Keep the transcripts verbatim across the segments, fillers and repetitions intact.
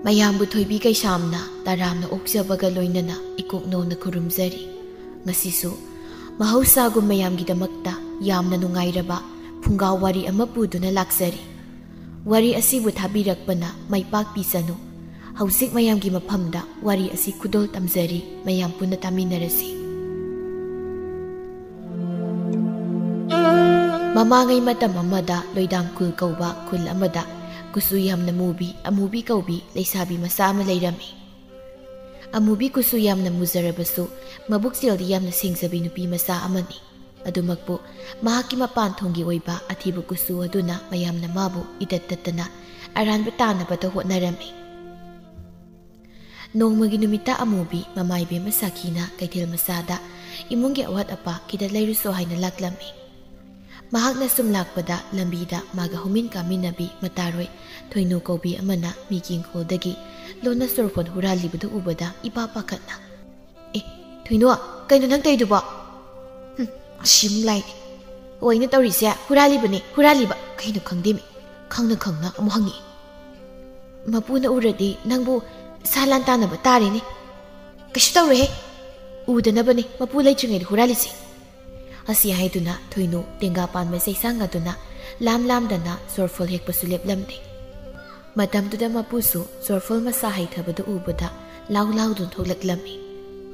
ꯃꯌꯥꯝꯕꯨ ꯊꯣꯏꯕꯤ ꯀꯩꯁꯥꯝꯅ ꯇꯔꯥꯝꯅ ꯑꯣꯛꯆꯕꯒ ꯂꯣꯏꯅꯅ ꯏꯀꯣꯛ ꯅꯧꯅ ꯈꯨꯔꯨꯝꯖꯔꯤ꯫ ꯉꯁꯤꯁꯨ ꯃꯍꯧꯁꯥꯒꯨꯝ ꯃꯌꯥꯝꯒꯤꯗꯃꯛꯇ ꯌꯥꯝꯅ ꯅꯨꯡꯉꯥꯏꯔꯕ ꯐꯨꯡꯒꯥ ꯋꯥꯔꯤ ꯑꯃ ꯄꯨꯗꯨꯅ ꯂꯥꯛꯆꯔꯤ꯫ ꯋꯥꯔꯤ ꯑꯁꯤꯕꯨ ꯊꯥꯕꯤꯔꯛꯄꯅ ꯃꯥꯏ ꯄꯥꯛꯄꯤꯁꯅꯨ꯫ ꯍꯧꯖꯤꯛ ꯃꯌꯥꯝꯒꯤ ꯃꯐꯝꯗ ꯋꯥꯔꯤ ꯑꯁꯤ ꯈꯨꯗꯣꯜ ꯇꯝꯖꯔꯤ, ꯃꯌꯥꯝ ꯄꯨꯟꯅ ꯇꯥꯃꯤꯟꯅꯔꯁꯤ꯫ ꯃꯃꯥꯡꯉꯩ ꯃꯇꯝ ꯑꯃꯗ ꯂꯣꯏꯗꯥꯝ ꯈꯨꯜ ꯀꯧꯕ ꯈꯨꯜ ꯑꯃꯗ ꯀꯨꯆꯨ ꯌꯥꯝꯅ ꯃꯨꯕꯤ, ꯑꯃꯨꯕꯤ ꯀꯧꯕꯤ ꯂꯩꯁꯥꯕꯤ ꯃꯆꯥ ꯑꯃ ꯂꯩꯔꯝꯃꯤ꯫ ꯑꯃꯨꯕꯤ ꯀꯨꯆꯨ ꯌꯥꯝꯅ ꯃꯨꯖꯔꯕꯁꯨ ꯃꯕꯨꯛꯆꯦꯜꯗꯤ ꯌꯥꯝꯅ ꯁꯦꯡꯖꯕꯤ ꯅꯨꯄꯤ ꯃꯆꯥ ꯑꯃꯅꯤ꯫ ꯑꯗꯨꯃꯛꯄꯨ ꯃꯍꯥꯛꯀꯤ ꯃꯄꯥꯟ ꯊꯣꯡꯒꯤ ꯑꯣꯏꯕ ꯑꯊꯤꯕ ꯀꯨꯆꯨ ꯑꯗꯨꯅ ꯃꯌꯥꯝꯅ ꯃꯥꯕꯨ ꯏꯇꯠ ꯇꯠꯇꯅ ꯑꯔꯥꯟꯕ ꯇꯥꯅꯕꯗ ꯍꯣꯠꯅꯔꯝꯃꯤ꯫ ꯅꯣꯡꯃꯒꯤ ꯅꯨꯃꯤꯠꯇ ꯑꯃꯨꯕꯤ ꯃꯃꯥ ꯏꯕꯦꯝꯃ ꯁꯥꯈꯤꯅ ꯀꯩꯊꯦꯜ ꯃꯆꯥꯗ ꯏꯃꯨꯡꯒꯤ ꯑꯋꯥꯠ ꯑꯄꯥ ꯈꯤꯇ ꯂꯩꯔꯨꯁꯣ ꯍꯥꯏꯅ ꯂꯥꯛꯂꯝꯃꯤ꯫ ꯃꯍꯥꯛꯅ ꯁꯨꯝ ꯂꯥꯛꯄꯗ ꯂꯝꯕꯤꯗ ꯃꯥꯒ ꯍꯧꯃꯤꯟ ꯀꯥꯃꯤꯟꯅꯕꯤ ꯃꯇꯥꯔꯣꯏ ꯊꯣꯏꯅꯨ ꯀꯧꯕꯤ ꯑꯃꯅ ꯃꯤꯒꯤ ꯏꯪꯈꯣꯜꯗꯒꯤ ꯂꯣꯟꯅ ꯆꯣꯔꯐꯣꯟ ꯍꯨꯔꯥꯜꯂꯤꯕꯗꯨ ꯎꯕꯗ ꯏꯄꯥ ꯄꯥꯈꯠꯅ, "ꯑꯦ, ꯊꯣꯏꯅꯨ, ꯀꯩꯅꯣ ꯅꯪ ꯇꯧꯔꯤꯗꯨꯕꯣ?" "ꯍꯨꯝ, ꯑꯁꯤ ꯑꯃꯨꯛ ꯂꯥꯛꯏꯅꯦ꯫ ꯑꯣ, ꯑꯩꯅ ꯇꯧꯔꯤꯁꯦ ꯍꯨꯔꯥꯜꯂꯤꯕꯅꯦ, ꯍꯨꯔꯥꯜꯂꯤꯕ꯫ ꯀꯩꯅꯣ ꯈꯪꯗꯦꯃꯤ, ꯈꯪꯅ ꯈꯪꯅ ꯑꯃꯨꯛ ꯍꯪꯉꯛꯏ꯫ ꯃꯄꯨꯅ ꯎꯔꯗꯤ ꯅꯪꯕꯨ ꯁꯥ ꯂꯥꯟ ꯇꯥꯅꯕ ꯇꯥꯔꯦꯅꯦ꯫ ꯀꯩꯁꯨ ꯇꯧꯔꯣꯏꯍꯦ, ꯎꯗꯅꯕꯅꯦ ꯃꯄꯨ ꯂꯩꯇ꯭ꯔꯤꯉꯩꯗ ꯍꯨꯔꯥꯜꯂꯤꯁꯦ꯫" ꯑꯁꯤ ꯍꯥꯏꯗꯨꯅ ꯊꯣꯏꯅꯨ ꯇꯦꯡꯒꯥ ꯄꯥꯟꯕ ꯆꯩꯁꯥꯡ ꯑꯗꯨꯅ ꯂꯥꯝ ꯂꯥꯝꯗꯅ ꯆꯣꯔꯐꯣꯜ ꯍꯦꯛꯄꯁꯨ ꯂꯦꯞꯂꯝꯗꯦ꯫ ꯃꯇꯝꯗꯨꯗ ꯃꯄꯨꯁꯨ ꯆꯣꯔꯐꯣꯜ ꯃꯁꯥ ꯍꯩꯊꯕꯗꯨ ꯎꯕꯗ ꯂꯥꯎ ꯂꯥꯎꯗꯨꯅ ꯊꯣꯛꯂꯛꯂꯝꯃꯤ꯫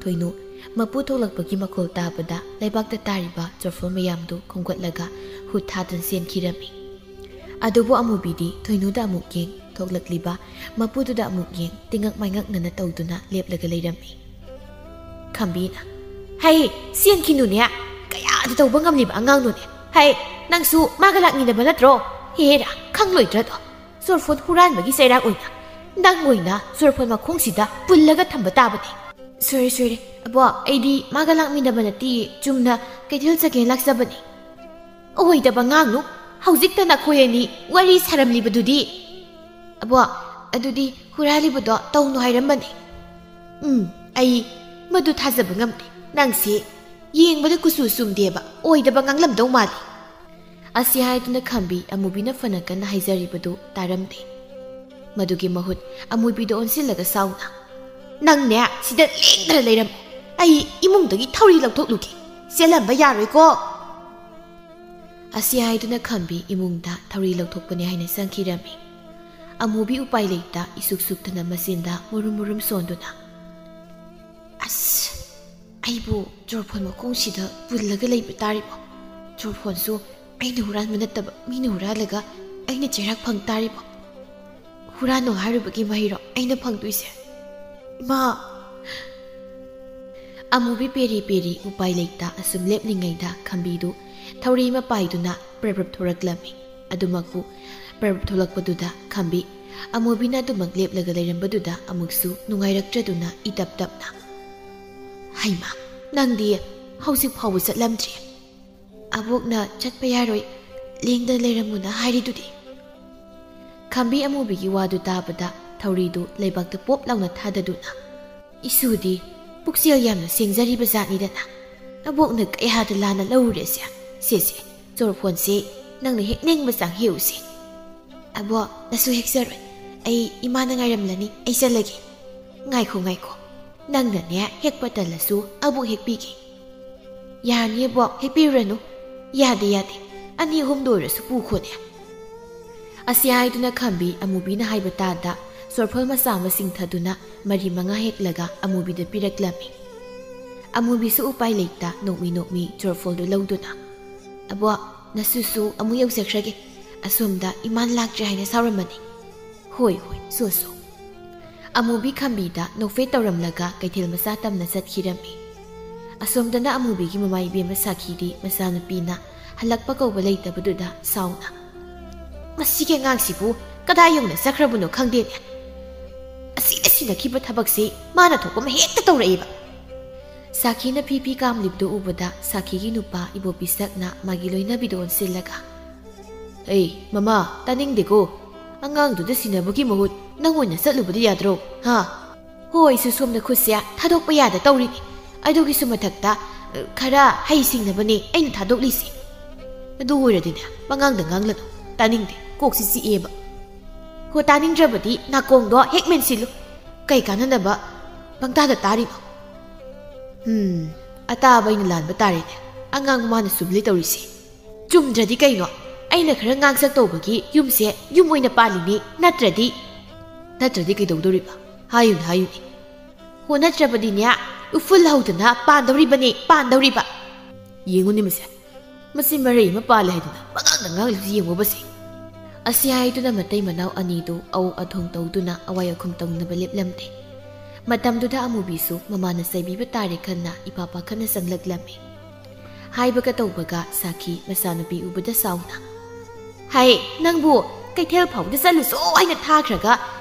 ꯊꯣꯏꯅꯨ ꯃꯄꯨ ꯊꯣꯛꯂꯛꯄꯒꯤ ꯃꯈꯣꯜ ꯇꯥꯕꯗ ꯂꯩꯕꯥꯛꯇ ꯇꯥꯔꯤꯕ ꯆꯣꯔꯐꯣꯜ ꯃꯌꯥꯝꯗꯨ ꯈꯣꯝꯒꯠꯂꯒ ꯍꯨꯠ ꯊꯥꯗꯨꯅ ꯆꯦꯟꯈꯤꯔꯝꯃꯤ꯫ ꯑꯗꯨꯕꯨ ꯑꯃꯨꯕꯤꯗꯤ ꯊꯣꯏꯅꯨꯗ ꯑꯃꯨꯛ ꯌꯦꯡ, ꯊꯣꯛꯂꯛꯂꯤꯕ ꯃꯄꯨꯗꯨꯗ ꯑꯃꯨꯛ ꯌꯦꯡ, ꯇꯤꯉꯛ ꯃꯥꯏꯉꯛꯅꯅ ꯇꯧꯗꯨꯅ ꯂꯦꯞꯂꯒ ꯂꯩꯔꯝꯃꯤ꯫ ꯈꯝꯕꯤꯅ, "ꯍꯩ, ꯆꯦꯟꯈꯤꯅꯨꯅꯦ꯫ ꯀꯌꯥꯗ ꯇꯧꯕ ꯉꯝꯂꯤꯕ ꯑꯉꯥꯡꯅꯣꯅꯦ꯫ ꯍꯩ, ꯅꯪꯁꯨ ꯃꯥꯒ ꯂꯥꯛꯃꯤꯟꯅꯕ ꯅꯠꯇ꯭ꯔꯣ? ꯍꯦꯔꯥ, ꯈꯪꯂꯣꯏꯗ꯭ꯔꯗꯣ? ꯆꯣꯔꯐꯣꯟ ꯍꯨꯔꯥꯟꯕꯒꯤ ꯆꯩꯔꯥꯛ ꯑꯣꯏꯅ ꯅꯪ ꯑꯣꯏꯅ ꯆꯣꯔꯐꯣꯟ ꯃꯈꯣꯡꯁꯤꯗ ꯄꯨꯜꯂꯒ ꯊꯝꯕ ꯇꯥꯕꯅꯦ꯫" "ꯁꯣꯏꯔꯦ, ꯁꯣꯏꯔꯦ꯫ ꯑꯕꯣ, ꯑꯩꯗꯤ ꯃꯥꯒ ꯂꯥꯛꯃꯤꯟꯅꯕ ꯅꯠꯇꯤꯌꯦ, ꯆꯨꯝꯅ ꯀꯩꯊꯦꯜ ꯆꯠꯀꯦꯅ ꯂꯥꯛꯆꯕꯅꯦ꯫" "ꯑꯣꯏꯗꯕ ꯉꯥꯡꯅꯨ꯫ ꯍꯧꯖꯤꯛꯇ ꯅꯈꯣꯏ ꯑꯅꯤ ꯋꯥꯔꯤ ꯁꯥꯔꯝꯂꯤꯕꯗꯨꯗꯤ꯫" "ꯑꯕꯣ, ꯑꯗꯨꯗꯤ ꯍꯨꯔꯥꯜꯂꯤꯕꯗꯣ ꯇꯧꯅꯨ ꯍꯥꯏꯔꯝꯕꯅꯦ꯫" "ꯎꯝ, ꯑꯩ ꯃꯗꯨ ꯊꯥꯖꯕ ꯉꯝꯗꯦ꯫ ꯅꯪꯁꯦ ꯌꯦꯡꯕꯗ ꯀꯨꯆꯨ ꯆꯨꯝꯗꯦꯕ, ꯑꯣꯏꯗꯕ ꯉꯥꯡꯂꯝꯗꯧ ꯃꯥꯜꯂꯤ꯫" ꯑꯁꯤ ꯍꯥꯏꯗꯨꯅ ꯈꯝꯕꯤ ꯑꯃꯨꯕꯤꯅ ꯐꯅ ꯀꯟꯅ ꯍꯥꯏꯖꯔꯤꯕꯗꯨ ꯇꯥꯔꯝꯗꯦ꯫ ꯃꯗꯨꯒꯤ ꯃꯍꯨꯠ ꯑꯃꯨꯕꯤꯗ ꯑꯣꯟꯁꯤꯜꯂꯒ ꯁꯥꯎꯅ, "ꯅꯪꯅꯦ, ꯁꯤꯗ ꯂꯦꯡꯗꯅ ꯂꯩꯔꯝꯃꯣ꯫ ꯑꯩ ꯏꯃꯨꯡꯗꯒꯤ ꯊꯧꯔꯤ ꯂꯧꯊꯣꯛꯂꯨꯒꯦ꯫ ꯆꯦꯜꯂꯝꯕ ꯌꯥꯔꯣꯏꯀꯣ!" ꯑꯁꯤ ꯍꯥꯏꯗꯨꯅ ꯈꯝꯕꯤ ꯏꯃꯨꯡꯗ ꯊꯧꯔꯤ ꯂꯧꯊꯣꯛꯄꯅꯤ ꯍꯥꯏꯅ ꯆꯪꯈꯤꯔꯝꯃꯤ꯫ ꯑꯃꯨꯕꯤ ꯎꯄꯥꯏ ꯂꯩꯇ ꯏꯁꯨꯛ ꯁꯨꯛꯇꯅ ꯃꯆꯤꯟꯗ ꯃꯨꯔꯨꯝ ꯃꯨꯔꯨꯝ ꯁꯣꯟꯗꯨꯅ, "ꯑꯁ, ꯑꯩꯕꯨ ꯆꯣꯔꯐꯣꯟ ꯃꯈꯣꯡꯁꯤꯗ ꯄꯨꯜꯂꯒ ꯂꯩꯕ ꯇꯥꯔꯤꯕꯣ? ꯆꯣꯔꯐꯣꯟꯁꯨ ꯑꯩꯅ ꯍꯨꯔꯥꯟꯕ ꯅꯠꯇꯕ ꯃꯤꯅ ꯍꯨꯔꯥꯜꯂꯒ ꯑꯩꯅ ꯆꯩꯔꯥꯛ ꯐꯪ ꯇꯥꯔꯤꯕꯣ? ꯍꯨꯔꯥꯟꯅꯨ ꯍꯥꯏꯔꯨꯕꯒꯤ ꯃꯍꯩꯔꯣ ꯑꯩꯅ ꯐꯪꯗꯣꯏꯁꯦ? ꯏꯃꯥ!" ꯑꯃꯨꯕꯤ ꯄꯦꯔꯤ ꯄꯦꯔꯤ ꯎꯄꯥꯏ ꯂꯩꯇ ꯑꯁꯨꯝ ꯂꯦꯞꯂꯤꯉꯩꯗ ꯈꯝꯕꯤꯗꯨ ꯊꯧꯔꯤ ꯑꯃ ꯄꯥꯏꯗꯨꯅ ꯄ꯭ꯔꯞ ꯄ꯭ꯔꯞ ꯊꯣꯔꯛꯂꯝꯃꯤ꯫ ꯑꯗꯨꯃꯛꯄꯨ ꯄ꯭ꯔꯞ ꯄ꯭ꯔꯞ ꯊꯣꯛꯂꯛꯄꯗꯨꯗ ꯈꯝꯕꯤ ꯑꯃꯨꯕꯤꯅ ꯑꯗꯨꯃꯛ ꯂꯦꯞꯂꯒ ꯂꯩꯔꯝꯕꯗꯨꯗ ꯑꯃꯨꯛꯁꯨ ꯅꯨꯡꯉꯥꯏꯔꯛꯇ꯭ꯔꯗꯨꯅ ꯏꯇꯞ ꯇꯞꯅ, "ꯍꯩꯃꯥ, ꯅꯪꯗꯤ ꯍꯧꯖꯤꯛ ꯐꯥꯎꯕ ꯆꯠꯂꯝꯗ꯭ꯔꯤ? ꯑꯕꯣꯛꯅ ꯆꯠꯄ ꯌꯥꯔꯣꯏ, ꯂꯦꯡꯗꯅ ꯂꯩꯔꯝꯃꯨꯅ ꯍꯥꯏꯔꯤꯗꯨꯗꯤ?" ꯈꯝꯕꯤ ꯑꯃꯨꯕꯤꯒꯤ ꯋꯥꯗꯨ ꯇꯥꯕꯗ ꯊꯧꯔꯤꯗꯨ ꯂꯩꯕꯥꯛꯇ ꯄꯣꯞ ꯂꯥꯎꯅ ꯊꯥꯗꯗꯨꯅ, "ꯏꯁꯨꯗꯤ ꯄꯨꯛꯆꯦꯜ ꯌꯥꯝꯅ ꯁꯦꯡꯖꯔꯤꯕ ꯖꯥꯠꯅꯤꯗꯅ꯫ ꯑꯕꯣꯛꯅ ꯀꯌꯥꯗ ꯂꯥꯟꯅ ꯂꯧꯔꯨꯔꯦꯁꯦ꯫ ꯁꯦ ꯁꯦ, ꯆꯣꯔꯐꯣꯟꯁꯦ ꯅꯪꯅ ꯍꯦꯛꯅꯤꯡꯕ ꯆꯥꯡ ꯍꯦꯛꯎꯁꯦ꯫ ꯑꯕꯣꯛ, ꯅꯁꯨ ꯍꯦꯛꯆꯔꯣꯏ꯫ ꯑꯩ ꯏꯃꯥꯅ ꯉꯥꯏꯔꯝꯂꯅꯤ, ꯑꯩ ꯆꯠꯂꯒꯦ꯫" "ꯉꯥꯏꯈꯣ, ꯉꯥꯏꯈꯣ꯫ ꯅꯪꯅꯅꯦ ꯍꯦꯛꯄ ꯇꯜꯂꯁꯨ ꯑꯕꯣꯛ ꯍꯦꯛꯄꯤꯒꯦ꯫" "ꯌꯥꯅꯤ ꯑꯕꯣꯛ, ꯍꯦꯛꯄꯤꯔꯨꯔꯅꯨ꯫" "ꯌꯥꯗꯦ, ꯌꯥꯗꯦ꯫ ꯑꯅꯤ ꯑꯍꯨꯝꯗ ꯑꯣꯏꯔꯁꯨ ꯄꯨꯈꯣꯅꯦ꯫" ꯑꯁꯤ ꯍꯥꯏꯗꯨꯅ ꯈꯝꯕꯤ ꯑꯃꯨꯕꯤꯅ ꯍꯥꯏꯕ ꯇꯥꯗ ꯆꯣꯔꯐꯜ ꯃꯆꯥ ꯑꯃ ꯆꯤꯡꯊꯗꯨꯅ ꯃꯔꯤ ꯃꯉꯥ ꯍꯦꯛꯂꯒ ꯑꯃꯨꯕꯤꯗ ꯄꯤꯔꯛꯂꯝꯃꯤ꯫ ꯑꯃꯨꯕꯤꯁꯨ ꯎꯄꯥꯏ ꯂꯩꯇ ꯅꯣꯛꯃꯤ ꯅꯣꯛꯃꯤ ꯆꯣꯔꯐꯣꯜꯗꯨ ꯂꯧꯗꯨꯅ, "ꯑꯕꯣꯛ, ꯅꯁꯨꯁꯨ ꯑꯃꯨꯛ ꯌꯧꯖꯈ꯭ꯔꯒꯦ꯫ ꯑꯁꯣꯝꯗ ꯏꯃꯥꯟ ꯂꯥꯛꯇ꯭ꯔꯦ ꯍꯥꯏꯅ ꯁꯥꯎꯔꯝꯃꯅꯤ꯫" "ꯍꯣꯏ, ꯍꯣꯏ, ꯁꯣ, ꯁꯣ꯫" ꯑꯃꯨꯕꯤ ꯈꯝꯕꯤꯗ ꯅꯣꯛꯐꯦꯠ ꯇꯧꯔꯝꯂꯒ ꯀꯩꯊꯦꯜ ꯃꯆꯥ ꯇꯝꯅ ꯆꯠꯈꯤꯔꯝꯃꯤ꯫ ꯑꯁꯣꯝꯗꯅ ꯑꯃꯨꯕꯤꯒꯤ ꯃꯃꯥ ꯏꯕꯦꯝꯃ ꯁꯥꯈꯤꯗꯤ ꯃꯆꯥꯅꯨꯄꯤꯅ ꯍꯜꯂꯛꯄ ꯀꯧꯕ ꯂꯩꯇꯕꯗꯨꯗ ꯁꯥꯎꯅ, "ꯃꯁꯤꯒꯤ ꯑꯉꯥꯡꯁꯤꯕꯨ ꯀꯗꯥꯏ ꯌꯧꯅ ꯆꯠꯈ꯭ꯔꯕꯅꯣ ꯈꯪꯗꯦꯅꯦ꯫ ꯑꯁꯤꯅ ꯁꯤꯟꯅꯈꯤꯕ ꯊꯕꯛꯁꯤ ꯃꯥꯅ ꯊꯣꯛꯄ ꯑꯃ ꯍꯦꯛꯇ ꯇꯧꯔꯛꯑꯦꯕ꯫" ꯁꯥꯈꯤꯅ ꯐꯤ ꯐꯤ ꯀꯥꯝꯂꯤꯕꯗꯨ ꯎꯕꯗ ꯁꯥꯈꯤꯒꯤ ꯅꯨꯄꯥ ꯏꯕꯣ ꯄꯤꯁꯛꯅ ꯃꯥꯒꯤ ꯂꯣꯏꯅꯕꯤꯗꯨ ꯑꯣꯟꯁꯤꯜꯂꯒ, "ꯑꯩ, ꯃꯃꯥ, ꯇꯥꯅꯤꯡꯗꯦꯀꯣ꯫ ꯑꯉꯥꯡꯗꯨꯗ ꯁꯤꯟꯅꯕꯒꯤ ꯃꯍꯨꯠ ꯅꯪ ꯑꯣꯏꯅ ꯆꯠꯂꯨꯕꯗꯤ ꯌꯥꯗ꯭ꯔꯣ, ꯍꯥ?" "ꯍꯣꯏ, ꯁꯨꯁꯣꯝꯅ ꯈꯨꯠꯁꯦ ꯊꯥꯗꯣꯛꯄ ꯌꯥꯗ ꯇꯧꯔꯤꯅꯤ꯫ ꯑꯗꯨꯒꯤꯁꯨ ꯃꯊꯛꯇ, ꯑ, ꯈꯔ ꯍꯩ ꯁꯤꯡꯅꯕꯅꯦ ꯑꯩꯅ ꯊꯥꯗꯣꯛꯂꯤꯁꯦ꯫" "ꯑꯗꯨ ꯑꯣꯏꯔꯗꯤꯅꯦ, ꯄꯉꯥꯡꯗ ꯉꯥꯡꯂꯅꯨ꯫ ꯇꯥꯅꯤꯡꯗꯦ, ꯀꯣꯛꯁꯤ ꯆꯤꯛꯑꯦꯕ꯫" ꯍꯣ, ꯇꯥꯅꯤꯡꯗ꯭ꯔꯕꯗꯤ ꯅꯥꯀꯣꯡꯗꯣ ꯍꯦꯛ ꯃꯦꯟꯁꯤꯜꯂꯨ꯫ ꯀꯩ ꯀꯥꯟꯅꯅꯕ ꯄꯪꯇꯥꯗ ꯇꯥꯔꯤꯕ? ꯎꯝ, ꯑꯇꯥꯕ ꯑꯩꯅ ꯂꯥꯟꯕ ꯇꯥꯔꯦꯅꯦ꯫ ꯑꯉꯥꯡ ꯃꯥꯅ ꯆꯨꯝꯂꯤ ꯇꯧꯔꯤꯁꯦ꯫ ꯆꯨꯝꯗ꯭ꯔꯗꯤ ꯀꯩꯅꯣ? ꯑꯩꯅ ꯈꯔ ꯉꯥꯡꯁꯛ ꯇꯧꯕꯒꯤ ꯌꯨꯝꯁꯦ ꯌꯨꯝ ꯑꯣꯏꯅ ꯄꯥꯜꯂꯤꯅꯤ, ꯅꯠꯇ꯭ꯔꯗꯤ? ꯅꯠꯇ꯭ꯔꯗꯤ ꯀꯩꯗꯧꯗꯣꯔꯤꯕ? ꯍꯥꯏꯌꯨꯅꯦ, ꯍꯥꯏꯌꯨꯅꯦ꯫ ꯍꯣ, ꯅꯠꯇ꯭ꯔꯕꯗꯤꯅꯦ, ꯎꯐꯨꯜ ꯍꯧꯗꯅ ꯄꯥꯟꯗꯧꯔꯤꯕꯅꯤ, ꯄꯥꯟꯗꯧꯔꯤꯕ꯫ ꯌꯦꯡꯉꯨꯅꯦ ꯃꯁꯦ, ꯃꯁꯤ ꯃꯔꯩ ꯑꯃ ꯄꯥꯜꯂꯦ ꯍꯥꯏꯗꯅ ꯄꯉꯥꯡꯗ ꯉꯥꯡꯂꯤꯕꯁꯤ ꯌꯦꯡꯉꯨꯕꯁꯦ꯫ ꯑꯁꯤ ꯍꯥꯏꯗꯨꯅ ꯃꯇꯩ ꯃꯅꯥꯎ ꯑꯅꯤꯗꯨ ꯑꯧ ꯑꯊꯣꯡ ꯇꯧꯗꯨꯅ ꯑꯋꯥꯏ ꯑꯈꯨꯝ ꯇꯧꯅꯕ ꯂꯦꯞꯂꯝꯗꯦ꯫ ꯃꯇꯝꯗꯨꯗ ꯑꯃꯨꯕꯤꯁꯨ ꯃꯃꯥꯅ ꯆꯩꯕꯤꯕ ꯇꯥꯔꯦ ꯈꯟꯅ ꯏꯄꯥ ꯄꯥꯈꯠꯅ ꯆꯪꯂꯛꯂꯝꯃꯤ꯫ ꯍꯥꯏꯕꯒ ꯇꯧꯕꯒ ꯁꯥꯈꯤ ꯃꯆꯥꯅꯨꯄꯤ ꯎꯕꯗ ꯁꯥꯎꯅ, "ꯍꯥꯏ, ꯅꯪꯕꯨ ꯀꯩꯊꯦꯜ ꯐꯥꯎꯗ ꯆꯠꯂꯨꯆꯣ ꯍꯥꯏꯅ ꯊꯥꯈ꯭ꯔꯒ,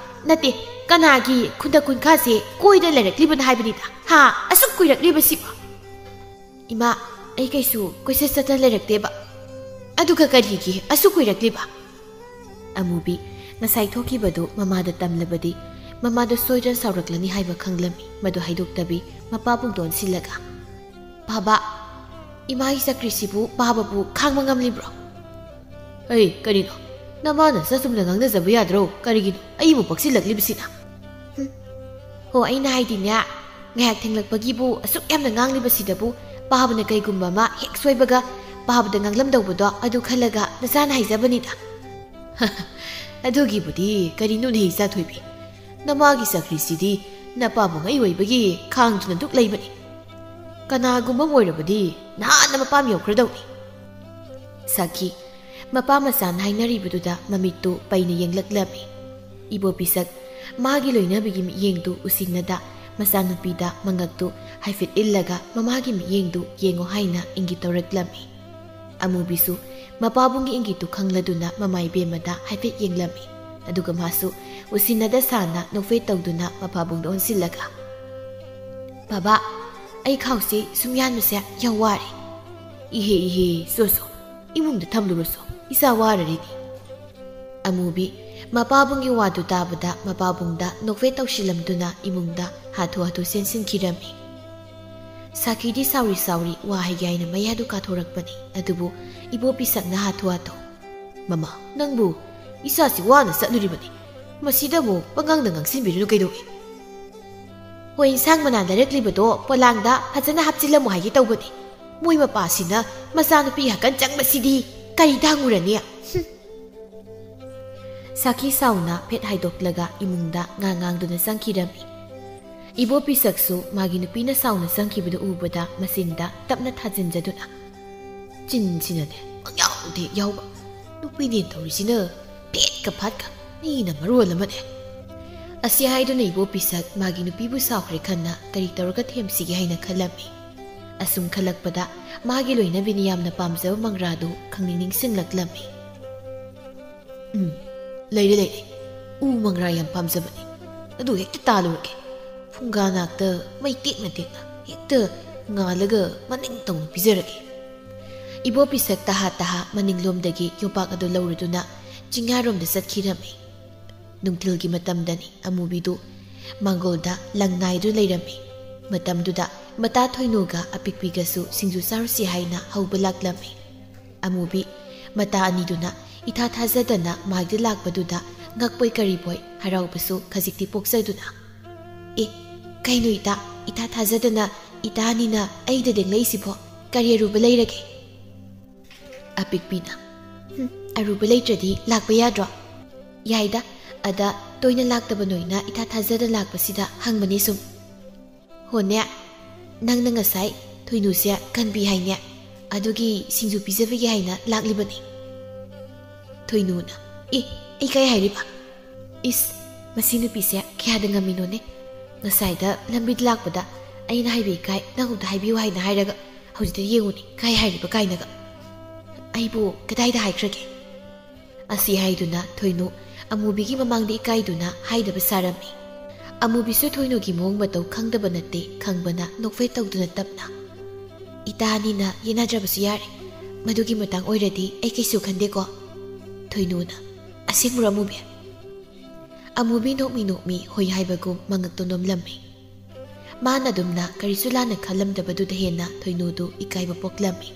ꯅꯠꯇꯦ, ꯀꯅꯥꯒꯤ ꯈꯨꯟꯗ ꯀꯨꯟꯈꯥꯁꯦ ꯀꯣꯏꯗ ꯂꯩꯔꯛꯂꯤꯕꯅ ꯍꯥꯏꯕꯅꯤꯗ? ꯍꯥ? ꯑꯁꯨꯛ ꯀꯨꯏꯔꯛꯂꯤꯕꯁꯤꯕꯨ?" "ꯏꯃꯥ, ꯑꯩ ꯀꯩꯁꯨ ꯀꯣꯏꯆꯠ ꯆꯠꯇ ꯂꯩꯔꯛꯇꯦꯕ꯫ ꯑꯗꯨꯒ ꯀꯔꯤꯒꯤ ꯑꯁꯨꯛ ꯀꯨꯏꯔꯛꯂꯤꯕ?" ꯑꯃꯨꯕꯤ ꯉꯁꯥꯏ ꯊꯣꯛꯈꯤꯕꯗꯨ ꯃꯃꯥꯗ ꯇꯝꯂꯕꯗꯤ ꯃꯃꯥꯗ ꯁꯣꯏꯗꯅ ꯁꯥꯎꯔꯛꯂꯅꯤ ꯍꯥꯏꯕ ꯈꯪꯂꯝꯃꯤ꯫ ꯃꯗꯨ ꯍꯥꯏꯗꯣꯛꯇꯕꯤ ꯃꯄꯥꯕꯨꯡꯗ ꯑꯣꯟꯁꯤꯜꯂꯒ, "ꯕꯥꯕꯥ, ꯏꯃꯥꯒꯤ ꯆꯀ꯭ꯔꯤꯁꯤꯕꯨ ꯄꯥꯕꯕꯨ ꯈꯥꯡꯕ ꯉꯝꯂꯤꯕ꯭ꯔꯣ?" "ꯑꯩ, ꯀꯔꯤꯅꯣ? ꯅꯃꯥꯅ ꯆꯥꯆꯨꯝꯅ ꯉꯥꯡꯅꯖꯕ ꯌꯥꯗ꯭ꯔꯣ? ꯀꯔꯤꯒꯤꯅꯣ ꯑꯩꯕꯨ ꯄꯛꯁꯤꯜꯂꯛꯂꯤꯕꯁꯤꯅ?" "ꯍꯨꯝ꯫ ꯍꯣ, ꯑꯩꯅ ꯍꯥꯏꯗꯤꯅꯦ, ꯉꯥꯏꯍꯥꯛ ꯊꯦꯡꯂꯛꯄꯒꯤꯕꯨ ꯑꯁꯨꯛ ꯌꯥꯝꯅ ꯉꯥꯡꯂꯤꯕꯁꯤꯗꯕꯨ ꯄꯥꯕꯅ ꯀꯩꯒꯨꯝꯕ ꯑꯃ ꯍꯦꯛ ꯁꯣꯏꯕꯒ ꯄꯥꯕꯗ ꯉꯥꯡꯂꯝꯗꯧꯕꯗꯣ ꯑꯗꯨ ꯈꯜꯂꯒ ꯅꯆꯥꯅ ꯍꯥꯏꯖꯕꯅꯤꯗ꯫" "ꯑꯗꯨꯒꯤꯕꯨꯗꯤ ꯀꯔꯤꯅꯣꯅꯦ, ꯏꯆꯥꯊꯣꯏꯕꯤ? ꯅꯃꯥꯒꯤ ꯆꯀ꯭ꯔꯤꯁꯤꯗꯤ ꯅꯄꯥꯕꯨꯡ ꯑꯩ ꯑꯣꯏꯕꯒꯤ ꯈꯥꯡꯗꯨꯅ ꯑꯗꯨꯛ ꯂꯩꯕꯅꯤ꯫ ꯀꯅꯥꯒꯨꯝꯕ ꯑꯃ ꯑꯣꯏꯔꯕꯗꯤ ꯅꯍꯥꯟꯅ ꯃꯄꯥꯝ ꯌꯧꯈ꯭ꯔꯗꯧꯅꯤ꯫" ꯁꯥꯈꯤ, ꯃꯄꯥ ꯃꯆꯥꯅ ꯍꯥꯏꯅꯔꯤꯕꯗꯨꯗ ꯃꯃꯤꯠꯇꯨ ꯄꯩꯅ ꯌꯦꯡꯂꯛꯂꯝꯃꯤ꯫ ꯏꯕꯣꯄꯤꯁꯛ ꯃꯥꯒꯤ ꯂꯣꯏꯅꯕꯤꯒꯤ ꯃꯤꯠꯌꯦꯡꯗꯨ ꯎꯁꯤꯟꯅꯗ ꯃꯆꯥꯅꯨꯄꯤꯗ ꯃꯉꯛꯇꯨ ꯍꯥꯏꯐꯦꯠ ꯏꯜꯂꯒ ꯃꯃꯥꯒꯤ ꯃꯤꯠꯌꯦꯡꯗꯨ ꯌꯦꯡꯉꯨ ꯍꯥꯏꯅ ꯏꯪꯒꯤꯠ ꯇꯧꯔꯛꯂꯝꯃꯤ꯫ ꯑꯃꯨꯕꯤꯁꯨ ꯃꯄꯥꯕꯨꯡꯒꯤ ꯏꯪꯒꯤꯠꯇꯨ ꯈꯪꯂꯗꯨꯅ ꯃꯃꯥ ꯏꯕꯦꯝꯃꯗ ꯍꯥꯏꯐꯦꯠ ꯌꯦꯡꯂꯝꯃꯤ꯫ ꯑꯗꯨꯒ ꯃꯥꯁꯨ ꯎꯁꯤꯟꯅꯗ ꯁꯥꯅ ꯅꯣꯛꯐꯦꯠ ꯇꯧꯗꯨꯅ ꯃꯄꯥꯕꯨꯡꯗ ꯑꯣꯟꯁꯤꯜꯂꯒ, "ꯕꯥꯕꯥ, ꯑꯩ ꯈꯥꯎꯁꯤ ꯁꯨꯝ ꯌꯥꯟꯕꯁꯦ ꯌꯥꯝ ꯋꯥꯔꯦ꯫" "ꯏꯍꯦ, ꯏꯍꯦ, ꯆꯣ, ꯆꯣ, ꯏꯃꯨꯡꯗ ꯊꯝꯂꯨꯔꯣ ꯆꯣ, ꯏꯆꯥ ꯋꯥꯔꯔꯤꯅꯤ꯫" ꯑꯃꯨꯕꯤ ꯃꯄꯥꯕꯨꯡꯒꯤ ꯋꯥꯗꯨ ꯇꯥꯕꯗ ꯃꯄꯥꯕꯨꯡꯗ ꯅꯣꯛꯐꯦꯠ ꯇꯧꯁꯤꯜꯂꯝꯗꯨꯅ ꯏꯃꯨꯡꯗ ꯍꯥꯊꯨ ꯍꯥꯊꯨ ꯆꯦꯟꯁꯤꯟꯈꯤꯔꯝꯃꯤ꯫ ꯁꯥꯈꯤꯗꯤ ꯁꯥꯎꯔꯤ ꯁꯥꯎꯔꯤ ꯋꯥ ꯍꯥꯏꯒꯦ ꯍꯥꯏꯅ ꯃꯌꯥꯗꯨ ꯀꯥꯊꯣꯔꯛꯄꯅꯤ, ꯑꯗꯨꯕꯨ ꯏꯕꯣꯄꯤꯁꯛꯅ ꯍꯥꯊꯨ ꯍꯥꯊꯨ, "ꯃꯃꯥ, ꯅꯪꯕꯨ ꯏꯆꯥꯁꯤ ꯋꯥꯅ ꯆꯠꯂꯨꯔꯤꯕꯅꯤ, ꯃꯁꯤꯗ ꯑꯃꯨꯛ ꯄꯉꯥꯡꯗ ꯉꯥꯡꯁꯤꯟꯕꯤꯔꯨꯅꯨ ꯀꯩꯗꯧꯏ? ꯍꯣꯏ, ꯏꯟꯁꯥꯡ ꯃꯅꯥ ꯂꯩꯔꯛꯂꯤꯕꯗꯣ ꯄꯣꯂꯥꯡꯗ ꯐꯖꯅ ꯍꯥꯞꯆꯤꯜꯂꯝꯃꯨ ꯍꯥꯏꯒꯦ ꯇꯧꯕꯅꯤ꯫ ꯃꯣꯏ ꯃꯄꯥꯁꯤꯅ ꯃꯆꯥꯅꯨꯄꯤ ꯍꯥꯀꯟ ꯆꯪꯕꯁꯤꯗꯤ ꯀꯔꯤꯗ ꯍꯪꯉꯨꯔꯅꯤ? ꯍꯨꯝ꯫ ꯁꯥꯈꯤ ꯁꯥꯎꯅ ꯐꯦꯠ ꯍꯥꯏꯗꯣꯛꯂꯒ ꯏꯃꯨꯡꯗ ꯉꯥ ꯉꯥꯡꯗꯨꯅ ꯆꯪꯈꯤꯔꯝꯃꯤ꯫ ꯏꯕꯣ ꯄꯤꯁꯛꯁꯨ ꯃꯥꯒꯤ ꯅꯨꯄꯤꯅ ꯁꯥꯎꯅ ꯆꯪꯈꯤꯕꯗꯨ ꯎꯕꯗ ꯃꯆꯤꯟꯗ ꯇꯞꯅ ꯊꯥꯖꯤꯟꯖꯗꯨꯅ, ꯆꯤꯟꯁꯤꯅꯗꯤ ꯄꯪꯌꯥꯎꯗ ꯍꯦꯛ ꯌꯥꯎꯕ, ꯅꯨꯄꯤꯅꯦ ꯇꯧꯔꯤꯁꯤꯅ ꯐꯦꯠꯀ ꯐꯥꯠꯀ, ꯃꯤꯅ ꯃꯔꯣꯜ ꯑꯃꯅꯦ꯫ ꯑꯁꯤ ꯍꯥꯏꯗꯨꯅ ꯏꯕꯣ ꯄꯤꯁꯛ ꯃꯥꯒꯤ ꯅꯨꯄꯤꯕꯨ ꯁꯥꯎꯈ꯭ꯔꯦ ꯈꯟꯅ ꯀꯔꯤ ꯇꯧꯔꯒ ꯊꯦꯝꯁꯤꯒꯦ ꯍꯥꯏꯅ ꯈꯜꯂꯝꯃꯤ꯫ ꯑꯁꯨꯝ ꯈꯜꯂꯛꯄꯗ ꯃꯥꯒꯤ ꯂꯣꯏꯅꯕꯤꯅ ꯌꯥꯝꯅ ꯄꯥꯝꯖꯕ ꯃꯪꯒ꯭ꯔꯥꯗꯨ ꯈꯪꯅꯤꯡ ꯅꯤꯡꯁꯤꯡꯂꯛꯂꯝꯃꯤ꯫ ꯎꯝ, ꯂꯩꯔꯦ, ꯂꯩꯔꯦ꯫ ꯎ ꯃꯪꯒ꯭ꯔꯥ ꯌꯥꯝ ꯄꯥꯝꯖꯕꯅꯤ꯫ ꯑꯗꯨ ꯍꯦꯛꯇ ꯇꯥꯜꯂꯨꯔꯒꯦ꯫ ꯐꯨꯡꯒꯥ ꯅꯥꯛꯇ ꯃꯩ ꯇꯦꯛꯅ ꯇꯦꯛꯅ ꯍꯦꯛꯇ ꯉꯥꯜꯂꯒ ꯃꯅꯤꯡ ꯇꯧꯅ ꯄꯤꯖꯔꯒꯦ꯫ ꯏꯕꯣ ꯄꯤꯁꯛ ꯇꯍꯥ ꯇꯍꯥ ꯃꯅꯤꯡꯂꯣꯝꯗꯒꯤ ꯌꯣꯄꯥꯛ ꯑꯗꯨ ꯂꯧꯔꯗꯨꯅ ꯆꯤꯡꯌꯥꯔꯣꯝꯗ ꯆꯠꯈꯤꯔꯝꯃꯤ꯫ ꯅꯨꯡꯊꯤꯜꯒꯤ ꯃꯇꯝꯗꯅꯤ꯫ ꯑꯃꯨꯕꯤꯗꯨ ꯃꯥꯡꯒꯣꯜꯗ ꯂꯪ ꯅꯥꯏꯗꯨꯅ ꯂꯩꯔꯝꯃꯤ꯫ ꯃꯇꯝꯗꯨꯗ ꯃꯇꯥ ꯊꯣꯏꯅꯨꯒ ꯑꯄꯤꯛꯄꯤꯒꯁꯨ ꯁꯤꯡꯖꯨ ꯆꯥꯔꯨꯁꯤ ꯍꯥꯏꯅ ꯍꯧꯕ ꯂꯥꯛꯂꯝꯃꯤ꯫ ꯑꯃꯨꯕꯤ ꯃꯇꯥ ꯑꯅꯤꯗꯨꯅ ꯏꯊꯥ ꯊꯥꯖꯗꯅ ꯃꯥꯏꯗ ꯂꯥꯛꯄꯗꯨꯗ ꯉꯛꯄꯣꯏ ꯀꯔꯤꯕꯣꯏ ꯍꯔꯥꯎꯕꯁꯨ ꯈꯖꯤꯛꯇꯤ ꯄꯣꯛꯆꯗꯨꯅ, "ꯑꯦ, ꯀꯩꯅꯣ ꯏꯇꯥ, ꯏꯊꯥ ꯊꯥꯖꯗꯅ ꯏꯇꯥ ꯑꯅꯤꯅ ꯑꯩꯗ ꯂꯦꯡꯂꯛꯏꯁꯤꯕꯣ? ꯀꯔꯤ ꯑꯔꯨꯕ ꯂꯩꯔꯒꯦ?" ꯑꯄꯤꯛꯄꯤꯅ, "ꯍꯨꯝ, ꯑꯔꯨꯕ ꯂꯩꯇ꯭ꯔꯗꯤ ꯂꯥꯛꯄ ꯌꯥꯗ꯭ꯔꯣ?" "ꯌꯥꯏꯗ, ꯑꯗ ꯇꯣꯏꯅ ꯂꯥꯛꯇꯕ ꯅꯣꯏꯅ ꯏꯊꯥ ꯊꯥꯖꯗꯅ ꯂꯥꯛꯄꯁꯤꯗ ꯍꯪꯕꯅꯦ ꯁꯨꯝ꯫ ꯍꯣꯅꯦ, ꯅꯪꯅ ꯉꯁꯥꯏ ꯊꯣꯏꯅꯨꯁꯦ ꯀꯟꯕꯤ ꯍꯥꯏꯅꯦ, ꯑꯗꯨꯒꯤ ꯁꯤꯡꯖꯨ ꯄꯤꯖꯕꯒꯤ ꯍꯥꯏꯅ ꯂꯥꯛꯂꯤꯕꯅꯤ꯫" ꯊꯣꯏꯅꯨꯅ, "ꯑꯦ, ꯑꯩ ꯀꯥꯏ ꯍꯥꯏꯔꯤꯕ? ꯏꯁ, ꯃꯁꯤ ꯅꯨꯄꯤꯁꯦ ꯀꯌꯥꯗ ꯉꯝꯃꯤꯅꯣꯅꯦ? ꯉꯁꯥꯏꯗ ꯂꯝꯕꯤꯗ ꯂꯥꯛꯄꯗ ꯑꯩꯅ ꯍꯥꯏꯕ ꯏꯀꯥꯏ, ꯅꯪ ꯑꯝꯇ ꯍꯥꯏꯕꯤꯌꯨ ꯍꯥꯏꯅ ꯍꯥꯏꯔꯒ ꯍꯧꯖꯤꯛꯇ ꯌꯦꯡꯉꯨꯅꯦ, ꯀꯥꯏ ꯍꯥꯏꯔꯤꯕ ꯀꯥꯏꯅꯒ꯫ ꯑꯩꯕꯨ ꯀꯗꯥꯏꯗ ꯍꯥꯏꯈ꯭ꯔꯒꯦ?" ꯑꯁꯤ ꯍꯥꯏꯗꯨꯅ ꯊꯣꯏꯅꯨ ꯑꯃꯨꯕꯤꯒꯤ ꯃꯃꯥꯡꯗ ꯏꯀꯥꯏꯗꯨꯅ ꯍꯥꯏꯗꯕ ꯁꯥꯔꯝꯃꯤ꯫ ꯑꯃꯨꯕꯤꯁꯨ ꯊꯣꯏꯅꯨꯒꯤ ꯃꯑꯣꯡ ꯃꯇꯧ ꯈꯪꯗꯕ ꯅꯠꯇꯦ, ꯈꯪꯕꯅ ꯅꯣꯛꯐꯦꯠ ꯇꯧꯗꯨꯅ ꯇꯞꯅ, "ꯏꯇꯥ ꯑꯅꯤꯅ ꯌꯦꯠꯅꯗ꯭ꯔꯕꯁꯨ ꯌꯥꯔꯦ, ꯃꯗꯨꯒꯤ ꯃꯇꯥꯡ ꯑꯣꯏꯔꯗꯤ ꯑꯩ ꯀꯩꯁꯨ ꯈꯟꯗꯦꯀꯣ꯫" ꯊꯣꯏꯅꯨꯅ, "ꯑꯁꯦꯡꯕ꯭ꯔꯣ ꯑꯃꯨꯕꯤ?" ꯑꯃꯨꯕꯤ ꯅꯣꯛꯃꯤ ꯅꯣꯛꯃꯤ ꯍꯣꯏ ꯍꯥꯏꯕꯒꯨꯝ ꯃꯉꯛꯇꯨ ꯅꯣꯝꯂꯝꯃꯤ꯫ ꯃꯥꯅ ꯑꯗꯨꯝꯅ ꯀꯔꯤꯁꯨ ꯂꯥꯟꯅ ꯈꯜꯂꯝꯗꯕꯗꯨꯗ ꯍꯦꯟꯅ ꯊꯣꯏꯅꯨꯗꯨ ꯏꯀꯥꯏꯕ ꯄꯣꯛꯂꯝꯃꯤ꯫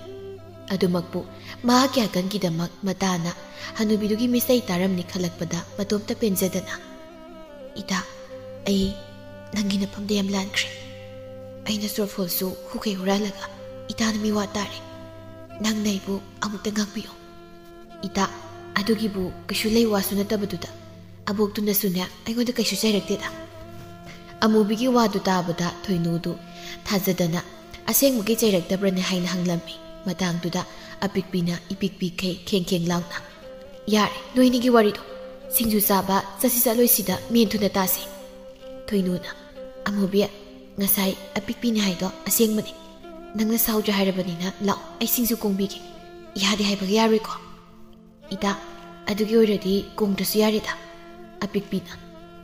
ꯑꯗꯨꯃꯛꯄꯨ ꯃꯍꯥꯛꯀꯤ ꯑꯀꯟꯒꯤꯗꯃꯛ ꯃꯇꯥꯅ ꯍꯅꯨꯕꯤꯗꯨꯒꯤ ꯃꯤꯁꯩ ꯇꯥꯔꯝꯅꯤ ꯈꯜꯂꯛꯄꯗ ꯃꯇꯣꯝꯇ ꯄꯦꯟꯖꯗꯅ, "ꯏꯇꯥ, ꯑꯩ ꯅꯪꯒꯤ ꯅꯐꯝꯗ ꯌꯥꯝ ꯂꯥꯟꯈ꯭ꯔꯦ꯫ ꯑꯩꯅ ꯁꯣꯔꯐꯣꯜꯁꯨ ꯍꯨꯈꯩ ꯍꯨꯔꯥꯜꯂꯒ ꯏꯇꯥꯅ ꯃꯤꯋꯥ ꯇꯥꯔꯦ꯫ ꯅꯪꯅ ꯑꯩꯕꯨ ꯑꯃꯨꯛꯇ ꯉꯥꯛꯄꯤꯌꯨ꯫ ꯏꯇꯥ, ꯑꯗꯨꯒꯤꯕꯨ ꯀꯩꯁꯨ ꯂꯩ ꯋꯥꯁꯨ ꯅꯠꯇꯕꯗꯨꯗ꯫ ꯑꯕꯣꯛꯇꯨꯅꯁꯨꯅꯦ ꯑꯩꯉꯣꯟꯗ ꯀꯩꯁꯨ ꯆꯩꯔꯛꯇꯦꯗ꯫" ꯑꯃꯨꯕꯤꯒꯤ ꯋꯥꯗꯨ ꯇꯥꯕꯗ ꯊꯣꯏꯅꯨꯗꯨ ꯊꯥꯖꯗꯅ ꯑꯁꯦꯡꯕꯒꯤ ꯆꯩꯔꯛꯇꯕ꯭ꯔꯅꯦ ꯍꯥꯏꯅ ꯍꯪꯂꯝꯃꯤ꯫ ꯃꯇꯥꯡꯗꯨꯗ ꯑꯄꯤꯛꯄꯤꯅ ꯏꯄꯤꯛ ꯄꯤꯛꯈꯩ ꯈꯦꯡ ꯈꯦꯡ ꯂꯥꯎꯅ, "ꯌꯥꯔꯦ, ꯅꯣꯏꯅꯤꯒꯤ ꯋꯥꯔꯤꯗꯣ꯫ ꯁꯤꯡꯖꯨ ꯆꯥꯕ ꯆꯠꯁꯤ ꯆꯠꯂꯣꯏꯁꯤꯗ ꯃꯦꯟ ꯊꯨꯅ ꯇꯥꯁꯤ꯫" ꯊꯣꯏꯅꯨꯅ, "ꯑꯃꯨꯕꯤ, ꯉꯁꯥꯏ ꯑꯄꯤꯛꯄꯤꯅ ꯍꯥꯏꯗꯣ ꯑꯁꯦꯡꯕꯅꯤ꯫ ꯅꯪꯅ ꯁꯥꯎꯗ꯭ꯔꯦ ꯍꯥꯏꯔꯕꯅꯤꯅ ꯂꯥꯛꯑꯣ, ꯑꯩ ꯁꯤꯡꯖꯨ ꯀꯣꯡꯕꯤꯒꯦ꯫ ꯌꯥꯗꯦ ꯍꯥꯏꯕꯒ ꯌꯥꯔꯣꯏꯀꯣ꯫" "ꯏꯇꯥ, ꯑꯗꯨꯒꯤ ꯑꯣꯏꯔꯗꯤ ꯀꯣꯡꯗ꯭ꯔꯁꯨ ꯌꯥꯔꯦꯗ꯫" ꯑꯄꯤꯛꯄꯤꯅ,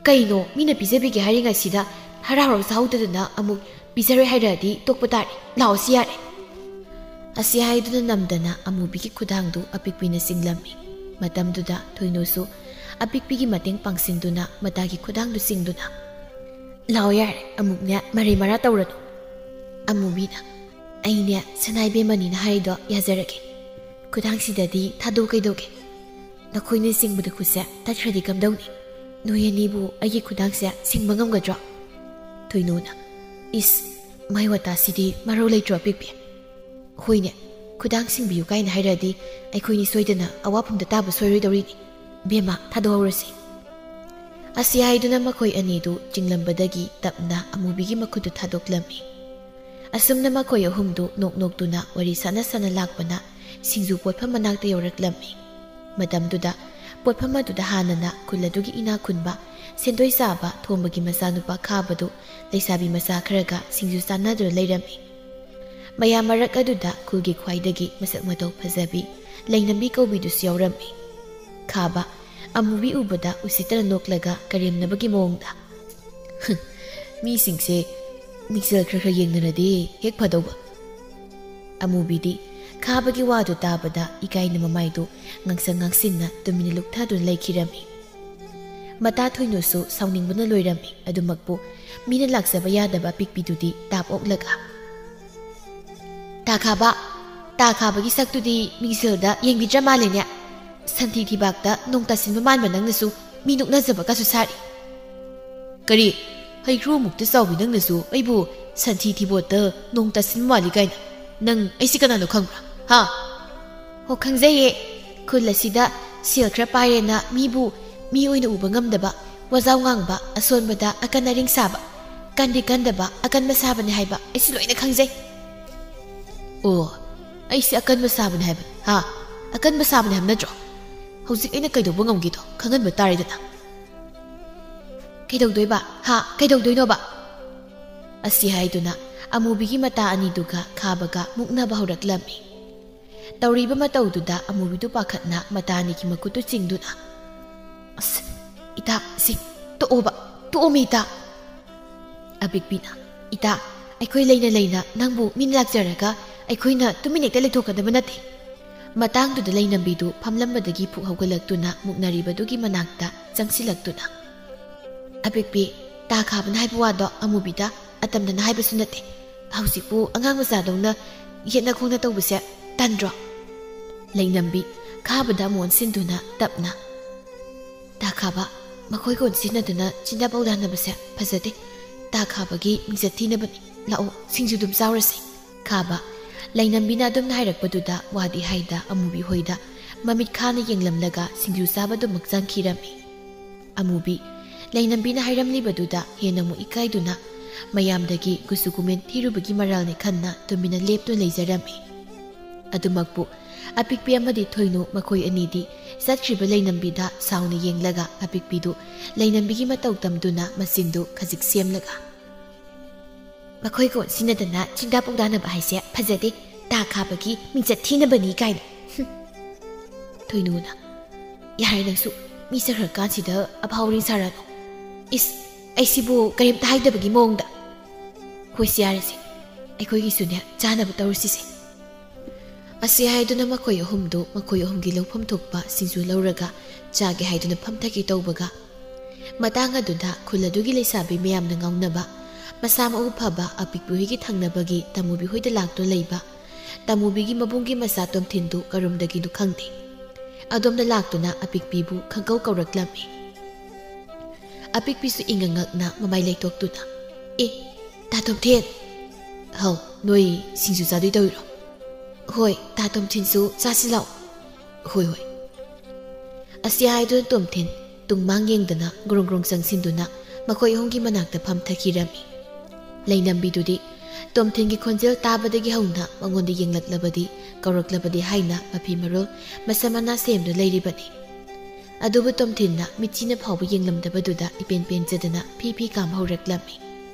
"ꯀꯩꯅꯣ, ꯃꯤꯅ ꯄꯤꯖꯕꯤꯒꯦ ꯍꯥꯏꯔꯤꯉꯩꯁꯤꯗ ꯍꯔꯥꯎ ꯍꯔꯥꯎ ꯆꯥꯍꯧꯗꯗꯅ ꯑꯃꯨꯛ ꯄꯤꯖꯔꯣꯏ ꯍꯥꯏꯔꯛꯑꯗꯤ ꯇꯣꯛꯄ ꯇꯥꯔꯦ꯫ ꯂꯥꯛꯑꯣ, ꯁꯤ ꯌꯥꯔꯦ꯫" ꯑꯁꯤ ꯍꯥꯏꯗꯨꯅ ꯅꯝꯗꯅ ꯑꯃꯨꯕꯤꯒꯤ ꯈꯨꯗꯥꯡꯗꯨ ꯑꯄꯤꯛꯄꯤꯅ ꯆꯤꯡꯂꯝꯃꯤ꯫ ꯃꯇꯝꯗꯨꯗ ꯊꯣꯏꯅꯨꯁꯨ ꯑꯄꯤꯛꯄꯤꯒꯤ ꯃꯇꯦꯡ ꯄꯥꯡꯁꯤꯟꯗꯨꯅ ꯃꯇꯥꯒꯤ ꯈꯨꯗꯥꯡꯗꯨ ꯆꯤꯡꯗꯨꯅ, "ꯂꯥꯛꯑꯣ ꯌꯥꯔꯦ, ꯑꯃꯨꯛꯅꯦ ꯃꯔꯩ ꯃꯔꯥ ꯇꯧꯔꯅꯨ꯫" ꯑꯃꯨꯕꯤꯅ, "ꯑꯩꯅꯦ ꯁꯅꯥ ꯏꯕꯦꯝꯃꯅꯤꯅ ꯍꯥꯏꯔꯤꯗꯣ ꯌꯥꯖꯔꯒꯦ꯫ ꯈꯨꯗꯥꯡꯁꯤꯗꯗꯤ ꯊꯥꯗꯣꯛ ꯀꯩꯗꯧꯒꯦ? ꯅꯈꯣꯏꯅ ꯆꯤꯡꯕꯗ ꯈꯨꯠꯁꯦ ꯇꯠꯈ꯭ꯔꯗꯤ ꯀꯝꯗꯧꯅꯤ? ꯅꯣꯏ ꯑꯅꯤꯕꯨ ꯑꯩꯒꯤ ꯈꯨꯗꯥꯡꯁꯦ ꯁꯤꯡꯕ ꯉꯝꯒꯗ꯭ꯔꯣ?" ꯊꯣꯏꯅꯨꯅ, "ꯏꯁ, ꯃꯥꯏ ꯋꯥꯇꯥꯁꯤꯗꯤ ꯃꯔꯧ ꯂꯩꯇ꯭ꯔꯣ ꯑꯄꯤꯛꯄꯤ? ꯍꯣꯏꯅꯦ, ꯈꯨꯗꯥꯡ ꯁꯤꯡꯕꯤꯌꯨ ꯀꯥꯏꯅ ꯍꯥꯏꯔꯛꯑꯗꯤ ꯑꯩꯈꯣꯏꯅꯤ ꯁꯣꯏꯗꯅ ꯑꯋꯥꯐꯝꯗ ꯇꯥꯕ ꯁꯣꯏꯔꯣꯏꯗꯧꯔꯤꯅꯤ꯫ ꯕꯦꯝꯃ, ꯊꯥꯗꯣꯛꯍꯧꯔꯁꯤ꯫" ꯑꯁꯤ ꯍꯥꯏꯗꯨꯅ ꯃꯈꯣꯏ ꯑꯅꯤꯗꯨ ꯆꯤꯡꯂꯝꯕꯗꯒꯤ ꯇꯞꯅ ꯑꯃꯨꯕꯤꯒꯤ ꯃꯈꯨꯠꯇꯨ ꯊꯥꯗꯣꯛꯂꯝꯃꯤ꯫ ꯑꯁꯨꯝꯅ ꯃꯈꯣꯏ ꯑꯍꯨꯝꯗꯨ ꯅꯣꯛ ꯅꯣꯛꯇꯨꯅ ꯋꯥꯔꯤ ꯁꯥꯟꯅ ꯁꯥꯟꯅ ꯂꯥꯛꯄꯅ ꯁꯤꯡꯖꯨ ꯄꯣꯠꯐꯝ ꯃꯅꯥꯛꯇ ꯌꯧꯔꯛꯂꯝꯃꯤ꯫ ꯃꯇꯝꯗꯨꯗ ꯄꯣꯠꯐꯝ ꯑꯗꯨꯗ ꯍꯥꯟꯅꯅ ꯈꯨꯜ ꯑꯗꯨꯒꯤ ꯏꯅꯥꯛ ꯈꯨꯟꯕ ꯁꯦꯟꯗꯣꯏ ꯆꯥꯕ ꯊꯣꯝꯕꯒꯤ ꯃꯆꯥꯅꯨꯄꯥ ꯈꯥꯕꯗꯨ ꯂꯩꯁꯥꯕꯤ ꯃꯆꯥ ꯈꯔꯒ ꯁꯤꯡꯖꯨ ꯆꯥꯟꯅꯗꯨꯅ ꯂꯩꯔꯝꯃꯤ꯫ ꯃꯌꯥꯝ ꯃꯔꯛ ꯑꯗꯨꯗ ꯈꯨꯜꯒꯤ ꯈ꯭ꯋꯥꯏꯗꯒꯤ ꯃꯁꯛ ꯃꯇꯧ ꯐꯖꯕꯤ ꯂꯩꯅꯝꯕꯤ ꯀꯧꯕꯤꯗꯨꯁꯨ ꯌꯥꯎꯔꯝꯃꯤ꯫ ꯈꯥꯕ ꯑꯃꯨꯕꯤ ꯎꯕꯗ ꯎꯁꯤꯠꯇꯅ ꯅꯣꯛꯂꯒ ꯀꯔꯦꯝꯅꯕꯒꯤ ꯃꯑꯣꯡꯗ, "ꯃꯤꯁꯤꯡꯁꯦ ꯃꯤꯡꯁꯦꯜ ꯈꯔ ꯈꯔ ꯌꯦꯡꯅꯔꯗꯤ ꯍꯦꯛ ꯐꯗꯧꯕ꯫" ꯑꯃꯨꯕꯤꯗꯤ ꯈꯥꯕꯒꯤ ꯋꯥꯗꯨ ꯇꯥꯕꯗ ꯏꯀꯥꯏꯅ ꯃꯃꯥꯏꯗꯨ ꯉꯥꯡꯁꯪ ꯉꯥꯡꯁꯤꯟꯅ ꯇꯨꯃꯤꯟꯅ ꯂꯨꯛꯊꯗꯨꯅ ꯂꯩꯈꯤꯔꯝꯃꯤ꯫ ꯃꯇꯥ ꯊꯣꯏꯅꯨꯁꯨ ꯁꯥꯎꯅꯤꯡꯕꯅ ꯂꯣꯏꯔꯝꯃꯤ꯫ ꯑꯗꯨꯃꯛꯄꯨ ꯃꯤꯅ ꯂꯥꯛꯆꯕ ꯌꯥꯗꯕ ꯑꯄꯤꯛꯄꯤꯗꯨꯗꯤ ꯇꯥꯞ ꯑꯣꯛꯂꯒ, "ꯇꯥ ꯈꯥꯕ, ꯇꯥ ꯈꯥꯕꯒꯤ ꯁꯛꯇꯨꯗꯤ ꯃꯤꯡꯁꯦꯜꯗ ꯌꯦꯡꯕꯤꯗ꯭ꯔ ꯃꯥꯜꯂꯦꯅꯦ꯫ ꯁꯟꯊꯤ ꯊꯤꯕꯥꯛꯇ ꯅꯣꯡ ꯇꯥꯁꯤꯟꯕ ꯃꯥꯟꯕ ꯅꯪꯅꯁꯨ ꯃꯤ ꯅꯣꯛꯅꯖꯕꯒꯁꯨ ꯁꯥꯔꯤ꯫ ꯀꯔꯤ? ꯍꯩꯀ꯭ꯔꯨꯃꯨꯛꯇ ꯆꯥꯎꯕꯤ ꯅꯪꯅꯁꯨ ꯑꯩꯕꯨ ꯁꯟꯊꯤ ꯊꯤꯕꯣꯠꯇ ꯅꯣꯡ ꯇꯥꯁꯤꯟꯕ ꯃꯥꯜꯂꯤ ꯀꯥꯏꯅ? ꯅꯪ ꯑꯩꯁꯤ ꯀꯅꯥꯅꯣ ꯈꯪꯕ꯭ꯔꯥ? ꯍꯥ? ꯍꯣ, ꯈꯪꯖꯩꯌꯦ꯫ ꯈꯨꯜ ꯑꯁꯤꯗ ꯁꯦꯜ ꯈꯔ ꯄꯥꯏꯔꯦꯅ ꯃꯤꯕꯨ ꯃꯤ ꯑꯣꯏꯅ ꯎꯕ ꯉꯝꯗꯕ, ꯋꯥꯖꯥꯎ ꯉꯥꯡꯕ, ꯑꯁꯣꯟꯕꯗ ꯑꯀꯟ ꯑꯔꯤꯡ ꯁꯥꯕ, ꯀꯟꯗꯤ ꯀꯟꯗꯕ, ꯑꯀꯟꯕ ꯁꯥꯕꯅꯤ ꯍꯥꯏꯕ ꯑꯩꯁꯤ ꯂꯣꯏꯅ ꯈꯪꯖꯩ꯫ ꯑꯣ, ꯑꯩꯁꯦ ꯑꯀꯟꯕ ꯁꯥꯕꯅꯤ ꯍꯥꯏꯕ? ꯍꯥ? ꯑꯀꯟꯕ ꯁꯥꯕꯅꯤ ꯍꯥꯏꯕ ꯅꯠꯇ꯭ꯔꯣ? ꯍꯧꯖꯤꯛ ꯑꯩꯅ ꯀꯩꯗꯧꯕ ꯉꯝꯒꯦꯗꯣ ꯈꯪꯍꯟꯕ ꯇꯥꯔꯦꯗꯅ꯫ ꯀꯩꯗꯧꯗꯣꯏꯕ? ꯍꯥ? ꯀꯩꯗꯧꯗꯣꯏꯅꯣꯕ? ꯑꯁꯤ ꯍꯥꯏꯗꯨꯅ ꯑꯃꯨꯕꯤꯒꯤ ꯃꯇꯥ ꯑꯅꯤꯗꯨꯒ ꯈꯥꯕꯒ ꯃꯨꯛꯅꯕ ꯍꯧꯔꯛꯂꯝꯃꯤ꯫ ꯇꯧꯔꯤꯕ ꯃꯇꯧꯗꯨꯗ ꯑꯃꯨꯕꯤꯗꯨ ꯄꯥꯈꯠꯅ ꯃꯇꯥ ꯑꯅꯤꯒꯤ ꯃꯈꯨꯠꯇꯨ ꯆꯤꯡꯗꯨꯅ, "ꯑꯁ, ꯏꯇꯥ, ꯁꯤ ꯇꯣꯛꯑꯣꯕ, ꯇꯣꯛꯑꯣꯃꯤ ꯏꯇꯥ!" ꯑꯄꯤꯛꯄꯤꯅ, "ꯏꯇꯥ, ꯑꯩꯈꯣꯏ ꯂꯩꯅ ꯂꯩꯅ ꯅꯪꯕꯨ ꯃꯤꯅ ꯂꯥꯛꯆꯔꯒ ꯑꯩꯈꯣꯏꯅ ꯇꯨꯃꯤꯟ ꯍꯦꯛꯇ ꯂꯩꯊꯣꯛꯀꯗꯕ ꯅꯠꯇꯦ꯫" ꯃꯇꯥꯡꯗꯨꯗ ꯂꯩꯅꯝꯕꯤꯗꯨ ꯐꯝꯂꯝꯕꯗꯒꯤ ꯐꯨꯛ ꯍꯧꯒꯠꯂꯛꯇꯨꯅ ꯃꯨꯛꯅꯔꯤꯕꯗꯨꯒꯤ ꯃꯅꯥꯛꯇ ꯆꯪꯁꯤꯜꯂꯛꯇꯨꯅ, "ꯑꯄꯤꯛꯄꯤ, ꯇꯥ ꯈꯥꯕꯅ ꯍꯥꯏꯕ ꯋꯥꯗꯣ ꯑꯃꯨꯕꯤꯗ ꯑꯇꯝꯅꯅ ꯍꯥꯏꯕꯁꯨ ꯅꯠꯇꯦ꯫ ꯍꯧꯖꯤꯛꯄꯨ ꯑꯉꯥꯡ ꯃꯆꯥꯗꯧꯅ ꯌꯦꯠꯅ ꯈꯣꯡꯅ ꯇꯧꯕꯁꯦ ꯇꯟꯗ꯭ꯔꯣ?" ꯂꯩꯅꯝꯕꯤ ꯈꯥꯕꯗ ꯑꯃꯨꯛ ꯑꯣꯟꯁꯤꯟꯗꯨꯅ ꯇꯞꯅ, "ꯇꯥ ꯈꯥꯕ, ꯃꯈꯣꯏꯒ ꯑꯣꯟꯁꯤꯟꯅꯗꯨꯅ ꯆꯤꯟꯗꯥ ꯄꯥꯎꯗꯥꯅꯕꯁꯦ ꯐꯖꯗꯦ꯫ ꯇꯥ ꯈꯥꯕꯒꯤ ꯃꯤꯡꯆꯠ ꯊꯤꯅꯕꯅꯤ꯫ ꯂꯥꯛꯑꯣ, ꯁꯤꯡꯖꯨ ꯑꯗꯨꯝ ꯆꯥꯎꯔꯁꯤ꯫" ꯈꯥꯕ, ꯂꯩꯅꯝꯕꯤꯅ ꯑꯗꯨꯝꯅ ꯍꯥꯏꯔꯛꯄꯗꯨꯗ ꯋꯥꯗꯤ ꯍꯥꯏꯗ ꯑꯃꯨꯕꯤ ꯍꯣꯏꯗ ꯃꯃꯤꯠ ꯈꯥꯅ ꯌꯦꯡꯂꯝꯂꯒ ꯁꯤꯡꯖꯨ ꯆꯥꯕꯗꯨꯃꯛ ꯆꯪꯈꯤꯔꯝꯃꯤ꯫ ꯑꯃꯨꯕꯤ, ꯂꯩꯅꯝꯕꯤꯅ ꯍꯥꯏꯔꯝꯂꯤꯕꯗꯨꯗ ꯍꯦꯟꯅ ꯑꯃꯨꯛ ꯏꯀꯥꯏꯗꯨꯅ ꯃꯌꯥꯝꯗꯒꯤ ꯀꯨꯆꯨ ꯀꯨꯃꯦꯟ ꯊꯤꯔꯨꯕꯒꯤ ꯃꯔꯥꯜꯅꯤ ꯈꯟꯅ ꯇꯨꯃꯤꯟꯅ ꯂꯦꯞꯇꯨꯅ ꯂꯩꯖꯔꯝꯃꯤ꯫ ꯑꯗꯨꯃꯛꯄꯨ ꯑꯄꯤꯛꯄꯤ ꯑꯃꯗꯤ ꯊꯣꯏꯅꯨ ꯃꯈꯣꯏ ꯑꯅꯤꯗꯤ ꯆꯠꯈ꯭ꯔꯤꯕ ꯂꯩꯅꯝꯕꯤꯗ ꯁꯥꯎꯅ ꯌꯦꯡꯂꯒ ꯑꯄꯤꯛꯄꯤꯗꯨ ꯂꯩꯅꯝꯕꯤꯒꯤ ꯃꯇꯧ ꯇꯝꯗꯨꯅ ꯃꯆꯤꯟꯗꯨ ꯈꯖꯤꯛ ꯁꯦꯝꯂꯒ, "ꯃꯈꯣꯏꯒ ꯑꯣꯟꯁꯤꯟꯅꯗꯅ ꯆꯤꯟꯗꯥ ꯄꯥꯎꯗꯥꯅꯕ ꯍꯥꯏꯁꯦ ꯐꯖꯗꯦ꯫ ꯇꯥ ꯈꯥꯕꯒꯤ ꯃꯤꯡꯆꯠ ꯊꯤꯅꯕꯅꯤ" ꯀꯥꯏꯅ꯫ ꯍꯨꯝ꯫ ꯊꯣꯏꯅꯨꯅ, "ꯌꯥꯔꯦ ꯅꯪꯁꯨ, ꯃꯤ ꯆꯠꯈ꯭ꯔꯀꯥꯟꯁꯤꯗ ꯑꯐꯥꯎ ꯑꯔꯤꯡ ꯁꯥꯔꯅꯨ꯫ ꯏꯁ, ꯑꯩꯁꯤꯕꯨ ꯀꯔꯤꯝꯇ ꯍꯥꯏꯗꯕꯒꯤ ꯃꯑꯣꯡꯗ꯫ ꯍꯣꯏꯁꯦ, ꯌꯥꯔꯦꯁꯦ, ꯑꯩꯈꯣꯏꯒꯤꯁꯨꯅꯦ ꯆꯥꯅꯕ ꯇꯧꯔꯁꯤꯁꯦ꯫" ꯑꯁꯤ ꯍꯥꯏꯗꯨꯅ ꯃꯈꯣꯏ ꯑꯍꯨꯝꯗꯨ ꯃꯈꯣꯏ ꯑꯍꯨꯝꯒꯤ ꯂꯧꯐꯝ ꯊꯣꯛꯄ ꯁꯤꯡꯖꯨ ꯂꯧꯔꯒ ꯆꯥꯒꯦ ꯍꯥꯏꯗꯨꯅ ꯐꯝꯊꯒꯦ ꯇꯧꯕꯒ, ꯃꯇꯥꯡ ꯑꯗꯨꯗ ꯈꯨꯜ ꯑꯗꯨꯒꯤ ꯂꯩꯁꯥꯕꯤ ꯃꯌꯥꯝꯅ ꯉꯥꯎꯅꯕ, ꯃꯁꯥ ꯃꯎ ꯐꯕ ꯑꯄꯤꯛꯄꯤ ꯍꯣꯏꯒꯤ ꯊꯪꯅꯕꯒꯤ ꯇꯃꯨꯕꯤ ꯍꯣꯏꯗ ꯂꯥꯛꯇꯨꯅ ꯂꯩꯕ ꯇꯥꯃꯨꯕꯤꯒꯤ ꯃꯕꯨꯡꯒꯤ ꯃꯆꯥ ꯇꯣꯝꯊꯤꯟꯗꯨ ꯀꯔꯣꯝꯗꯒꯤꯅꯣ ꯈꯪꯗꯦ꯫ ꯑꯗꯣꯝꯗ ꯂꯥꯛꯇꯨꯅ ꯑꯄꯤꯛꯄꯤꯕꯨ ꯈꯪꯀꯧ ꯀꯧꯔꯛꯂꯝꯃꯤ꯫ ꯑꯄꯤꯛꯄꯤꯁꯨ ꯏꯉꯛ ꯉꯛꯅ ꯃꯃꯥꯏ ꯂꯩꯊꯣꯛꯇꯨꯅ, "ꯑꯦ, ꯇꯥ ꯇꯣꯝꯊꯤꯟ!" "ꯍꯥꯎ, ꯅꯣꯏ ꯁꯤꯡꯖꯨ ꯆꯥꯗꯣꯏ ꯇꯧꯔꯤꯔꯣ?" "ꯍꯣꯏ, ꯇꯥ ꯇꯣꯝꯊꯤꯟꯁꯨ ꯆꯥꯁꯤ ꯂꯥꯛꯑꯣ꯫" "ꯍꯣꯏ, ꯍꯣꯏ꯫" ꯑꯁꯤ ꯍꯥꯏꯗꯨꯅ ꯇꯣꯝꯊꯤꯟ ꯇꯨꯡꯃꯥꯡ ꯌꯦꯡꯗꯅ ꯒ꯭ꯔꯣꯡ ꯒ꯭ꯔꯣꯡ ꯆꯪꯁꯤꯟꯗꯨꯅ ꯃꯈꯣꯏ ꯑꯍꯨꯝꯒꯤ ꯃꯅꯥꯛꯇ ꯐꯝꯊꯈꯤꯔꯝꯃꯤ꯫ ꯂꯩꯅꯝꯕꯤꯗꯨꯗꯤ ꯇꯣꯝꯊꯤꯟꯒꯤ ꯈꯣꯟꯖꯦꯜ ꯇꯥꯕꯗꯒꯤ ꯍꯧꯅ ꯃꯉꯣꯟꯗ ꯌꯦꯡꯂꯛꯂꯕꯗꯤ, ꯀꯧꯔꯛꯂꯕꯗꯤ ꯍꯥꯏꯅ ꯃꯐꯤ ꯃꯔꯣꯜ ꯃꯁꯝ ꯃꯅꯥ ꯁꯦꯝꯗꯨꯅ ꯂꯩꯔꯤꯕꯅꯤ꯫ ꯑꯗꯨꯕꯨ ꯇꯣꯝꯊꯤꯟꯅ ꯃꯤꯠꯆꯤꯅ ꯐꯥꯎꯕ ꯌꯦꯡꯂꯝꯗꯕꯗꯨꯗ ꯏꯄꯦꯟ ꯄꯦꯟꯖꯗꯅ ꯐꯤ ꯐꯤ ꯀꯥꯝꯕ ꯍꯧꯔꯛꯂꯝꯃꯤ꯫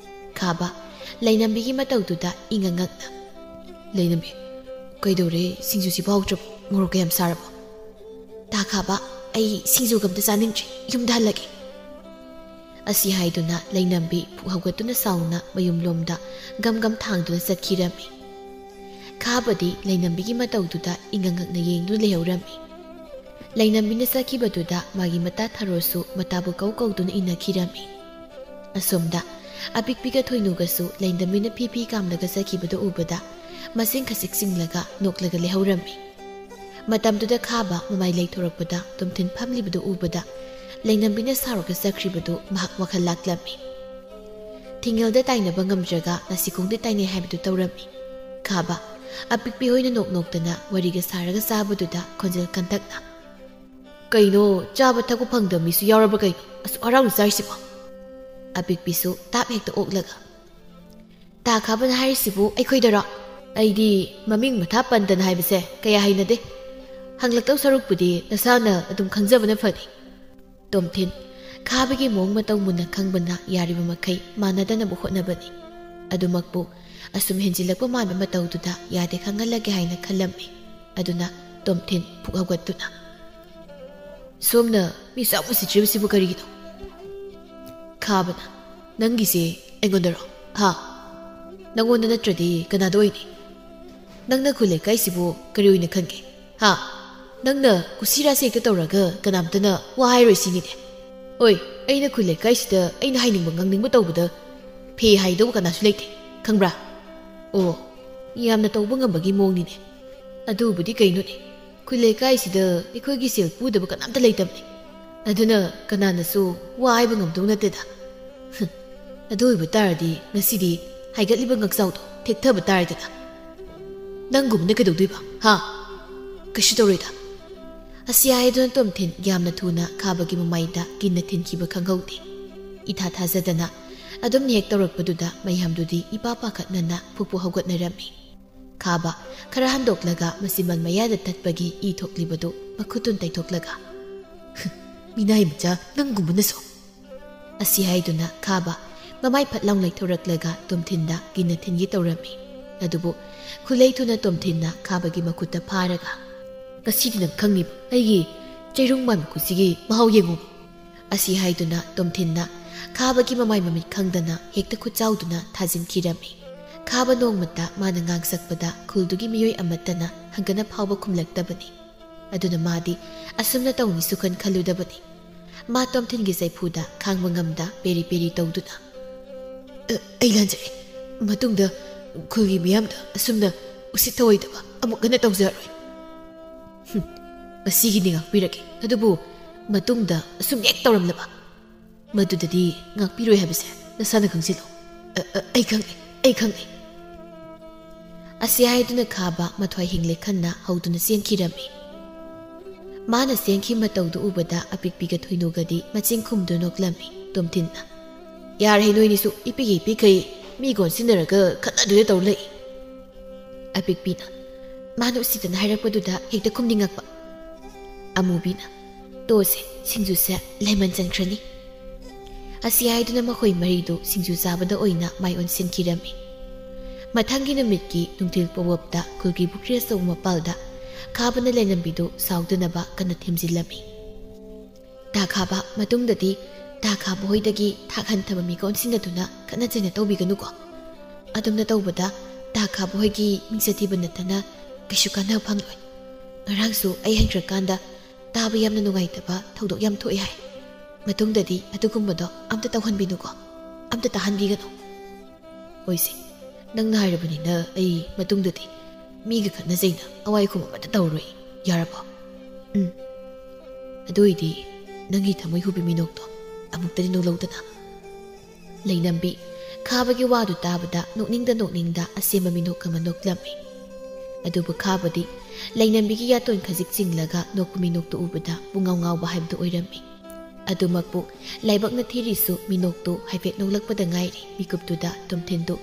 ꯈꯥꯕ ꯂꯩꯅꯝꯕꯤꯒꯤ ꯃꯇꯧꯗꯨꯗ ꯏꯉꯛ ꯉꯛꯅ, "ꯂꯩꯅꯝꯕꯤ, ꯀꯩꯗꯧꯔꯦ? ꯁꯤꯡꯖꯨꯁꯤꯕꯨ ꯍꯥꯎꯇ꯭ꯔꯕꯣ? ꯃꯣꯔꯣꯛ ꯀꯌꯥꯝ ꯁꯥꯔꯕꯣ?" "ꯇꯥ ꯈꯥꯕ, ꯑꯩ ꯁꯤꯡꯖꯨꯒ ꯑꯝꯇ ꯆꯥꯅꯤꯡꯗ꯭ꯔꯦ, ꯌꯨꯝꯗ ꯍꯜꯂꯒꯦ꯫" ꯑꯁꯤ ꯍꯥꯏꯗꯨꯅ ꯂꯩꯅꯝꯕꯤ ꯄꯨꯛ ꯍꯧꯒꯠꯇꯨꯅ ꯁꯥꯎꯅ ꯃꯌꯨꯝꯂꯣꯝꯗ ꯒꯝ ꯒꯝ ꯊꯥꯡꯗꯨꯅ ꯆꯠꯈꯤꯔꯝꯃꯤ꯫ ꯈꯥꯕꯗꯤ ꯂꯩꯅꯝꯕꯤꯒꯤ ꯃꯇꯧꯗꯨꯗ ꯏꯉꯛ ꯉꯛꯅ ꯌꯦꯡꯗꯨꯅ ꯂꯩꯍꯧꯔꯝꯃꯤ꯫ ꯂꯩꯅꯝꯕꯤꯅ ꯆꯠꯈꯤꯕꯗꯨꯗ ꯃꯥꯒꯤ ꯃꯇꯥ ꯊꯔꯣꯁꯨ ꯃꯇꯥꯕꯨ ꯀꯧ ꯀꯧꯗꯨꯅ ꯏꯟꯅꯈꯤꯔꯝꯃꯤ꯫ ꯑꯁꯣꯝꯗ ꯑꯄꯤꯛꯄꯤꯒ ꯊꯣꯏꯅꯨꯒꯁꯨ ꯂꯩꯅꯝꯕꯤꯅ ꯐꯤ ꯐꯤ ꯀꯥꯝꯂꯒ ꯆꯠꯈꯤꯕꯗꯨ ꯎꯕꯗ ꯃꯆꯤꯟ ꯈꯖꯤꯛ ꯆꯤꯡꯂꯒ ꯅꯣꯛꯂꯒ ꯂꯩꯍꯧꯔꯝꯃꯤ꯫ ꯃꯇꯝꯗꯨꯗ ꯈꯥꯕ ꯃꯃꯥꯏ ꯂꯩꯊꯣꯔꯛꯄꯗ ꯇꯣꯝꯊꯤꯟ ꯐꯝꯂꯤꯕꯗꯨ ꯎꯕꯗ ꯂꯩꯅꯝꯕꯤꯅ ꯁꯥꯎꯔꯒ ꯆꯠꯈ꯭ꯔꯤꯕꯗꯨ ꯃꯍꯥꯛ ꯋꯥꯈꯜ ꯂꯥꯛꯂꯝꯃꯤ꯫ ꯊꯤꯡꯉꯦꯜꯗ ꯇꯥꯏꯅꯕ ꯉꯝꯗ꯭ꯔꯒ ꯅꯥꯁꯤꯈꯣꯡꯗ ꯇꯥꯏꯅꯩ ꯍꯥꯏꯕꯗꯨ ꯇꯧꯔꯝꯃꯤ꯫ ꯈꯥꯕ ꯑꯄꯤꯛꯄꯤ ꯍꯣꯏꯅ ꯅꯣꯛ ꯅꯣꯛꯇꯅ ꯋꯥꯔꯤꯒ ꯁꯥꯔꯒ ꯆꯥꯕꯗꯨꯗ ꯈꯣꯟꯖꯦꯜ ꯀꯟꯇꯛꯅ, "ꯀꯩꯅꯣ, ꯆꯥꯕ ꯊꯛꯄ ꯐꯪꯗꯕ ꯃꯤꯁꯨ ꯌꯥꯎꯔꯕ ꯀꯩꯅꯣ? ꯑꯁꯨꯛ ꯍꯔꯥꯎꯅ ꯆꯥꯔꯤꯁꯤꯕꯣ?" ꯑꯄꯤꯛꯄꯤꯁꯨ ꯇꯥꯞ ꯍꯦꯛꯇ ꯑꯣꯛꯂꯒ, "ꯇꯥ ꯈꯥꯕꯅ ꯍꯥꯏꯔꯤꯁꯤꯕꯨ ꯑꯩꯈꯣꯏꯗꯔꯣ? ꯑꯩꯗꯤ ꯃꯃꯤꯡ ꯃꯊꯥ ꯄꯟꯗꯅ ꯍꯥꯏꯕꯁꯦ ꯀꯌꯥ ꯍꯩꯅꯗꯦ꯫ ꯍꯪꯂꯛꯇꯧ ꯁꯔꯨꯛꯄꯨꯗꯤ ꯅꯁꯥꯅ ꯑꯗꯨꯝ ꯈꯪꯖꯕꯅ ꯐꯅꯤ꯫" ꯇꯣꯝꯊꯤꯟ ꯈꯥꯕꯒꯤ ꯃꯑꯣꯡ ꯃꯇꯧ ꯃꯨꯟꯅ ꯈꯪꯕꯅ ꯌꯥꯔꯤꯕ ꯃꯈꯩ ꯃꯥꯟꯅꯗꯅꯕ ꯍꯣꯠꯅꯕꯅꯤ꯫ ꯑꯗꯨꯃꯛꯄꯨ ꯑꯁꯨꯝ ꯍꯦꯟꯖꯤꯜꯂꯛꯄ ꯃꯥꯟꯕ ꯃꯇꯧꯗꯨꯗ ꯌꯥꯗꯦ, ꯈꯪꯍꯜꯂꯒꯦ ꯍꯥꯏꯅ ꯈꯜꯂꯝꯃꯤ꯫ ꯑꯗꯨꯅ ꯇꯣꯝꯊꯤꯟ ꯄꯨꯛ ꯍꯧꯒꯠꯇꯨꯅ, "ꯁꯣꯝꯅ ꯃꯤ ꯁꯨꯛ ꯎꯁꯤꯠꯇ꯭ꯔꯤꯕꯁꯤꯕꯨ ꯀꯔꯤꯒꯤꯅꯣ?" ꯈꯥꯕꯅ, "ꯅꯪꯒꯤꯁꯦ ꯑꯩꯉꯣꯟꯗꯔꯣ? ꯍꯥ? ꯅꯪꯉꯣꯟꯗ ꯅꯠꯇ꯭ꯔꯗꯤ ꯀꯅꯥꯗ ꯑꯣꯏꯅꯤ? ꯅꯪꯅ ꯈꯨꯜ ꯂꯩꯀꯥꯏꯁꯤꯕꯨ ꯀꯔꯤ ꯑꯣꯏꯅ ꯈꯟꯒꯦ? ꯍꯥ? ꯅꯪꯅ ꯀꯨꯁꯤꯔꯥꯁꯤ ꯍꯦꯛꯇ ꯇꯧꯔꯒ ꯀꯅꯥꯝꯇꯅ ꯋꯥ ꯍꯥꯏꯔꯣꯏ ꯁꯤꯅꯤꯅꯦ꯫ ꯍꯣꯏ, ꯑꯩꯅ ꯈꯨꯜ ꯂꯩꯀꯥꯏꯁꯤꯗ ꯑꯩꯅ ꯍꯥꯏꯅꯤꯡꯕ ꯉꯥꯡꯅꯤꯡꯕ ꯇꯧꯕꯗ ꯐꯦ ꯍꯥꯏꯗꯧꯕ ꯀꯅꯥꯁꯨ ꯂꯩꯇꯦ, ꯈꯪꯕ꯭ꯔꯥ?" "ꯑꯣ, ꯌꯥꯝꯅ ꯇꯧꯕ ꯉꯝꯕꯒꯤ ꯃꯑꯣꯡꯅꯤꯅꯦ꯫ ꯑꯗꯨꯕꯨꯗꯤ ꯀꯩꯅꯣꯅꯦ, ꯑꯩꯈꯣꯏ ꯂꯩꯀꯥꯏꯁꯤꯗ ꯑꯩꯈꯣꯏꯒꯤ ꯁꯦꯜ ꯄꯨꯗꯕ ꯀꯅꯥꯝꯇ ꯂꯩꯇꯕꯅꯤ꯫ ꯑꯗꯨꯅ ꯀꯅꯥꯅꯁꯨ ꯋꯥ ꯍꯥꯏꯕ ꯉꯝꯗꯧ ꯅꯠꯇꯦꯗ꯫ ꯍꯨꯝ, ꯑꯗꯨ ꯑꯣꯏꯕ ꯇꯥꯔꯗꯤ ꯉꯁꯤꯗꯤ ꯍꯥꯏꯒꯠꯂꯤꯕ ꯉꯛꯆꯥꯎꯗꯣ ꯊꯦꯛꯊꯕ ꯇꯥꯔꯦꯗꯅ꯫ ꯅꯪꯒꯨꯝꯕꯅ ꯀꯩꯗꯧꯗꯣꯏꯕ, ꯍꯥ? ꯀꯩꯁꯨ ꯇꯧꯔꯣꯏꯗ꯫ ꯑꯁꯤ ꯍꯥꯏꯗꯨꯅ ꯇꯣꯝꯊꯤꯟ ꯌꯥꯝꯅ ꯊꯨꯅ ꯈꯥꯕꯒꯤ ꯃꯃꯥꯏꯗ ꯀꯤꯟꯅ ꯊꯤꯟꯈꯤꯕ ꯈꯪꯍꯧꯗꯦ꯫ ꯏꯊꯥ ꯊꯥꯖꯗꯅ ꯑꯗꯨꯝꯅ ꯍꯦꯛ ꯇꯧꯔꯛꯄꯗꯨꯗ ꯃꯌꯥꯝꯗꯨꯗꯤ ꯏꯄꯥ ꯄꯥꯈꯠꯅꯅ ꯐꯨꯛ ꯐꯨꯛ ꯍꯧꯒꯠꯅꯔꯝꯃꯤ꯫ ꯈꯥꯕ ꯈꯔ ꯍꯟꯗꯣꯛꯂꯒ ꯃꯆꯤꯟꯕꯥꯜ ꯃꯌꯥꯗ ꯇꯠꯄꯒꯤ ꯏ ꯊꯣꯛꯂꯤꯕꯗꯨ ꯃꯈꯨꯠꯇꯨꯅ ꯇꯩꯊꯣꯛꯂꯒ, "ꯃꯤꯅꯥꯏ ꯃꯆꯥ, ꯅꯪꯒꯨꯝꯕꯅꯁꯨ!" ꯑꯁꯤ ꯍꯥꯏꯗꯨꯅ ꯈꯥꯕ ꯃꯃꯥꯏ ꯐꯠ ꯂꯥꯎ ꯂꯩꯊꯣꯔꯛꯂꯒ ꯇꯣꯝꯊꯤꯟꯗ ꯀꯤꯟꯅ ꯊꯤꯟꯒꯦ ꯇꯧꯔꯝꯃꯤ꯫ ꯑꯗꯨꯕꯨ ꯈꯨꯂꯩ ꯊꯨꯅ ꯇꯣꯝꯊꯤꯟꯅ ꯈꯥꯕꯒꯤ ꯃꯈꯨꯠꯇ ꯐꯥꯔꯒ, "ꯉꯁꯤꯗꯤ ꯅꯪ ꯈꯪꯅꯤꯕ ꯑꯩꯒꯤ ꯆꯩꯔꯨꯡ ꯃꯥꯟꯕ ꯈꯨꯠꯁꯤꯒꯤ ꯃꯍꯥꯎ ꯌꯦꯡꯉꯨ!" ꯑꯁꯤ ꯍꯥꯏꯗꯨꯅ ꯇꯣꯝꯊꯤꯟꯅ ꯈꯥꯕꯒꯤ ꯃꯃꯥꯏ ꯃꯃꯤꯠ ꯈꯪꯗꯅ ꯍꯦꯛꯇ ꯈꯨꯠꯆꯥꯎꯗꯨꯅ ꯊꯥꯖꯤꯟꯈꯤꯔꯝꯃꯤ꯫ ꯈꯥꯕ ꯅꯣꯡꯃꯇ ꯃꯥꯅ ꯉꯥꯡꯁꯛꯄꯗ ꯈꯨꯜꯗꯨꯒꯤ ꯃꯤꯑꯣꯏ ꯑꯃꯠꯇꯅ ꯍꯪꯒꯅ ꯐꯥꯎꯕ ꯈꯨꯝꯂꯛꯇꯕꯅꯤ꯫ ꯑꯗꯨꯅ ꯃꯥꯗꯤ ꯑꯁꯨꯝꯅ ꯇꯧꯅꯤꯁꯨ ꯈꯟ ꯈꯜꯂꯨꯗꯕꯅꯤ꯫ ꯃꯥ ꯇꯣꯝꯊꯤꯟꯒꯤ ꯆꯩꯐꯨꯗ ꯈꯥꯡꯕ ꯉꯝꯗ ꯄꯦꯔꯤ ꯄꯦꯔꯤ ꯇꯧꯗꯨꯅ, "ꯑ, ꯑꯩ ꯂꯥꯟꯖꯔꯦ꯫ ꯃꯇꯨꯡꯗ ꯈꯨꯜꯒꯤ ꯃꯤꯌꯥꯝꯗ ꯑꯁꯨꯝꯅ ꯎꯁꯤꯠ ꯊꯑꯣꯏꯗꯕ ꯑꯃꯨꯛ ꯍꯟꯅ ꯇꯧꯖꯔꯣꯏ꯫ ꯍꯨꯝ, ꯉꯁꯤꯒꯤꯗꯤ ꯉꯥꯛꯄꯤꯔꯒꯦ, ꯑꯗꯨꯕꯨ ꯃꯇꯨꯡꯗ ꯑꯁꯨꯝ ꯍꯦꯛ ꯇꯧꯔꯝꯂꯕ, ꯃꯗꯨꯗꯗꯤ ꯉꯥꯛꯄꯤꯔꯣꯏ ꯍꯥꯏꯕꯁꯦ ꯅꯁꯥꯅ ꯈꯪꯖꯤꯜꯂꯨ꯫" "ꯑ, ꯑ, ꯑꯩ ꯈꯪꯉꯦ, ꯑꯩ ꯈꯪꯉꯦ꯫" ꯑꯁꯤ ꯍꯥꯏꯗꯨꯅ ꯈꯥꯕ ꯃꯊ꯭ꯋꯥꯏ ꯍꯤꯡꯂꯦ ꯈꯟꯅ ꯍꯧꯗꯨꯅ ꯆꯦꯟꯈꯤꯔꯝꯃꯤ꯫ ꯃꯥꯅ ꯆꯦꯟꯈꯤ ꯃꯇꯧꯗꯨ ꯎꯕꯗ ꯑꯄꯤꯛꯄꯤꯒ ꯊꯣꯏꯅꯨꯒꯗꯤ ꯃꯆꯤꯟ ꯈꯨꯝꯗꯨ ꯅꯣꯛꯂꯝꯃꯤ꯫ ꯇꯣꯝꯊꯤꯟꯅ, "ꯌꯥꯔꯦ, ꯅꯣꯏꯅꯤꯁꯨ ꯏꯄꯤꯒꯤ ꯏꯄꯤꯈꯩ ꯃꯤ ꯀꯣꯟꯁꯤꯟꯅꯔꯒ ꯈꯠꯅꯗꯨꯅ ꯇꯧ ꯂꯩ꯫" ꯑꯄꯤꯛꯄꯤꯅ, "ꯃꯥꯅ ꯎꯁꯤꯠꯇꯅ ꯍꯥꯏꯔꯛꯄꯗꯨꯗ ꯍꯦꯛꯇ ꯈꯨꯝꯅꯤꯡꯉꯛꯄ꯫" ꯑꯃꯨꯕꯤꯅ, "ꯇꯣꯁꯦ, ꯁꯤꯡꯖꯨꯁꯦ ꯂꯦꯃꯟ ꯆꯟꯈ꯭ꯔꯅꯤ꯫" ꯑꯁꯤ ꯍꯥꯏꯗꯨꯅ ꯃꯈꯣꯏ ꯃꯔꯤꯗꯨ ꯁꯤꯡꯖꯨ ꯆꯥꯕꯗ ꯑꯣꯏꯅ ꯃꯥꯏ ꯑꯣꯟꯁꯤꯟꯈꯤꯔꯝꯃꯤ꯫ ꯃꯊꯪꯒꯤ ꯅꯨꯃꯤꯠꯀꯤ ꯅꯨꯡꯊꯤꯜ ꯄꯣꯋꯞꯇ ꯈꯨꯜꯒꯤ ꯄꯨꯈ꯭ꯔꯤ ꯑꯆꯧꯕ ꯃꯄꯥꯜꯗ ꯈꯥꯕꯅ ꯂꯩꯂꯝꯕꯤꯗꯨ ꯁꯥꯎꯗꯅꯕ ꯀꯟꯅ ꯊꯦꯝꯖꯤꯜꯂꯝꯃꯤ꯫ "ꯇꯥ ꯈꯥꯕ, ꯃꯇꯨꯡꯗꯗꯤ ꯇꯥ ꯈꯥꯕ ꯍꯣꯏꯗꯒꯤ ꯊꯥꯛ ꯍꯟꯊꯕ ꯃꯤꯒ ꯑꯣꯟꯁꯤꯟꯅꯗꯨꯅ ꯈꯠꯅ ꯆꯩꯅ ꯇꯧꯕꯤꯒꯅꯨꯀꯣ꯫ ꯑꯗꯨꯝꯅ ꯇꯧꯕꯗ ꯇꯥ ꯈꯥꯕ ꯍꯣꯏꯒꯤ ꯃꯤꯡꯆꯠ ꯊꯤꯕ ꯅꯠꯇꯅ ꯀꯩꯁꯨ ꯀꯥꯟꯅꯕ ꯐꯪꯂꯣꯏ꯫ ꯉꯔꯥꯡꯁꯨ ꯑꯩ ꯍꯟꯈ꯭ꯔꯀꯥꯟꯗ ꯇꯥꯕ ꯌꯥꯝꯅ ꯅꯨꯡꯉꯥꯏꯇꯕ ꯊꯧꯗꯣꯛ ꯌꯥꯝ ꯊꯣꯛꯑꯦ ꯍꯥꯏ꯫ ꯃꯇꯨꯡꯗꯗꯤ ꯑꯗꯨꯒꯨꯝꯕꯗꯣ ꯑꯝꯇ ꯇꯧꯍꯟꯕꯤꯅꯨꯀꯣ, ꯑꯝꯇ ꯇꯥꯍꯟꯕꯤꯒꯅꯨ꯫" "ꯍꯣꯏꯁꯦ, "ꯅꯪꯅ ꯍꯥꯏꯔꯕꯅꯤꯅ ꯑꯩ ꯃꯇꯨꯡꯗꯗꯤ ꯃꯤꯒ ꯈꯠꯅꯖꯩꯅ ꯑꯋꯥꯏ ꯑꯈꯨꯝ ꯑꯃꯠꯇ ꯇꯧꯔꯣꯏ, ꯌꯥꯔꯕꯣ?" "ꯎꯝ, ꯑꯗꯨ ꯑꯣꯏꯗꯤ ꯅꯪꯒꯤ ꯊꯃꯣꯏ ꯍꯨꯕꯤ ꯃꯤꯅꯣꯛꯇꯣ ꯑꯃꯨꯛꯇꯗꯤ ꯅꯣꯛꯂꯧꯗꯅ꯫" ꯂꯩꯅꯝꯕꯤ ꯈꯥꯕꯒꯤ ꯋꯥꯗꯨ ꯇꯥꯕꯗ ꯅꯣꯛꯅꯤꯡꯗ ꯅꯣꯛꯅꯤꯡꯗ ꯑꯁꯦꯝꯕ ꯃꯤꯅꯣꯛ ꯑꯃ ꯅꯣꯛꯂꯝꯃꯤ꯫ ꯑꯗꯨꯕꯨ ꯈꯥꯕꯗꯤ ꯂꯩꯅꯝꯕꯤꯒꯤ ꯌꯥꯇꯣꯟ ꯈꯖꯤꯛ ꯆꯤꯡꯂꯒ ꯅꯣꯛꯄ ꯃꯤꯅꯣꯛꯇꯨ ꯎꯕꯗ ꯄꯨꯡꯉꯥꯎ ꯉꯥꯎꯕ ꯍꯥꯏꯕꯗꯨ ꯑꯣꯏꯔꯝꯃꯤ꯫ ꯑꯗꯨꯃꯛꯄꯨ ꯂꯥꯏꯕꯛꯅ ꯊꯤꯔꯤꯁꯨ ꯃꯤꯅꯣꯛꯇꯨ ꯍꯥꯏꯐꯦꯠ ꯅꯣꯛꯂꯛꯄꯗ ꯉꯥꯏꯔꯤ ꯃꯤꯀꯨꯞꯇꯨꯗ ꯇꯣꯝꯊꯤꯟꯗꯨ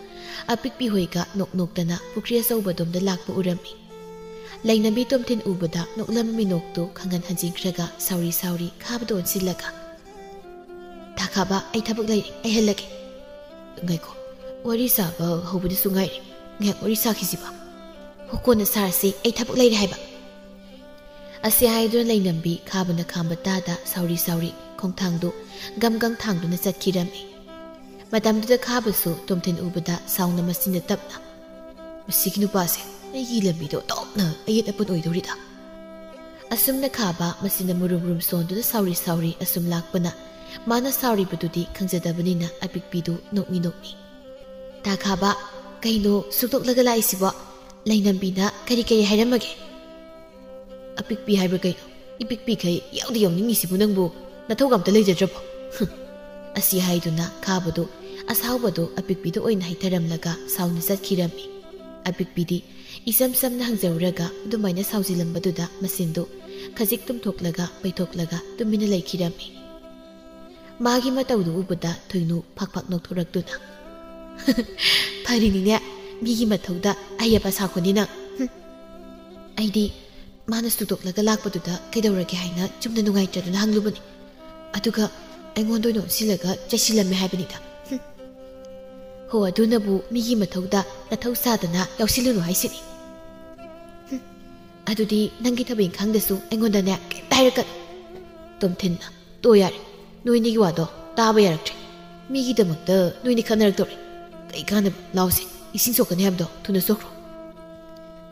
ꯑꯄꯤꯛꯄꯤ ꯍꯣꯏꯒ ꯅꯣꯛ ꯅꯣꯛꯇꯅ ꯄꯨꯈ꯭ꯔꯤ ꯑꯆꯧꯕꯗꯣꯝꯗ ꯂꯥꯛꯄ ꯎꯔꯝꯃꯤ꯫ ꯂꯩꯅꯝꯕꯤ ꯇꯣꯝꯊꯤꯟ ꯎꯕꯗ ꯅꯣꯛꯂꯝꯕ ꯃꯤꯅꯣꯛꯇꯨ ꯈꯪꯍꯟ ꯍꯟꯖꯤꯟꯈ꯭ꯔꯒ ꯁꯥꯎꯔꯤ ꯁꯥꯎꯔꯤ ꯈꯥꯕꯗ ꯑꯣꯟꯁꯤꯜꯂꯒ, "ꯇꯥꯈꯥꯕ, ꯑꯩ ꯊꯕꯛ ꯂꯩꯔꯦ, ꯑꯩ ꯍꯜꯂꯒꯦ꯫" "ꯉꯥꯏꯈꯣ, ꯋꯥꯔꯤ ꯁꯥꯕ ꯍꯧꯕꯗꯁꯨ ꯉꯥꯏꯔꯦ, ꯉꯥꯏꯍꯥꯛ ꯋꯥꯔꯤ ꯁꯥꯈꯤꯁꯤꯕ꯫" "ꯍꯣ, ꯀꯣꯟꯅ ꯁꯥꯔꯁꯤ, ꯑꯩ ꯊꯕꯛ ꯂꯩꯔꯦ ꯍꯥꯏꯕ꯫" ꯑꯁꯤ ꯍꯥꯏꯗꯨꯅ ꯂꯩꯅꯝꯕꯤ ꯈꯥꯕꯅ ꯈꯥꯝꯕ ꯇꯥꯗ ꯁꯥꯎꯔꯤ ꯁꯥꯎꯔꯤ ꯈꯣꯡꯊꯥꯡꯗꯨ ꯒꯝ ꯒꯝ ꯊꯥꯡꯗꯨꯅ ꯆꯠꯈꯤꯔꯝꯃꯤ꯫ ꯃꯇꯝꯗꯨꯗ ꯈꯥꯕꯁꯨ ꯇꯣꯝꯊꯤꯟ ꯎꯕꯗ ꯁꯥꯎꯅ ꯃꯆꯤꯟꯗ ꯇꯞꯅ, "ꯃꯁꯤꯒꯤ ꯅꯨꯄꯥꯁꯦ ꯑꯩꯒꯤ ꯂꯝꯕꯤꯗ ꯑꯣꯟꯊꯣꯛꯅ ꯑꯌꯦꯠ ꯑꯄꯟ ꯑꯣꯏꯗꯧꯔꯤꯗ꯫" ꯑꯁꯨꯝꯅ ꯈꯥꯕ ꯃꯆꯤꯟꯗ ꯃꯨꯔꯨꯝ ꯃꯨꯔꯨꯝ ꯁꯣꯟꯗꯨꯅ ꯁꯥꯎꯔꯤ ꯁꯥꯎꯔꯤ ꯑꯁꯨꯝ ꯂꯥꯛꯄꯅ ꯃꯥꯅ ꯁꯥꯎꯔꯤꯕꯗꯨꯗꯤ ꯈꯪꯖꯗꯕꯅꯤꯅ ꯑꯄꯤꯛꯄꯤꯗꯨ ꯅꯣꯛꯃꯤ ꯅꯣꯛꯃꯤ꯫ "ꯇꯥ ꯈꯥꯕ, ꯀꯩꯅꯣ ꯁꯨꯛꯇꯣꯛꯂꯒ ꯂꯥꯛꯏꯁꯤꯕꯣ? ꯂꯩꯅꯝꯕꯤꯅ ꯀꯔꯤ ꯀꯔꯤ ꯍꯥꯏꯔꯝꯃꯒꯦ?" "ꯑꯄꯤꯛꯄꯤ ꯍꯥꯏꯕ꯭ꯔꯥ ꯀꯩꯅꯣ? ꯏꯄꯤꯛ ꯄꯤꯈꯩ ꯌꯥꯎꯗꯤ ꯌꯥꯎꯅꯤꯡꯉꯤꯁꯤꯕꯨ ꯅꯪꯕꯨ ꯅꯊꯧꯒ ꯑꯝꯇ ꯂꯩꯖꯗ꯭ꯔꯕꯣ?" ꯍꯨꯝ꯫ ꯑꯁꯤ ꯍꯥꯏꯗꯨꯅ ꯈꯥꯕꯗꯨ ꯑꯁꯥꯎꯕꯗꯨ ꯑꯄꯤꯛꯄꯤꯗ ꯑꯣꯏꯅ ꯍꯩꯊꯔꯝꯂꯒ ꯁꯥꯎꯅ ꯆꯠꯈꯤꯔꯝꯃꯤ꯫ ꯑꯄꯤꯛꯄꯤꯗꯤ ꯏꯆꯝ ꯆꯝꯅ ꯍꯪꯖꯔꯨꯔꯒ ꯑꯗꯨꯃꯥꯏꯅ ꯁꯥꯎꯖꯤꯜꯂꯝꯕꯗꯨꯗ ꯃꯆꯤꯟꯗꯨ ꯈꯖꯤꯛ ꯇꯨꯝꯊꯣꯛꯂꯒ ꯄꯩꯊꯣꯛꯂꯒ ꯇꯨꯃꯤꯟꯅ ꯂꯩꯈꯤꯔꯝꯃꯤ꯫ ꯃꯥꯒꯤ ꯃꯇꯧꯗꯨ ꯎꯕꯗ ꯊꯣꯏꯅꯨ ꯐꯛ ꯐꯛ ꯅꯣꯛꯊꯣꯔꯛꯇꯨꯅ, "ꯐꯔꯤꯅꯤꯅꯦ, ꯃꯤꯒꯤ ꯃꯊꯧꯗ ꯑꯍꯩ ꯑꯄꯥ ꯁꯥꯈꯣꯅꯤ ꯅꯪ꯫ ꯍꯨꯝ꯫ ꯑꯩꯗꯤ ꯃꯥꯅ ꯁꯨꯛꯇꯣꯛꯂꯒ ꯂꯥꯛꯄꯗꯨꯗ ꯀꯩꯗꯧꯔꯒꯦ ꯍꯥꯏꯅ ꯆꯨꯝꯅ ꯅꯨꯡꯉꯥꯏꯇ꯭ꯔꯗꯨꯅ ꯍꯪꯂꯨꯕꯅꯤ꯫ ꯑꯗꯨꯒ ꯑꯩꯉꯣꯟꯗ ꯑꯣꯏꯅ ꯑꯣꯟꯁꯤꯜꯂꯒ ꯆꯩꯁꯤꯜꯂꯝꯃꯦ ꯍꯥꯏꯕꯅꯤꯗ꯫ ꯍꯨꯝ꯫ ꯍꯣ, ꯑꯗꯨꯅꯕꯨ ꯃꯤꯒꯤ ꯃꯊꯧꯗ ꯅꯊꯧ ꯁꯥꯗꯅ ꯌꯥꯎꯁꯤꯜꯂꯨꯅꯨ ꯍꯥꯏꯁꯤꯅꯤ꯫ ꯍꯨꯝ꯫ ꯑꯗꯨꯗꯤ ꯅꯪꯒꯤ ꯊꯕꯛ ꯏꯪꯈꯥꯡꯗꯁꯨ ꯑꯩꯉꯣꯟꯗꯅꯦ ꯀꯩꯝꯇ ꯍꯥꯏꯔꯛꯀꯅꯨ꯫" ꯇꯣꯝꯊꯤꯟꯅ, "ꯇꯣ ꯌꯥꯔꯦ, ꯅꯣꯏꯅꯤꯒꯤ ꯋꯥꯗꯣ ꯇꯥꯕ ꯌꯥꯔꯛꯇ꯭ꯔꯦ꯫ ꯃꯤꯒꯤꯗꯃꯛꯇ ꯅꯣꯏꯅꯤ ꯈꯠꯅꯔꯛꯇꯧꯔꯦ꯫ ꯀꯩ ꯀꯥꯟꯅꯕ? ꯂꯥꯎꯁꯦ, ꯏꯁꯤꯡ ꯁꯣꯛꯀꯅꯤ ꯍꯥꯏꯕꯗꯣ ꯊꯨꯅ ꯁꯣꯛꯈ꯭ꯔꯣ꯫"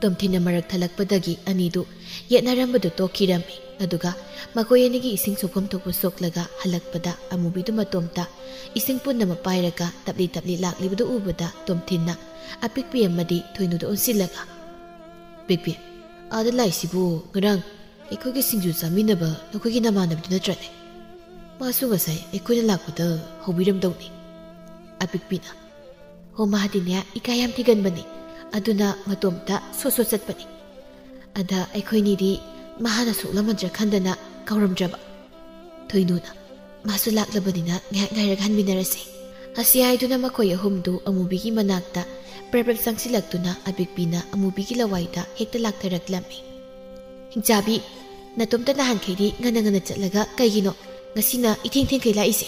ꯇꯣꯝꯊꯤꯟꯅ ꯃꯔꯛ ꯊꯠꯂꯛꯄꯗꯒꯤ ꯑꯅꯤꯗꯨ ꯌꯦꯠꯅꯔꯝꯕꯗꯨ ꯇꯣꯛꯈꯤꯔꯝꯃꯤ꯫ ꯑꯗꯨꯒ ꯃꯈꯣꯏ ꯑꯅꯤꯒꯤ ꯏꯁꯤꯡ ꯁꯣꯛꯐꯝ ꯊꯣꯛꯄ ꯁꯣꯛꯂꯒ ꯍꯜꯂꯛꯄꯗ ꯑꯃꯨꯕꯤꯗꯨ ꯃꯇꯣꯝꯇ ꯏꯁꯤꯡ ꯄꯨꯟꯅꯃꯛ ꯄꯥꯏꯔꯒ ꯇꯞꯂꯤ ꯇꯞꯂꯤ ꯂꯥꯛꯂꯤꯕꯗꯨ ꯎꯕꯗ ꯇꯣꯝꯊꯤꯟꯅ ꯑꯄꯤꯛꯄꯤ ꯑꯃꯗꯤ ꯊꯣꯏꯅꯨꯗ ꯑꯣꯟꯁꯤꯜꯂꯒ, "ꯄꯤꯛꯄꯤ, ꯑꯥꯗ ꯂꯥꯛꯏꯁꯤꯕꯨ ꯉꯔꯥꯡ ꯑꯩꯈꯣꯏꯒꯤ ꯁꯤꯡꯖꯨ ꯆꯥꯃꯤꯟꯅꯕ ꯅꯈꯣꯏꯒꯤ ꯅꯃꯥꯟꯅꯕꯗꯨ ꯅꯠꯇ꯭ꯔꯅꯦ? ꯃꯥꯁꯨ ꯉꯁꯥꯏ ꯑꯩꯈꯣꯏꯅ ꯂꯥꯛꯄꯗ ꯍꯧꯕꯤꯔꯝꯗꯧꯅꯤ꯫" ꯑꯄꯤꯛꯄꯤꯅ, "ꯍꯣ, ꯃꯥꯗꯤꯅꯦ ꯏꯀꯥꯏ ꯌꯥꯝ ꯊꯤꯒꯟꯕꯅꯤ, ꯑꯗꯨꯅ ꯃꯇꯣꯝꯇ ꯁꯣꯠ ꯁꯣꯠ ꯆꯠꯄꯅꯤ꯫ ꯑꯗ ꯑꯩꯈꯣꯏꯅꯤꯗꯤ ꯃꯍꯥꯛꯅ ꯁꯣꯛꯂꯝꯃꯗ꯭ꯔꯥ ꯈꯟꯗꯅ ꯀꯧꯔꯝꯗ꯭ꯔꯕ꯫" ꯊꯣꯏꯅꯨꯅ, "ꯃꯥꯁꯨ ꯂꯥꯛꯂꯕꯅꯤꯅ ꯉꯥꯏꯍꯥꯛ ꯉꯥꯏꯔꯒ ꯍꯟꯃꯤꯟꯅꯔꯁꯤ꯫" ꯑꯁꯤ ꯍꯥꯏꯗꯨꯅ ꯃꯈꯣꯏ ꯑꯍꯨꯝꯗꯨ ꯑꯃꯨꯕꯤꯒꯤ ꯃꯅꯥꯛꯇ ꯄ꯭ꯔꯞ ꯄ꯭ꯔꯞ ꯆꯪꯁꯤꯜꯂꯛꯇꯨꯅ ꯑꯄꯤꯛꯄꯤꯅ ꯑꯃꯨꯕꯤꯒꯤ ꯂꯋꯥꯏꯗ ꯍꯦꯛꯇ ꯂꯥꯛꯊꯔꯛꯂꯝꯃꯤ꯫ "ꯍꯤꯡꯆꯥꯕꯤ, ꯅꯇꯣꯝꯇ ꯅꯍꯥꯟꯈꯩꯗꯤ ꯉꯟꯅ ꯉꯟꯅ ꯆꯠꯂꯒ ꯀꯩꯒꯤꯅꯣ ꯉꯁꯤꯅ ꯏꯊꯦꯡ ꯊꯦꯡꯈꯩ ꯂꯥꯛꯏꯁꯦ?"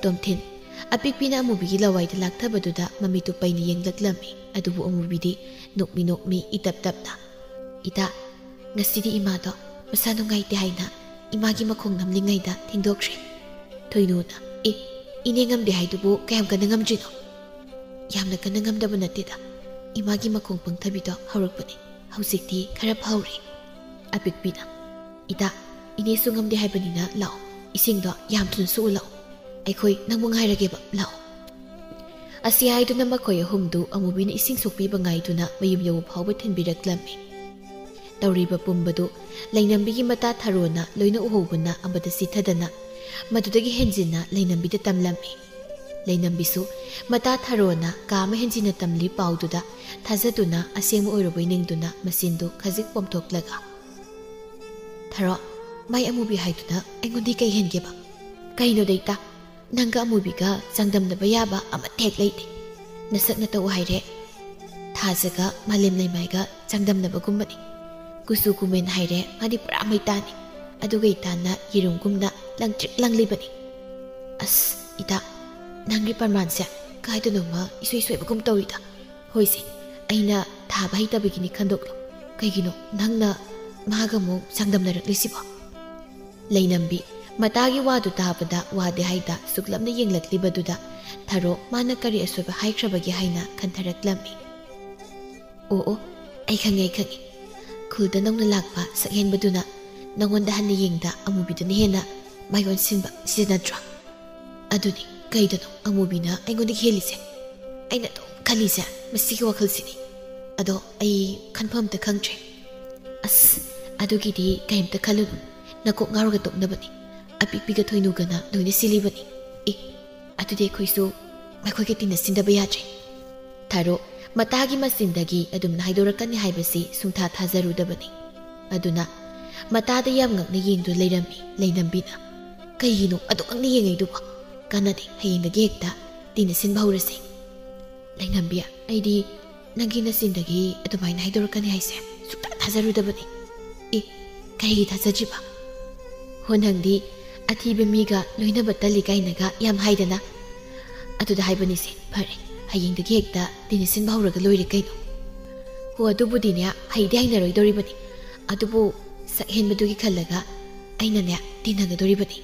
ꯇꯣꯝꯊꯤꯟ, ꯑꯄꯤꯛꯄꯤꯅ ꯑꯃꯨꯕꯤꯒꯤ ꯂꯋꯥꯏꯗ ꯂꯥꯛꯊꯕꯗꯨꯗ ꯃꯃꯤꯠꯇꯨ ꯄꯩꯅ ꯌꯦꯡꯂꯛꯂꯝꯃꯤ꯫ ꯑꯗꯨꯕꯨ ꯑꯃꯨꯕꯤꯗꯤ ꯅꯣꯛꯃꯤ ꯅꯣꯛꯃꯤ ꯏꯇꯞ ꯇꯞꯅ, "ꯏꯇꯥ, ꯉꯁꯤꯗꯤ ꯏꯃꯥꯗꯣ ꯃꯁꯥ ꯅꯨꯡꯉꯥꯏꯇꯦ ꯍꯥꯏꯅ ꯏꯃꯥꯒꯤ ꯃꯈꯣꯡ ꯅꯝꯂꯤꯉꯩꯗ ꯊꯦꯡꯗꯣꯛꯈ꯭ꯔꯦ꯫" ꯊꯣꯏꯅꯨꯅ, "ꯑꯦ, ꯏꯅꯦ ꯉꯝꯗꯦ ꯍꯥꯏꯗꯨꯕꯨ ꯀꯌꯥꯝ ꯀꯟꯅ ꯉꯝꯗ꯭ꯔꯤꯅꯣ?" "ꯌꯥꯝꯅ ꯀꯟꯅ ꯉꯝꯗꯕ ꯅꯠꯇꯦꯗ, ꯏꯃꯥꯒꯤ ꯃꯈꯣꯡ ꯄꯪꯊꯕꯤꯗꯣ ꯍꯧꯔꯛꯄꯅꯦ꯫ ꯍꯧꯖꯤꯛꯇꯤ ꯈꯔ ꯐꯍꯧꯔꯦ꯫" ꯑꯄꯤꯛꯄꯤꯅ, "ꯏꯇꯥ, ꯏꯅꯦꯁꯨ ꯉꯝꯗꯦ ꯍꯥꯏꯕꯅꯤꯅ ꯂꯥꯛꯑꯣ, ꯏꯁꯤꯡꯗꯣ ꯌꯥꯝ ꯊꯨꯅ ꯁꯣꯛꯎ ꯂꯥꯛꯑꯣ꯫ ꯑꯩꯈꯣꯏ ꯅꯪꯕꯨ ꯉꯥꯏꯔꯒꯦꯕ, ꯂꯥꯛꯑꯣ꯫" ꯑꯁꯤ ꯍꯥꯏꯗꯨꯅ ꯃꯈꯣꯏ ꯑꯍꯨꯝꯗꯨ ꯑꯃꯨꯕꯤꯅ ꯏꯁꯤꯡ ꯁꯣꯛꯄꯤꯕ ꯉꯥꯏꯗꯨꯅ ꯃꯌꯨꯝ ꯌꯧꯕ ꯐꯥꯎꯕ ꯊꯤꯟꯕꯤꯔꯛꯂꯝꯃꯤ꯫ ꯇꯧꯔꯤꯕ ꯄꯨꯝꯕꯗꯨ ꯂꯩꯅꯝꯕꯤꯒꯤ ꯃꯇꯥ ꯊꯔꯣꯅ ꯂꯣꯏꯅ ꯎꯍꯧꯕꯅ ꯑꯃꯗ ꯆꯤꯊꯗꯅ ꯃꯗꯨꯗꯒꯤ ꯍꯦꯟꯖꯤꯟꯅ ꯂꯩꯅꯝꯕꯤꯗ ꯇꯝꯂꯝꯃꯤ꯫ ꯂꯩꯅꯝꯕꯤꯁꯨ ꯃꯇꯥ ꯊꯔꯣꯅ ꯀꯥ ꯑꯃ ꯍꯦꯟꯖꯤꯟꯅ ꯇꯝꯂꯤ ꯄꯥꯎꯗꯨꯗ ꯊꯥꯖꯗꯨꯅ ꯑꯁꯦꯡꯕ ꯑꯣꯏꯔꯨꯕꯩ ꯅꯤꯡꯗꯨꯅ ꯃꯆꯤꯟꯗꯨ ꯈꯖꯤꯛ ꯄꯣꯝꯊꯣꯛꯂꯒ, "ꯊꯔꯣ, ꯃꯥꯏ ꯑꯃꯨꯕꯤ ꯍꯥꯏꯗꯨꯅ ꯑꯩꯉꯣꯟꯗꯤ ꯀꯩ ꯍꯦꯟꯒꯦꯕ? ꯀꯩꯅꯣ ꯗꯩꯇꯥ? ꯅꯪꯒ ꯑꯃꯨꯕꯤꯒ ꯆꯥꯡꯗꯝꯅꯕ ꯌꯥꯕ ꯑꯃꯠꯇ ꯍꯦꯛ ꯂꯩꯇꯦ꯫ ꯅꯁꯛ ꯅꯇꯧ ꯍꯥꯏꯔꯦ, ꯊꯥꯖꯒ ꯃꯥꯂꯦꯝ ꯂꯩꯃꯥꯏꯒ ꯆꯥꯡꯗꯝꯅꯕꯒꯨꯝꯕꯅꯤ꯫ ꯀꯨꯆꯨ ꯀꯨꯃꯦꯟ ꯍꯥꯏꯔꯦ, ꯃꯥꯗꯤ ꯄꯨꯔꯥ ꯃꯩꯇꯥꯅꯤ꯫ ꯑꯗꯨꯒ ꯏꯇꯥꯅ ꯌꯦꯔꯨꯝꯒꯨꯝꯅ ꯂꯪꯇ꯭ꯔꯤꯛ ꯂꯪꯂꯤꯕꯅꯤ꯫ ꯑꯁ, ꯏꯇꯥ, ꯅꯪꯒꯤ ꯄ꯭ꯔꯃꯥꯟꯁꯦ ꯀꯥꯏꯗꯅꯣꯃ ꯏꯁꯣꯏ ꯁꯣꯏꯕꯒꯨꯝ ꯇꯧꯔꯤꯗ꯫ ꯍꯣꯏꯁꯦ, ꯑꯩꯅ ꯊꯥꯕ ꯍꯩꯇꯕꯒꯤꯅꯤ ꯈꯟꯗꯣꯛꯂꯣ꯫ ꯀꯩꯒꯤꯅꯣ ꯅꯪꯅ ꯃꯥꯒ ꯑꯃꯨꯛ ꯆꯥꯡꯗꯝꯅꯔꯛꯂꯤꯁꯤꯕꯣ?" ꯂꯩꯅꯝꯕꯤ ꯃꯇꯥꯒꯤ ꯋꯥꯗꯨ ꯇꯥꯕꯗ ꯋꯥꯗꯦ ꯍꯥꯏꯗ ꯁꯨꯛꯂꯞꯅ ꯌꯦꯡꯂꯛꯂꯤꯕꯗꯨꯗ ꯊꯔꯣ ꯃꯥꯅ ꯀꯔꯤ ꯑꯁꯣꯏꯕ ꯍꯥꯏꯈ꯭ꯔꯕꯒꯦ ꯍꯥꯏꯅ ꯈꯟꯊꯔꯛꯂꯝꯃꯤ꯫ "ꯑꯣ ꯑꯣ, ꯑꯩ ꯈꯪꯉꯦ, ꯑꯩ ꯈꯪꯉꯦ꯫ ꯈꯨꯜꯗ ꯅꯧꯅ ꯂꯥꯛꯄ ꯁꯛꯍꯦꯟꯕꯗꯨꯅ ꯅꯪꯉꯣꯟꯗ ꯍꯟꯅ ꯌꯦꯡꯗ ꯑꯃꯨꯕꯤꯗꯨꯅ ꯍꯦꯟꯅ ꯃꯥꯏ ꯑꯣꯟꯁꯤꯟꯕ, ꯁꯤꯗ ꯅꯠꯇ꯭ꯔꯣ? ꯑꯗꯨꯅꯤ, ꯀꯩꯗꯅꯣ ꯑꯃꯨꯕꯤꯅ ꯑꯩꯉꯣꯟꯗꯒꯤ ꯍꯦꯜꯂꯤꯁꯦ? ꯑꯩꯅ ꯑꯗꯨꯝ ꯈꯜꯂꯤꯁꯦ ꯃꯁꯤꯒꯤ ꯋꯥꯈꯜꯁꯤꯅꯤ꯫ ꯑꯗꯣ ꯑꯩ ꯈꯟꯐꯝ ꯑꯝꯇ ꯈꯪꯗ꯭ꯔꯦ꯫ ꯑꯁ, ꯑꯗꯨꯒꯤꯗꯤ ꯀꯩꯝꯇ ꯈꯜꯂꯨꯅꯨ꯫ ꯅꯀꯣꯛ ꯉꯥꯎꯔꯒ ꯇꯣꯛꯅꯕꯅꯤ꯫ ꯑꯄꯤꯛꯄꯤꯒ ꯊꯣꯏꯅꯨꯒꯅ ꯂꯣꯏꯅ ꯁꯤꯜꯂꯤꯕꯅꯤ꯫ ꯑꯦ, ꯑꯗꯨꯗꯤ ꯑꯩꯈꯣꯏꯁꯨ ꯃꯈꯣꯏꯒ ꯇꯤꯟꯅꯁꯤꯟꯗꯕ ꯌꯥꯗ꯭ꯔꯦ꯫ ꯊꯥꯔꯣ ꯃꯇꯥꯒꯤ ꯃꯆꯤꯟꯗꯒꯤ ꯑꯗꯨꯝꯅ ꯍꯥꯏꯗꯣꯔꯛꯀꯅꯤ ꯍꯥꯏꯕꯁꯤ ꯁꯨꯡꯊꯥ ꯊꯥꯖꯔꯨꯗꯕꯅꯤ꯫ ꯑꯗꯨꯅ ꯃꯇꯥꯗ ꯌꯥꯝ ꯉꯛꯅ ꯌꯦꯡꯗꯨꯅ ꯂꯩꯔꯝꯃꯤ ꯂꯩꯅꯝꯕꯤꯅ꯫ "ꯀꯩꯒꯤꯅꯣ ꯑꯗꯨꯛ ꯉꯛꯅ ꯌꯦꯡꯉꯛꯏꯗꯨꯕꯣ? ꯀꯥꯟꯅꯗꯦ, ꯍꯌꯦꯡꯗꯒꯤ ꯍꯦꯛꯇ ꯇꯤꯟꯅꯁꯤꯟꯕ ꯍꯧꯔꯁꯦ꯫" "ꯂꯩꯅꯝꯕꯤ, ꯑꯩꯗꯤ ꯅꯪꯒꯤ ꯅꯆꯤꯟꯗꯒꯤ ꯑꯗꯨꯃꯥꯏꯅ ꯍꯥꯏꯗꯣꯔꯛꯀꯅꯤ ꯍꯥꯏꯁꯦ ꯁꯨꯡꯊꯥ ꯊꯥꯖꯔꯨꯗꯕꯅꯤ꯫" "ꯑꯦ, ꯀꯔꯤꯒꯤ ꯊꯥꯖꯗ꯭ꯔꯤꯕ? ꯍꯣ, ꯅꯪꯗꯤ ꯑꯊꯤꯕ ꯃꯤꯒ ꯂꯣꯏꯅꯕ ꯇꯜꯂꯤ ꯀꯥꯏꯅꯒ ꯌꯥꯝ ꯍꯥꯏꯗꯅ꯫ ꯑꯗꯨꯗ ꯍꯥꯏꯕꯅꯤꯁꯦ, ꯐꯔꯦ, ꯍꯌꯦꯡꯗꯒꯤ ꯍꯦꯛꯇ ꯇꯤꯟꯅꯁꯤꯟꯕ ꯍꯧꯔꯒ ꯂꯣꯏꯔꯦ ꯀꯩꯅꯣ꯫" "ꯍꯣ, ꯑꯗꯨꯕꯨꯗꯤꯅꯦ, ꯍꯩꯗꯤ ꯍꯩꯅꯔꯣꯏꯗꯧꯔꯤꯕꯅꯤ꯫ ꯑꯗꯨꯕꯨ ꯁꯛ ꯍꯦꯟꯕꯗꯨꯒꯤ ꯈꯜꯂꯒ ꯑꯩꯅꯅꯦ ꯇꯤꯟꯅꯒꯗꯧꯔꯤꯕꯅꯤ꯫"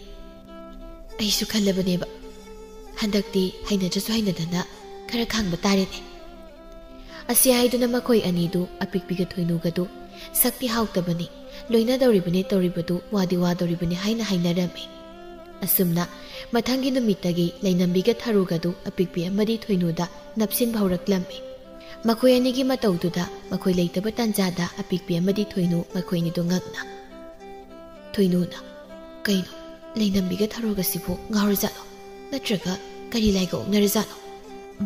"ꯑꯩꯁꯨ ꯈꯜꯂꯕꯅꯦꯕ꯫ ꯍꯟꯗꯛꯇꯤ ꯍꯩꯅꯗ꯭ꯔꯁꯨ ꯍꯩꯅꯗꯅ ꯈꯔ ꯈꯥꯡꯕ ꯇꯥꯔꯦꯅꯦ꯫" ꯑꯁꯤ ꯍꯥꯏꯗꯨꯅ ꯃꯈꯣꯏ ꯑꯅꯤꯗꯨ, ꯑꯄꯤꯛꯄꯤꯒ ꯊꯣꯏꯅꯨꯒꯗꯨ, "ꯁꯛꯇꯤ ꯍꯥꯎꯇꯕꯅꯤ, ꯂꯣꯏꯅꯗꯧꯔꯤꯕꯅꯤ ꯇꯧꯔꯤꯕꯗꯨ, ꯋꯥꯗꯤ ꯋꯥꯗꯧꯔꯤꯕꯅꯤ" ꯍꯥꯏꯅ ꯍꯥꯏꯅꯔꯝꯃꯤ꯫ ꯑꯁꯨꯝꯅ ꯃꯊꯪꯒꯤ ꯅꯨꯃꯤꯠꯇꯒꯤ ꯂꯩꯅꯝꯕꯤꯒ ꯊꯔꯨꯒꯗꯨ ꯑꯄꯤꯛꯄꯤ ꯑꯃꯗꯤ ꯊꯣꯏꯅꯨꯗ ꯅꯞꯁꯤꯟꯕ ꯍꯧꯔꯛꯂꯝꯃꯤ꯫ ꯃꯈꯣꯏ ꯑꯅꯤꯒꯤ ꯃꯇꯧꯗꯨꯗ ꯃꯈꯣꯏ ꯂꯩꯇꯕ ꯇꯥꯟꯖꯥꯗ ꯑꯄꯤꯛꯄꯤ ꯑꯃꯗꯤ ꯊꯣꯏꯅꯨ ꯃꯈꯣꯏ ꯑꯅꯤꯗꯨ ꯉꯛꯅ꯫ ꯊꯣꯏꯅꯨꯅ, "ꯀꯩꯅꯣ, ꯂꯩꯅꯝꯕꯤꯒ ꯊꯔꯨꯒꯁꯤꯕꯨ ꯉꯥꯎꯔꯖꯥꯠꯂꯣ? ꯅꯠꯇ꯭ꯔꯒ ꯀꯔꯤ ꯂꯥꯏꯒ ꯑꯣꯛꯅꯔꯖꯥꯠꯅꯣ?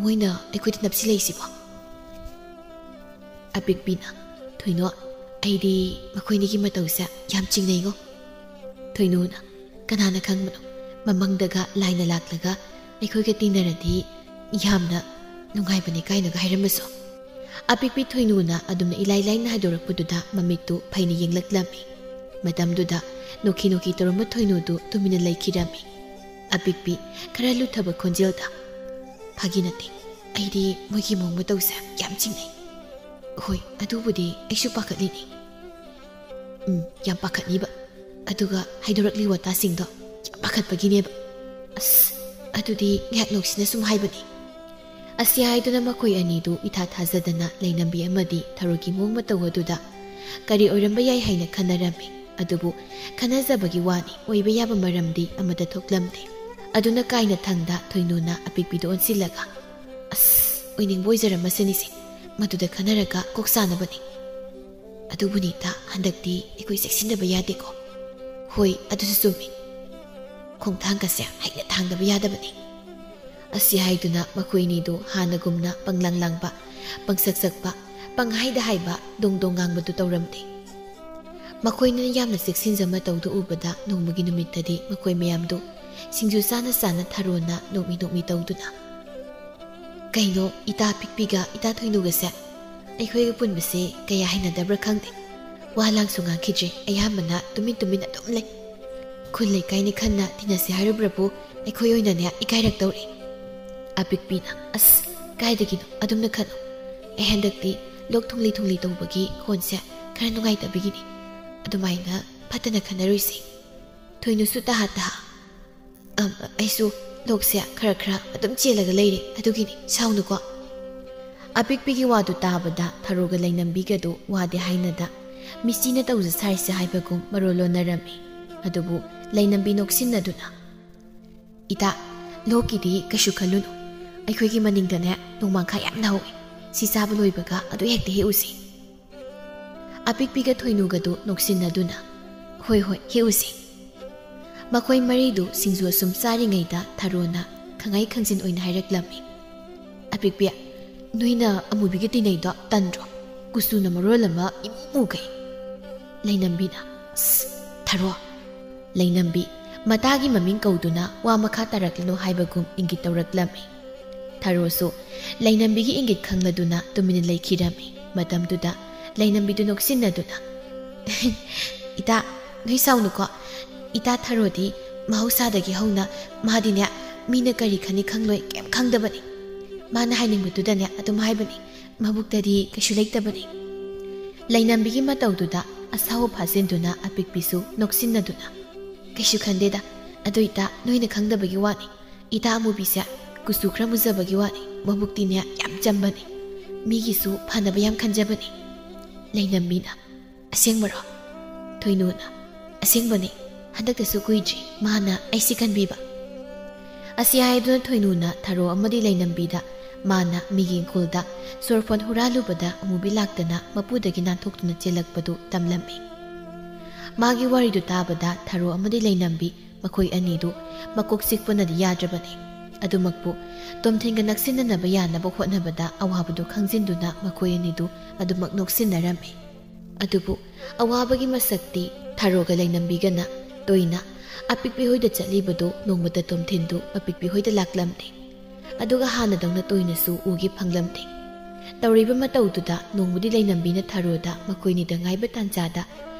ꯃꯣꯏꯅ ꯑꯩꯈꯣꯏꯗ ꯅꯞꯁꯤꯜꯂꯛꯏꯁꯤꯕꯣ?" ꯑꯄꯤꯛꯄꯤꯅ, "ꯊꯣꯏꯅꯨ, ꯑꯩꯗꯤ ꯃꯈꯣꯏꯅꯤꯒꯤ ꯃꯇꯧꯁꯦ ꯌꯥꯝ ꯆꯤꯡꯅꯩꯉꯣ꯫" ꯊꯣꯏꯅꯨꯅ, "ꯀꯅꯥꯅ ꯈꯪꯕꯅꯣ, ꯃꯃꯪꯗꯒ ꯂꯥꯏꯅ ꯂꯥꯛꯂꯒ ꯑꯩꯈꯣꯏꯒ ꯇꯤꯟꯅꯔꯗꯤ ꯌꯥꯝꯅ ꯅꯨꯡꯉꯥꯏꯕꯅꯤ" ꯀꯥꯏꯅꯒ ꯍꯥꯏꯔꯝꯃꯁꯨ꯫ ꯑꯄꯤꯛꯄꯤ ꯊꯣꯏꯅꯨꯅ ꯑꯗꯨꯝꯅ ꯏꯂꯥꯏ ꯂꯥꯏꯅ ꯍꯥꯏꯗꯣꯔꯛꯄꯗꯨꯗ ꯃꯃꯤꯠꯇꯨ ꯐꯩꯅ ꯌꯦꯡꯂꯛꯂꯝꯃꯤ꯫ ꯃꯇꯝꯗꯨꯗ ꯅꯣꯛꯈꯤ ꯅꯣꯛꯈꯤ ꯇꯧꯔꯝꯕ ꯊꯣꯏꯅꯨꯗꯨ ꯇꯨꯃꯤꯟꯅ ꯂꯩꯈꯤꯔꯝꯃꯤ꯫ ꯑꯄꯤꯛꯄꯤ ꯈꯔ ꯂꯨꯊꯕ ꯈꯣꯟꯖꯦꯜꯗ, "ꯐꯥꯒꯤ ꯅꯠꯇꯦ, ꯑꯩꯗꯤ ꯃꯣꯏꯒꯤ ꯃꯑꯣꯡ ꯃꯇꯧꯁꯦ ꯌꯥꯝ ꯆꯤꯡꯅꯩ꯫ ꯍꯣꯏ, ꯑꯗꯨꯕꯨꯗꯤ ꯑꯩꯁꯨ ꯄꯥꯈꯠꯂꯤꯅꯤ꯫" "ꯎꯝ, ꯌꯥꯝ ꯄꯥꯈꯠꯅꯤꯕ꯫ ꯑꯗꯨꯒ ꯍꯥꯏꯗꯣꯔꯛꯂꯤ ꯋꯥꯇꯥꯁꯤꯡꯗꯣ ꯌꯥꯝ ꯄꯥꯈꯠꯄꯒꯤꯅꯦꯕ꯫" "ꯑꯁ, ꯑꯗꯨꯗꯤ ꯉꯥꯏꯍꯥꯛ ꯅꯣꯛꯁꯤꯅ ꯁꯨꯝ ꯍꯥꯏꯕꯅꯤ꯫" ꯑꯁꯤ ꯍꯥꯏꯗꯨꯅ ꯃꯈꯣꯏ ꯑꯅꯤꯗꯨ ꯏꯊꯥ ꯊꯥꯖꯗꯅ ꯂꯩꯅꯝꯕꯤ ꯑꯃꯗꯤ ꯊꯔꯨꯒꯤ ꯃꯑꯣꯡ ꯃꯇꯧ ꯑꯗꯨꯗ ꯀꯔꯤ ꯑꯣꯏꯔꯝꯕ ꯌꯥꯏ ꯍꯥꯏꯅ ꯈꯟꯅꯔꯝꯃꯤ꯫ ꯑꯗꯨꯕꯨ ꯈꯟꯅꯖꯕꯒꯤ ꯋꯥꯅꯤ, ꯑꯣꯏꯕ ꯌꯥꯕ ꯃꯔꯝꯗꯤ ꯑꯃꯠꯇ ꯊꯣꯛꯂꯝꯗꯦ꯫ ꯑꯗꯨꯅ ꯀꯥꯏꯅ ꯊꯪꯗ ꯊꯣꯏꯅꯨꯅ ꯑꯄꯤꯛꯄꯤꯗ ꯑꯣꯟꯁꯤꯜꯂꯒ, "ꯑꯁ, ꯑꯣꯏꯅꯤꯡꯕ ꯑꯣꯏꯖꯔꯝꯃꯁꯅꯤꯁꯦ, ꯃꯗꯨꯗ ꯈꯟꯅꯔꯒ ꯀꯣꯛ ꯁꯥꯅꯕꯅꯤ꯫ ꯑꯗꯨꯕꯨꯅꯤꯇ, ꯍꯟꯗꯛꯇꯤ ꯑꯩꯈꯣꯏ ꯆꯦꯛꯁꯤꯟꯗꯕ ꯌꯥꯗꯦꯀꯣ꯫" "ꯍꯣꯏ, ꯑꯗꯨꯁꯨ ꯆꯨꯝꯃꯤ꯫ ꯈꯣꯡꯊꯥꯡꯒꯁꯦ ꯍꯩꯅ ꯊꯥꯡꯗꯕ ꯌꯥꯗꯕꯅꯤ꯫" ꯑꯁꯤ ꯍꯥꯏꯗꯨꯅ ꯃꯈꯣꯏꯅꯤꯗꯨ ꯍꯥꯟꯅꯒꯨꯝꯅ ꯄꯪꯂꯥꯡ ꯂꯥꯡꯕ, ꯄꯪꯁꯛ ꯁꯛꯄ, ꯄꯪꯍꯥꯏꯗ ꯍꯥꯏꯕ, ꯗꯣꯡ ꯗꯣꯡ ꯉꯥꯡꯕꯗꯨ ꯇꯧꯔꯝꯗꯦ꯫ ꯃꯈꯣꯏꯅ ꯌꯥꯝꯅ ꯆꯦꯛꯁꯤꯟꯖ ꯃꯇꯧꯗꯨ ꯎꯕꯗ ꯅꯣꯡꯃꯒꯤ ꯅꯨꯃꯤꯠꯇꯗꯤ ꯃꯈꯣꯏ ꯃꯌꯥꯝꯗꯨ ꯁꯤꯡꯖꯨ ꯆꯥꯅ ꯆꯥꯅ ꯊꯔꯣꯅ ꯅꯣꯛꯃꯤ ꯅꯣꯛꯃꯤ ꯇꯧꯗꯨꯅ, "ꯀꯩꯅꯣ, ꯏꯇꯥ ꯄꯤꯛꯄꯤꯒ ꯏꯇꯥ ꯊꯣꯏꯅꯨꯒꯁꯦ ꯑꯩꯈꯣꯏꯒ ꯄꯨꯟꯕꯁꯦ ꯀꯌꯥ ꯍꯩꯅꯗꯕ꯭ꯔꯥ ꯈꯪꯗꯦ꯫ ꯋꯥ ꯂꯥꯡꯁꯨ ꯉꯥꯡꯈꯤꯗ꯭ꯔꯦ, ꯑꯌꯥꯝꯕꯅ ꯇꯨꯃꯤꯟ ꯇꯨꯃꯤꯟ ꯑꯗꯨꯝ ꯂꯩ꯫ ꯈꯨꯜ ꯂꯩꯀꯥꯏꯅꯤ ꯈꯟꯅ ꯇꯤꯟꯅꯁꯦ ꯍꯥꯏꯔꯨꯕ꯭ꯔꯕꯨ ꯑꯩꯈꯣꯏ ꯑꯣꯏꯅꯅꯦ ꯏꯀꯥꯏꯔꯛꯇꯧꯔꯦ꯫" ꯑꯄꯤꯛꯄꯤꯅ, "ꯑꯁ, ꯀꯥꯏꯗꯒꯤꯅꯣ, ꯑꯗꯨꯝꯅ ꯈꯟꯅꯨ꯫ ꯑꯩ ꯍꯟꯗꯛꯇꯤ ꯂꯣꯛ ꯊꯨꯡꯂꯤ ꯊꯨꯡꯂꯤ ꯇꯧꯕꯒꯤ ꯈꯣꯟꯁꯦ ꯈꯔ ꯅꯨꯡꯉꯥꯏꯇꯕꯒꯤꯅꯤ꯫ ꯑꯗꯨꯃꯥꯏꯅ ꯐꯠꯇꯅ ꯈꯟꯅꯔꯣꯏꯁꯦ꯫" ꯊꯣꯏꯅꯨꯁꯨ ꯇꯍꯥ ꯇꯍꯥ, "ꯑꯝ, ꯑꯩꯁꯨ ꯂꯣꯛꯁꯦ ꯈꯔ ꯈꯔ ꯑꯗꯨꯝ ꯆꯦꯜꯂꯒ ꯂꯩꯔꯦ, ꯑꯗꯨꯒꯤꯅꯤ, ꯁꯥꯎꯅꯨꯀꯣ꯫" ꯑꯄꯤꯛꯄꯤꯒꯤ ꯋꯥꯗꯨ ꯇꯥꯕꯗ ꯊꯔꯣꯒ ꯂꯩꯅꯝꯕꯤꯒꯗꯨ ꯋꯥꯗꯤ ꯍꯥꯏꯅꯗ, ꯃꯤꯆꯤꯅ ꯇꯧꯖ ꯁꯥꯔꯤꯁꯦ ꯍꯥꯏꯕꯒꯨꯝ ꯃꯔꯣꯜ ꯂꯣꯟꯅꯔꯝꯃꯤ꯫ ꯑꯗꯨꯕꯨ ꯂꯩꯅꯝꯕꯤ ꯅꯣꯛꯁꯤꯟꯅꯗꯨꯅ, "ꯏꯇꯥ, ꯂꯣꯛꯀꯤꯗꯤ ꯀꯩꯁꯨ ꯈꯜꯂꯨꯅꯨ꯫ ꯑꯩꯈꯣꯏꯒꯤ ꯃꯅꯤꯡꯗꯅꯦ ꯅꯣꯡꯃꯥꯡꯈꯥ ꯌꯥꯝꯅ ꯍꯧꯏ꯫ ꯁꯤ ꯆꯥꯕ ꯂꯣꯏꯕꯒ ꯑꯗꯨ ꯍꯦꯛꯇ ꯍꯦꯛꯎꯁꯤ꯫" ꯑꯄꯤꯛꯄꯤꯒ ꯊꯣꯏꯅꯨꯒꯗꯨ ꯅꯣꯛꯁꯤꯟꯅꯗꯨꯅ, "ꯍꯣꯏ, ꯍꯣꯏ, ꯍꯦꯛꯎꯁꯤ꯫" ꯃꯈꯣꯏ ꯃꯔꯤꯗꯨ ꯁꯤꯡꯖꯨ ꯑꯁꯨꯝ ꯆꯥꯔꯤꯉꯩꯗ ꯊꯔꯣꯅ ꯈꯪꯍꯩ ꯈꯪꯖꯤꯟ ꯑꯣꯏꯅ ꯍꯥꯏꯔꯛꯂꯝꯃꯤ, "ꯑꯄꯤꯛꯄꯤ, ꯅꯣꯏꯅ ꯑꯃꯨꯕꯤꯒ ꯇꯤꯟꯅꯩꯗꯣ ꯇꯟꯗ꯭ꯔꯣ? ꯀꯨꯆꯨꯅ ꯃꯔꯣꯜ ꯑꯃ ꯏꯃꯨ ꯃꯨꯒꯩ꯫" ꯂꯩꯅꯝꯕꯤꯅ, "ꯑꯁ, ꯊꯔꯣ!" ꯂꯩꯅꯝꯕꯤ ꯃꯇꯥꯒꯤ ꯃꯃꯤꯡ ꯀꯧꯗꯨꯅ ꯋꯥ ꯃꯈꯥ ꯇꯥꯔꯛꯂꯅꯨ ꯍꯥꯏꯕꯒꯨꯝ ꯏꯪꯒꯤꯠ ꯇꯧꯔꯛꯂꯝꯃꯤ꯫ ꯊꯔꯣꯁꯨ ꯂꯩꯅꯝꯕꯤꯒꯤ ꯏꯪꯒꯤꯠ ꯈꯪꯂꯗꯨꯅ ꯇꯨꯃꯤꯟꯅ ꯂꯩꯈꯤꯔꯝꯃꯤ꯫ ꯃꯇꯝꯗꯨꯗ ꯂꯩꯅꯝꯕꯤꯗꯨ ꯅꯣꯛꯁꯤꯟꯅꯗꯨꯅ, "ꯏꯇꯥ, ꯅꯣꯏ ꯁꯥꯎꯅꯨꯀꯣ꯫ ꯏꯇꯥ ꯊꯔꯣꯗꯤ ꯃꯍꯧꯁꯥꯗꯒꯤ ꯍꯧꯅ ꯃꯥꯗꯤꯅꯦ, ꯃꯤꯅ ꯀꯔꯤ ꯈꯟꯅꯤ ꯈꯪꯂꯣꯏ, ꯀꯩꯝ ꯈꯪꯗꯕꯅꯤ꯫ ꯃꯥꯅ ꯍꯥꯏꯅꯤꯡꯕꯗꯨꯗꯅꯦ ꯑꯗꯨꯝ ꯍꯥꯏꯕꯅꯤ꯫ ꯃꯕꯨꯛꯇꯗꯤ ꯀꯩꯁꯨ ꯂꯩꯇꯕꯅꯤ꯫" ꯂꯩꯅꯝꯕꯤꯒꯤ ꯃꯇꯧꯗꯨꯗ ꯑꯁꯥꯎꯕ ꯐꯥꯖꯤꯟꯗꯨꯅ ꯑꯄꯤꯛꯄꯤꯁꯨ ꯅꯣꯛꯁꯤꯟꯅꯗꯨꯅ, "ꯀꯩꯁꯨ ꯈꯟꯗꯦꯗ, ꯑꯗꯨ ꯏꯇꯥ ꯅꯣꯏꯅ ꯈꯪꯗꯕꯒꯤ ꯋꯥꯅꯤ꯫ ꯏꯇꯥ ꯑꯃꯨꯕꯤꯁꯦ ꯀꯨꯆꯨ ꯈꯔ ꯃꯨꯖꯕꯒꯤ ꯋꯥꯅꯤ, ꯃꯕꯨꯛꯇꯤꯅꯦ ꯌꯥꯝ ꯆꯝꯕꯅꯤ꯫ ꯃꯤꯒꯤꯁꯨ ꯐꯅꯕ ꯌꯥꯝ ꯈꯟꯖꯕꯅꯤ꯫" ꯂꯩꯅꯝꯕꯤꯅ, "ꯑꯁꯦꯡꯕꯔꯣ?" ꯊꯣꯏꯅꯨꯅ, "ꯑꯁꯦꯡꯕꯅꯤ, ꯍꯟꯗꯛꯇꯁꯨ ꯀꯨꯏꯗ꯭ꯔꯤ ꯃꯥꯅ ꯑꯩꯁꯤ ꯀꯟꯕꯤꯕ"꯫ ꯑꯁꯤ ꯍꯥꯏꯗꯨꯅ ꯊꯣꯏꯅꯨꯅ ꯊꯔꯣ ꯑꯃꯗꯤ ꯂꯩꯅꯝꯕꯤꯗ ꯃꯥꯅ ꯃꯤꯒꯤ ꯏꯪꯈꯣꯜꯗ ꯁꯣꯔꯐꯣꯟ ꯍꯨꯔꯥꯜꯂꯨꯕꯗ ꯑꯃꯨꯕꯤ ꯂꯥꯛꯇꯅ ꯃꯄꯨꯗꯒꯤ ꯅꯥꯟꯊꯣꯛꯇꯨꯅ ꯆꯦꯜꯂꯛꯄꯗꯨ ꯇꯝꯂꯝꯃꯤ꯫ ꯃꯥꯒꯤ ꯋꯥꯔꯤꯗꯨ ꯇꯥꯕꯗ ꯊꯔꯣ ꯑꯃꯗꯤ ꯂꯩꯅꯝꯕꯤ ꯃꯈꯣꯏ ꯑꯅꯤꯗꯨ ꯃꯀꯣꯛ ꯆꯤꯛꯄꯅꯗꯤ ꯌꯥꯗ꯭ꯔꯕꯅꯤ꯫ ꯑꯗꯨꯃꯛꯄꯨ ꯇꯣꯝꯊꯤꯟꯒ ꯅꯛꯁꯤꯟꯅꯅꯕ ꯌꯥꯅꯕ ꯍꯣꯠꯅꯕꯗ ꯑꯋꯥꯕꯗꯨ ꯈꯪꯖꯤꯟꯗꯨꯅ ꯃꯈꯣꯏ ꯑꯅꯤꯗꯨ ꯑꯗꯨꯃꯛ ꯅꯣꯛꯁꯤꯟꯅꯔꯝꯃꯤ꯫ ꯑꯗꯨꯕꯨ ꯑꯋꯥꯕꯒꯤ ꯃꯁꯛꯇꯤ ꯊꯔꯣꯒ ꯂꯩꯅꯝꯕꯤꯒꯅ ꯇꯣꯏꯅ ꯑꯄꯤꯛꯄꯤ ꯍꯣꯏꯗ ꯆꯠꯂꯤꯕꯗꯨ ꯅꯣꯡꯃꯇ ꯇꯣꯝꯊꯤꯟꯗꯨ ꯑꯄꯤꯛꯄꯤ ꯍꯣꯏꯗ ꯂꯥꯛꯂꯝꯗꯦ꯫ ꯑꯗꯨꯒ ꯍꯥꯟꯅꯗꯧꯅ ꯇꯣꯏꯅꯁꯨ ꯎꯒꯦ ꯐꯪꯂꯝꯗꯦ꯫ ꯇꯧꯔꯤꯕ ꯃꯇꯧꯗꯨꯗ ꯅꯣꯡꯃꯗꯤ ꯂꯩꯅꯝꯕꯤꯅ ꯊꯔꯣꯗ ꯃꯈꯣꯏꯅꯤꯗ ꯉꯥꯏꯕ ꯇꯥꯟꯖꯥꯗ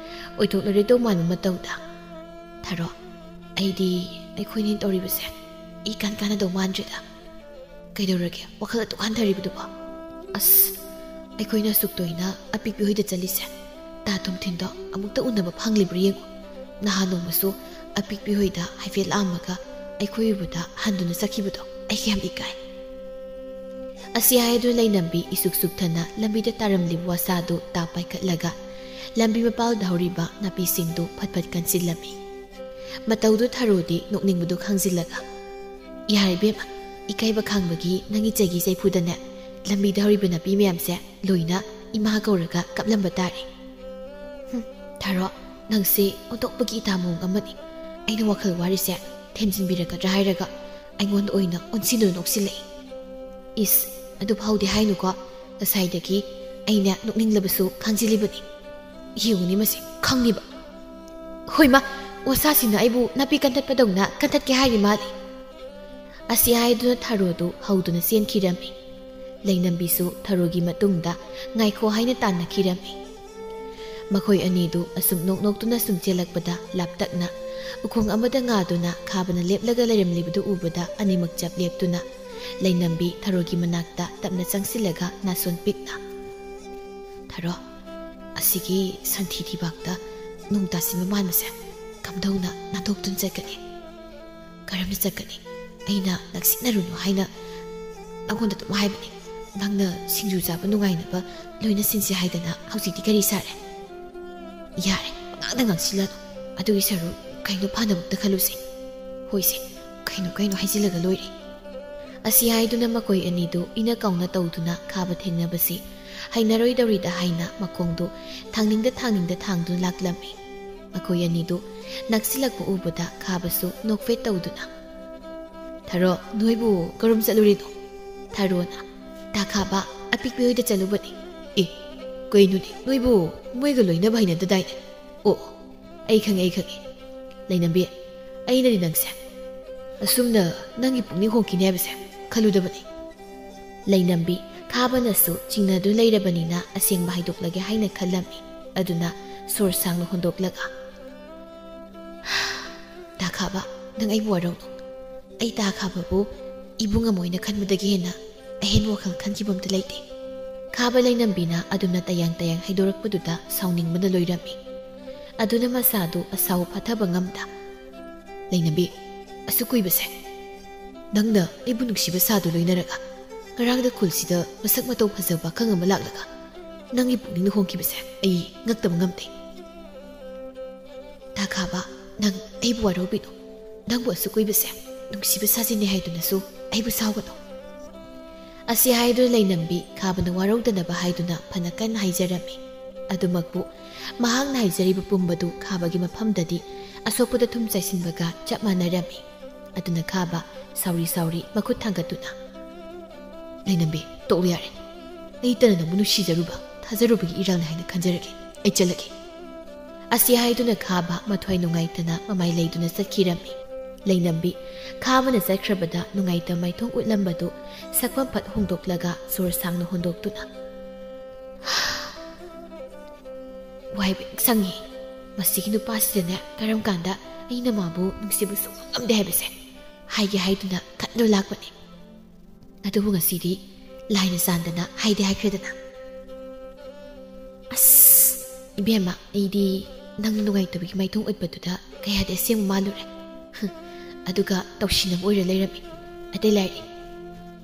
ꯑꯣꯏꯊꯣꯛꯂꯔꯣꯏꯗꯧ ꯃꯥꯟꯕ ꯃꯇꯧꯗ, "ꯊꯔꯣ, ꯑꯩꯗꯤ ꯑꯩꯈꯣꯏꯅꯤ ꯇꯧꯔꯤꯕꯁꯦ ꯏꯀꯥꯟ ꯀꯥꯟꯅꯗꯧ ꯃꯥꯟꯗ꯭ꯔꯦꯗ꯫ ꯀꯩꯗꯧꯔꯒꯦ ꯋꯥꯈꯜ ꯑꯗꯨꯛ ꯍꯟꯊꯔꯤꯕꯗꯨꯕꯣ? ꯑꯁ, ꯑꯩꯈꯣꯏꯅ ꯑꯁꯨꯛ ꯇꯣꯏꯅ ꯑꯄꯤꯛꯄꯤ ꯍꯣꯏꯗ ꯆꯠꯂꯤꯁꯦ, ꯇꯥ ꯇꯣꯝꯊꯤꯟꯗꯣ ꯑꯃꯨꯛꯇ ꯎꯅꯕ ꯐꯪꯂꯤꯕ꯭ꯔꯥ ꯌꯦꯡꯉꯨ꯫ ꯅꯍꯥꯟ ꯅꯣꯡꯃꯁꯨ ꯑꯄꯤꯛꯄꯤ ꯍꯣꯏꯗ ꯍꯥꯏꯐꯦꯠ ꯂꯥꯛꯑꯝꯃꯒ ꯑꯩꯈꯣꯏ ꯎꯕꯗ ꯍꯟꯗꯨꯅ ꯆꯠꯈꯤꯕꯗꯣ ꯑꯩ ꯌꯥꯝ ꯏꯀꯥꯏ"꯫ ꯑꯁꯤ ꯍꯥꯏꯗꯨꯅ ꯂꯩꯅꯝꯕꯤ ꯏꯁꯨꯛ ꯁꯨꯛꯊꯅ ꯂꯝꯕꯤꯗ ꯇꯥꯔꯝꯂꯤꯕ ꯋꯥꯁꯥꯗꯨ ꯇꯥ ꯄꯥꯏꯈꯠꯂꯒ ꯂꯝꯕꯤ ꯃꯄꯥꯜꯗ ꯍꯧꯔꯤꯕ ꯅꯥꯄꯤꯁꯤꯡꯗꯨ ꯐꯠ ꯐꯠ ꯀꯟꯁꯤꯜꯂꯝꯃꯤ꯫ ꯃꯇꯧꯗꯨ ꯊꯔꯣꯗꯤ ꯅꯣꯛꯅꯤꯡꯕꯗꯨ ꯈꯪꯖꯤꯜꯂꯒ, "ꯌꯥꯔꯦ ꯏꯕꯦꯝꯃ, ꯏꯀꯥꯏꯕ ꯈꯥꯡꯕꯒꯤ ꯅꯪꯒꯤ ꯆꯩꯒꯤ ꯆꯩꯐꯨꯗꯅꯦ ꯂꯝꯕꯤꯗ ꯍꯧꯔꯤꯕ ꯅꯥꯄꯤ ꯃꯌꯥꯝꯁꯦ ꯂꯣꯏꯅ ꯏꯃꯥ ꯀꯧꯔꯒ ꯀꯞꯂꯝꯕ ꯇꯥꯔꯦ"꯫ "ꯍꯨꯝ, ꯊꯔꯣ, ꯅꯪꯁꯦ ꯑꯣꯟꯊꯣꯛꯄꯒꯤ ꯏꯇꯥ ꯃꯑꯣꯡ ꯑꯃꯅꯤ꯫ ꯑꯩꯅ ꯋꯥꯈꯜ ꯋꯥꯔꯤꯁꯦ ꯊꯦꯝꯖꯤꯟꯕꯤꯔꯛꯀꯗ꯭ꯔꯥ ꯍꯥꯏꯔꯒ ꯑꯩꯉꯣꯟꯗ ꯑꯣꯏꯅ ꯑꯣꯟꯁꯤꯟꯗꯨꯅ ꯅꯣꯛꯁꯤꯜꯂꯛꯏ꯫ ꯏꯁ, ꯑꯗꯨ ꯐꯥꯎꯗꯤ ꯍꯥꯏꯅꯨꯀꯣ, ꯉꯁꯥꯏꯗꯒꯤ ꯑꯩꯅ ꯅꯣꯛꯅꯤꯡꯂꯕꯁꯨ ꯈꯥꯡꯖꯤꯜꯂꯤꯕꯅꯤ꯫ ꯌꯦꯡꯉꯨꯅꯦ ꯃꯁꯤ ꯈꯪꯉꯤꯕ꯫ ꯍꯣꯏꯃ, ꯋꯥꯁꯥꯁꯤꯅ ꯑꯩꯕꯨ ꯅꯥꯄꯤ ꯀꯟꯊꯠꯄꯗꯧꯅ ꯀꯟꯊꯠꯀꯦ ꯍꯥꯏꯔꯤ ꯃꯥꯜꯂꯤ"꯫ ꯑꯁꯤ ꯍꯥꯏꯗꯨꯅ ꯊꯔꯣꯗꯨ ꯍꯧꯗꯨꯅ ꯆꯦꯟꯈꯤꯔꯝꯃꯤ꯫ ꯂꯩꯅꯝꯕꯤꯁꯨ ꯊꯔꯣꯒꯤ ꯃꯇꯨꯡꯗ ꯉꯥꯏꯈꯣ ꯍꯥꯏꯅ ꯇꯥꯟꯅꯈꯤꯔꯝꯃꯤ꯫ ꯃꯈꯣꯏ ꯑꯅꯤꯗꯨ ꯑꯁꯨꯝ ꯅꯣꯛ ꯅꯣꯛꯇꯨꯅ ꯁꯨꯝ ꯆꯦꯜꯂꯛꯄꯗ ꯂꯥꯞꯇꯛꯅ ꯎꯈꯣꯡ ꯑꯃꯗ ꯉꯥꯗꯨꯅ ꯈꯥꯕꯅ ꯂꯦꯞꯂꯒ ꯂꯩꯔꯝꯂꯤꯕꯗꯨ ꯎꯕꯗ ꯑꯅꯤꯃꯛ ꯆꯞ ꯂꯦꯞꯇꯨꯅ ꯂꯩꯅꯝꯕꯤ ꯊꯔꯣꯒꯤ ꯃꯅꯥꯛꯇ ꯇꯞꯅ ꯆꯪꯁꯤꯜꯂꯒ ꯅꯥꯁꯣꯟ ꯄꯤꯛꯅ, "ꯊꯔꯣ, ꯑꯁꯤꯒꯤ ꯁꯟꯊꯤ ꯊꯤꯕꯥꯛꯇ ꯅꯣꯡ ꯇꯥꯁꯤꯟꯕ ꯃꯥꯟꯕꯁꯦ ꯀꯝꯗꯧꯅ ꯅꯥꯟꯊꯣꯛꯇꯨꯅ ꯆꯠꯀꯅꯤ? ꯀꯔꯝꯅ ꯆꯠꯀꯅꯤ? ꯑꯩꯅ ꯅꯛꯁꯤꯟꯅꯔꯨꯅꯨ ꯍꯥꯏꯅ ꯅꯉꯣꯟꯗ ꯑꯗꯨꯝ ꯍꯥꯏꯕꯅꯤ꯫ ꯅꯪꯅ ꯁꯤꯡꯖꯨ ꯆꯥꯕ ꯅꯨꯡꯉꯥꯏꯅꯕ ꯂꯣꯏꯅ ꯁꯤꯟꯁꯤ ꯍꯥꯏꯗꯅ ꯍꯧꯖꯤꯛꯇꯤ ꯀꯔꯤ ꯁꯥꯔꯦ? ꯌꯥꯔꯦ, ꯉꯥꯡꯗ ꯉꯥꯡꯁꯤꯜꯂꯅꯨ꯫ ꯑꯗꯨꯒꯤ ꯁꯔꯨꯛ ꯀꯩꯅꯣ ꯐꯅꯕ ꯑꯝꯇ ꯈꯜꯂꯨꯁꯦ꯫ ꯍꯣꯏꯁꯦ, ꯀꯩꯅꯣ ꯀꯩꯅꯣ ꯍꯥꯏꯖꯤꯜꯂꯒ ꯂꯣꯏꯔꯦ꯫ ꯑꯁꯤ ꯍꯥꯏꯗꯨꯅ ꯃꯈꯣꯏ ꯑꯅꯤꯗꯨ ꯏꯅ ꯀꯥꯎꯅ ꯇꯧꯗꯨꯅ ꯈꯥꯕ ꯊꯦꯡꯅꯕꯁꯤ ꯍꯩꯅꯔꯣꯏꯗꯧꯔꯤꯗ ꯍꯥꯏꯅ ꯃꯈꯣꯡꯗꯨ ꯊꯥꯡꯅꯤꯡꯗ ꯊꯥꯡꯅꯤꯡꯗ ꯊꯥꯡꯗꯨꯅ ꯂꯥꯛꯂꯝꯃꯤ꯫ ꯃꯈꯣꯏ ꯑꯅꯤꯗꯨ ꯅꯛꯁꯤꯜꯂꯛꯄ ꯎꯕꯗ ꯈꯥꯕꯁꯨ ꯅꯣꯛꯐꯦꯠ ꯇꯧꯗꯨꯅ, "ꯊꯔꯣ, ꯅꯣꯏꯕꯨ ꯀꯔꯝ ꯆꯠꯂꯨꯔꯤꯅꯣ?" ꯊꯔꯣꯅ, "ꯇꯥ ꯈꯥꯕ, ꯑꯄꯤꯛꯄꯤ ꯍꯣꯏꯗ ꯆꯠꯂꯨꯕꯅꯤ꯫" "ꯑꯦ, ꯀꯩꯅꯣꯅꯦ, ꯅꯣꯏꯕꯨ ꯃꯣꯏꯒ ꯂꯣꯏꯅꯕ ꯍꯩꯅꯗꯗꯥꯏꯅꯦ?" "ꯑꯣ, ꯑꯩ ꯈꯪꯉꯦ, ꯑꯩ ꯈꯪꯉꯦ꯫ ꯂꯩꯅꯝꯕꯤ, ꯑꯩꯅꯗꯤ ꯅꯪꯁꯦ ꯑꯁꯨꯝꯅ ꯅꯪꯒꯤ ꯄꯨꯛꯅꯤꯡ ꯍꯣꯡꯈꯤꯅꯤ ꯍꯥꯏꯕꯁꯦ ꯈꯜꯂꯨꯗꯕꯅꯤ꯫" ꯂꯩꯅꯝꯕꯤ ꯈꯥꯕꯅꯁꯨ ꯆꯤꯡꯅꯗꯨꯅ ꯂꯩꯔꯕꯅꯤꯅ ꯑꯁꯦꯡꯕ ꯍꯥꯏꯗꯣꯛꯂꯒꯦ ꯍꯥꯏꯅ ꯈꯜꯂꯝꯃꯤ꯫ ꯑꯗꯨꯅ ꯁꯣꯔ ꯁꯥꯡꯅ ꯍꯣꯟꯗꯣꯛꯂꯒ, "ꯇꯥ ꯈꯥꯕ, ꯅꯪ ꯑꯩꯕꯨ ꯋꯥꯔꯧꯅꯨ꯫ ꯑꯩ ꯇꯥ ꯈꯥꯕꯕꯨ ꯏꯕꯨꯡ ꯑꯃ ꯑꯣꯏꯅ ꯈꯟꯕꯗꯒꯤ ꯍꯦꯟꯅ ꯑꯍꯦꯟꯕ ꯋꯥꯈꯜ ꯈꯟꯈꯤꯕ ꯑꯝꯇ ꯂꯩꯇꯦ꯫" ꯈꯥꯕ ꯂꯩꯅꯝꯕꯤꯅ ꯑꯗꯨꯝꯅ ꯇꯌꯥꯡ ꯇꯌꯥꯡ ꯍꯥꯏꯗꯣꯔꯛꯄꯗꯨꯗ ꯁꯥꯎꯅꯤꯡꯕꯅ ꯂꯣꯏꯔꯝꯃꯤ꯫ ꯑꯗꯨꯅ ꯃꯁꯥꯗꯨ ꯑꯁꯥꯎ ꯐꯥꯊꯕ ꯉꯝꯗ, "ꯂꯩꯅꯝꯕꯤ, ꯑꯁꯨꯛ ꯀꯨꯏꯕꯁꯦ ꯅꯪꯅ ꯑꯩꯕꯨ ꯅꯨꯡꯁꯤꯕ ꯁꯥꯗꯨ ꯂꯣꯏꯅꯔꯒ ꯉꯔꯥꯡꯗ ꯈꯨꯜꯁꯤꯗ ꯃꯁꯛ ꯃꯇꯧ ꯐꯖꯕ ꯄꯥꯈꯪ ꯑꯃ ꯂꯥꯛꯂꯒ ꯅꯪꯒꯤ ꯄꯨꯛꯅꯤꯡꯗ ꯍꯣꯡꯈꯤꯕꯁꯦ ꯑꯩ ꯉꯛꯇꯕ ꯉꯝꯗꯦ꯫ ꯇꯥ ꯈꯥꯕ, ꯅꯪ ꯑꯩꯕꯨ ꯋꯥꯔꯧꯕꯤꯅꯨ꯫ ꯅꯪꯕꯨ ꯑꯁꯨꯛ ꯀꯨꯏꯕꯁꯦ ꯅꯨꯡꯁꯤꯕ ꯁꯥꯖꯤꯟꯅꯦ ꯍꯥꯏꯗꯨꯅꯁꯨ ꯑꯩꯕꯨ ꯁꯥꯎꯒꯅꯨ꯫" ꯑꯁꯤ ꯍꯥꯏꯗꯨꯅ ꯂꯩꯅꯝꯕꯤ ꯈꯥꯕꯅ ꯋꯥꯔꯧꯗꯅꯕ ꯍꯥꯏꯗꯨꯅ ꯐꯅ ꯀꯟꯅ ꯍꯥꯏꯖꯔꯝꯃꯤ꯫ ꯑꯗꯨꯃꯛꯄꯨ ꯃꯍꯥꯛꯅ ꯍꯥꯏꯖꯔꯤꯕ ꯄꯨꯝꯕꯗꯨ ꯈꯥꯕꯒꯤ ꯃꯐꯝꯗꯗꯤ ꯑꯁꯣꯛꯄꯗ ꯊꯨꯝ ꯆꯥꯏꯁꯤꯟꯕꯒ ꯆꯞ ꯃꯥꯟꯅꯔꯝꯃꯤ꯫ ꯑꯗꯨꯅ ꯈꯥꯕ ꯁꯥꯎꯔꯤ ꯁꯥꯎꯔꯤ ꯃꯈꯨꯠ ꯊꯥꯡꯒꯠꯇꯨꯅ, "ꯂꯩꯅꯝꯕꯤ, ꯇꯣꯛꯂꯨ ꯌꯥꯔꯦ꯫ ꯑꯩꯇꯅ ꯅꯪꯕꯨ ꯅꯨꯡꯁꯤꯖꯔꯨꯕ, ꯊꯥꯖꯔꯨꯕꯒꯤ ꯏꯔꯥꯜꯅꯤ ꯍꯥꯏꯅ ꯈꯟꯖꯔꯒꯦ꯫ ꯑꯩ ꯆꯠꯂꯒꯦ꯫" ꯑꯁꯤ ꯍꯥꯏꯗꯨꯅ ꯈꯥꯕ ꯃꯊ꯭ꯋꯥꯏ ꯅꯨꯡꯉꯥꯏꯇꯅ ꯃꯃꯥꯏ ꯂꯩꯗꯨꯅ ꯆꯠꯈꯤꯔꯝꯃꯤ꯫ ꯂꯩꯅꯝꯕꯤ ꯈꯥꯕꯅ ꯆꯠꯈ꯭ꯔꯕꯗ ꯅꯨꯡꯉꯥꯏꯇꯕ ꯃꯥꯏꯊꯣꯡ ꯎꯠꯂꯝꯕꯗꯨ ꯁꯛꯐꯝ ꯐꯠ ꯍꯣꯡꯗꯣꯛꯂꯒ ꯁꯣꯔ ꯁꯥꯡꯅ ꯍꯣꯟꯗꯣꯛꯇꯨꯅ, "ꯋꯥꯏꯕ ꯁꯪꯉꯤ꯫ ꯃꯁꯤꯒꯤ ꯅꯨꯄꯥꯁꯤꯗꯅꯦ ꯀꯔꯝ ꯀꯥꯟꯗ ꯑꯩꯅ ꯃꯥꯕꯨ ꯅꯨꯡꯁꯤꯕ ꯁꯨꯡꯉꯝ ꯉꯝꯗꯦ ꯍꯥꯏꯕꯁꯦ ꯍꯥꯏꯒꯦ ꯍꯥꯏꯗꯨꯅ ꯈꯟꯗꯨꯅ ꯂꯥꯛꯄꯅꯤ꯫ ꯑꯗꯨꯕꯨ ꯉꯁꯤꯗꯤ ꯂꯥꯏꯅ ꯆꯥꯟꯗꯅ ꯍꯥꯏꯗꯤ ꯍꯥꯏꯈ꯭ꯔꯦꯗꯅ꯫" ꯑꯁ, ꯏꯕꯦꯝꯃ, ꯑꯩꯗꯤ ꯅꯪ ꯅꯨꯡꯉꯥꯏꯇꯕꯒꯤ ꯃꯥꯏꯊꯣꯡ ꯎꯠꯄꯗꯨꯗ ꯀꯌꯥꯗꯤ ꯑꯁꯦꯡꯕ ꯃꯥꯜꯂꯨꯔꯦ꯫ ꯍꯨꯝ, ꯑꯗꯨꯒ ꯇꯧꯁꯤꯟꯅꯕ ꯑꯣꯏꯔ ꯂꯩꯔꯝꯃꯤ꯫ ꯑꯇꯩ ꯂꯥꯏꯔꯤ꯫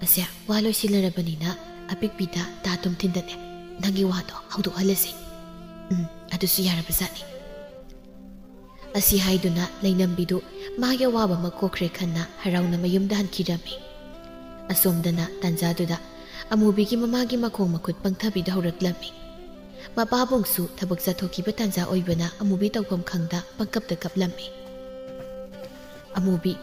ꯑꯁꯦ, ꯋꯥ ꯂꯣꯏꯁꯤꯟꯅꯔꯕꯅꯤꯅ ꯑꯄꯤꯛꯄꯤꯗ ꯇꯥ ꯇꯨꯝꯊꯤꯟꯗꯅꯦ ꯅꯪꯒꯤ ꯋꯥꯗꯣ ꯍꯧꯗꯣꯛꯍꯜꯂꯁꯤ꯫ ꯎꯝ, ꯑꯗꯨꯁꯨ ꯌꯥꯔꯕꯖꯥꯠꯅꯤ꯫ ꯑꯁꯤ ꯍꯥꯏꯗꯨꯅ ꯂꯩꯅꯝꯕꯤꯗꯨ ꯃꯥꯒꯤ ꯑꯋꯥꯕ ꯑꯃ ꯀꯣꯛꯈ꯭ꯔꯦ ꯈꯟꯅ ꯍꯔꯥꯎꯅ ꯃꯌꯨꯝꯗ ꯍꯟꯈꯤꯔꯝꯃꯤ꯫ ꯑꯁꯣꯝꯗꯅ ꯇꯥꯟꯖꯥꯗꯨꯗ ꯑꯃꯨꯕꯤꯒꯤ ꯃꯃꯥꯒꯤ ꯃꯈꯣꯡ ꯃꯈꯨꯠ ꯄꯪꯊꯕꯤꯗ ꯍꯧꯔꯛꯂꯝꯃꯤ꯫ ꯃꯄꯥꯕꯨꯡꯁꯨ ꯊꯕꯛ ꯆꯠꯊꯣꯛꯈꯤꯕ ꯇꯥꯟꯖꯥ ꯑꯣꯏꯕꯅ ꯑꯃꯨꯕꯤ ꯇꯧꯐꯝ ꯈꯪꯗ ꯄꯪꯀꯞꯇ ꯀꯞꯂꯝꯃꯤ꯫ ꯑꯃꯨꯕꯤ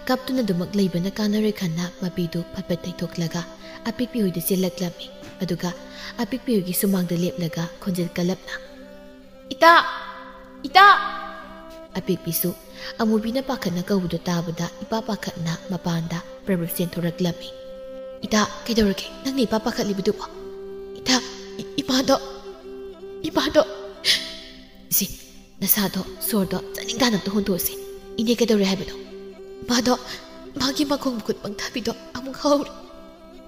ꯀꯞꯇꯨꯅ ꯑꯗꯨꯃꯛ ꯂꯩꯕꯅ ꯀꯥꯟꯅꯔꯣꯏ ꯈꯟꯅ ꯃꯄꯤꯗꯨ ꯐꯠ ꯐꯠ ꯇꯩꯊꯣꯛꯂꯒ ꯑꯄꯤꯛꯄꯤ ꯍꯣꯏꯗ ꯆꯦꯜꯂꯛꯂꯝꯃꯤ꯫ ꯑꯗꯨꯒ ꯑꯄꯤꯛꯄꯤ ꯍꯣꯏꯒꯤ ꯁꯨꯃꯥꯡꯗ ꯂꯦꯞꯂꯒ ꯈꯣꯟꯖꯦꯜ ꯀꯜꯂꯞꯅ, "ꯏꯇꯥ! ꯏꯇꯥ!" ꯑꯄꯤꯛꯄꯤꯁꯨ ꯑꯃꯨꯕꯤꯅ ꯄꯥꯈꯠꯅ ꯀꯧꯕꯗꯨ ꯇꯥꯕꯗ ꯏꯄꯥ ꯄꯥꯈꯠꯅ ꯃꯄꯥꯟꯗ ꯄ꯭ꯔꯞ ꯄ꯭ꯔꯞ ꯆꯦꯟꯊꯣꯔꯛꯂꯝꯃꯤ꯫ "ꯏꯇꯥ, ꯀꯩꯗꯧꯔꯒꯦ? ꯅꯪꯅ ꯏꯄꯥ ꯄꯥꯈꯠꯂꯤꯕꯗꯨꯕꯣ? ꯏꯇꯥ, ꯏ-, ꯏꯄꯥꯗꯣ, ꯏꯄꯥꯗꯣ!" "ꯁꯤ, ꯅꯁꯥꯗꯣ, ꯁꯣꯔꯗꯣ ꯆꯥꯅꯤꯡ ꯇꯥꯅ ꯑꯝꯇ ꯍꯣꯟꯗꯣꯛꯑꯁꯤ꯫ ꯏꯅꯦ ꯀꯩꯗꯧꯔꯦ ꯍꯥꯏꯕꯅꯣ?" "ꯏꯄꯥꯗꯣ, ꯃꯥꯒꯤ ꯃꯈꯣꯡ ꯃꯈꯨꯠ ꯄꯪꯊꯕꯤꯗꯣ ꯑꯃꯨꯛ ꯍꯧꯔꯦ꯫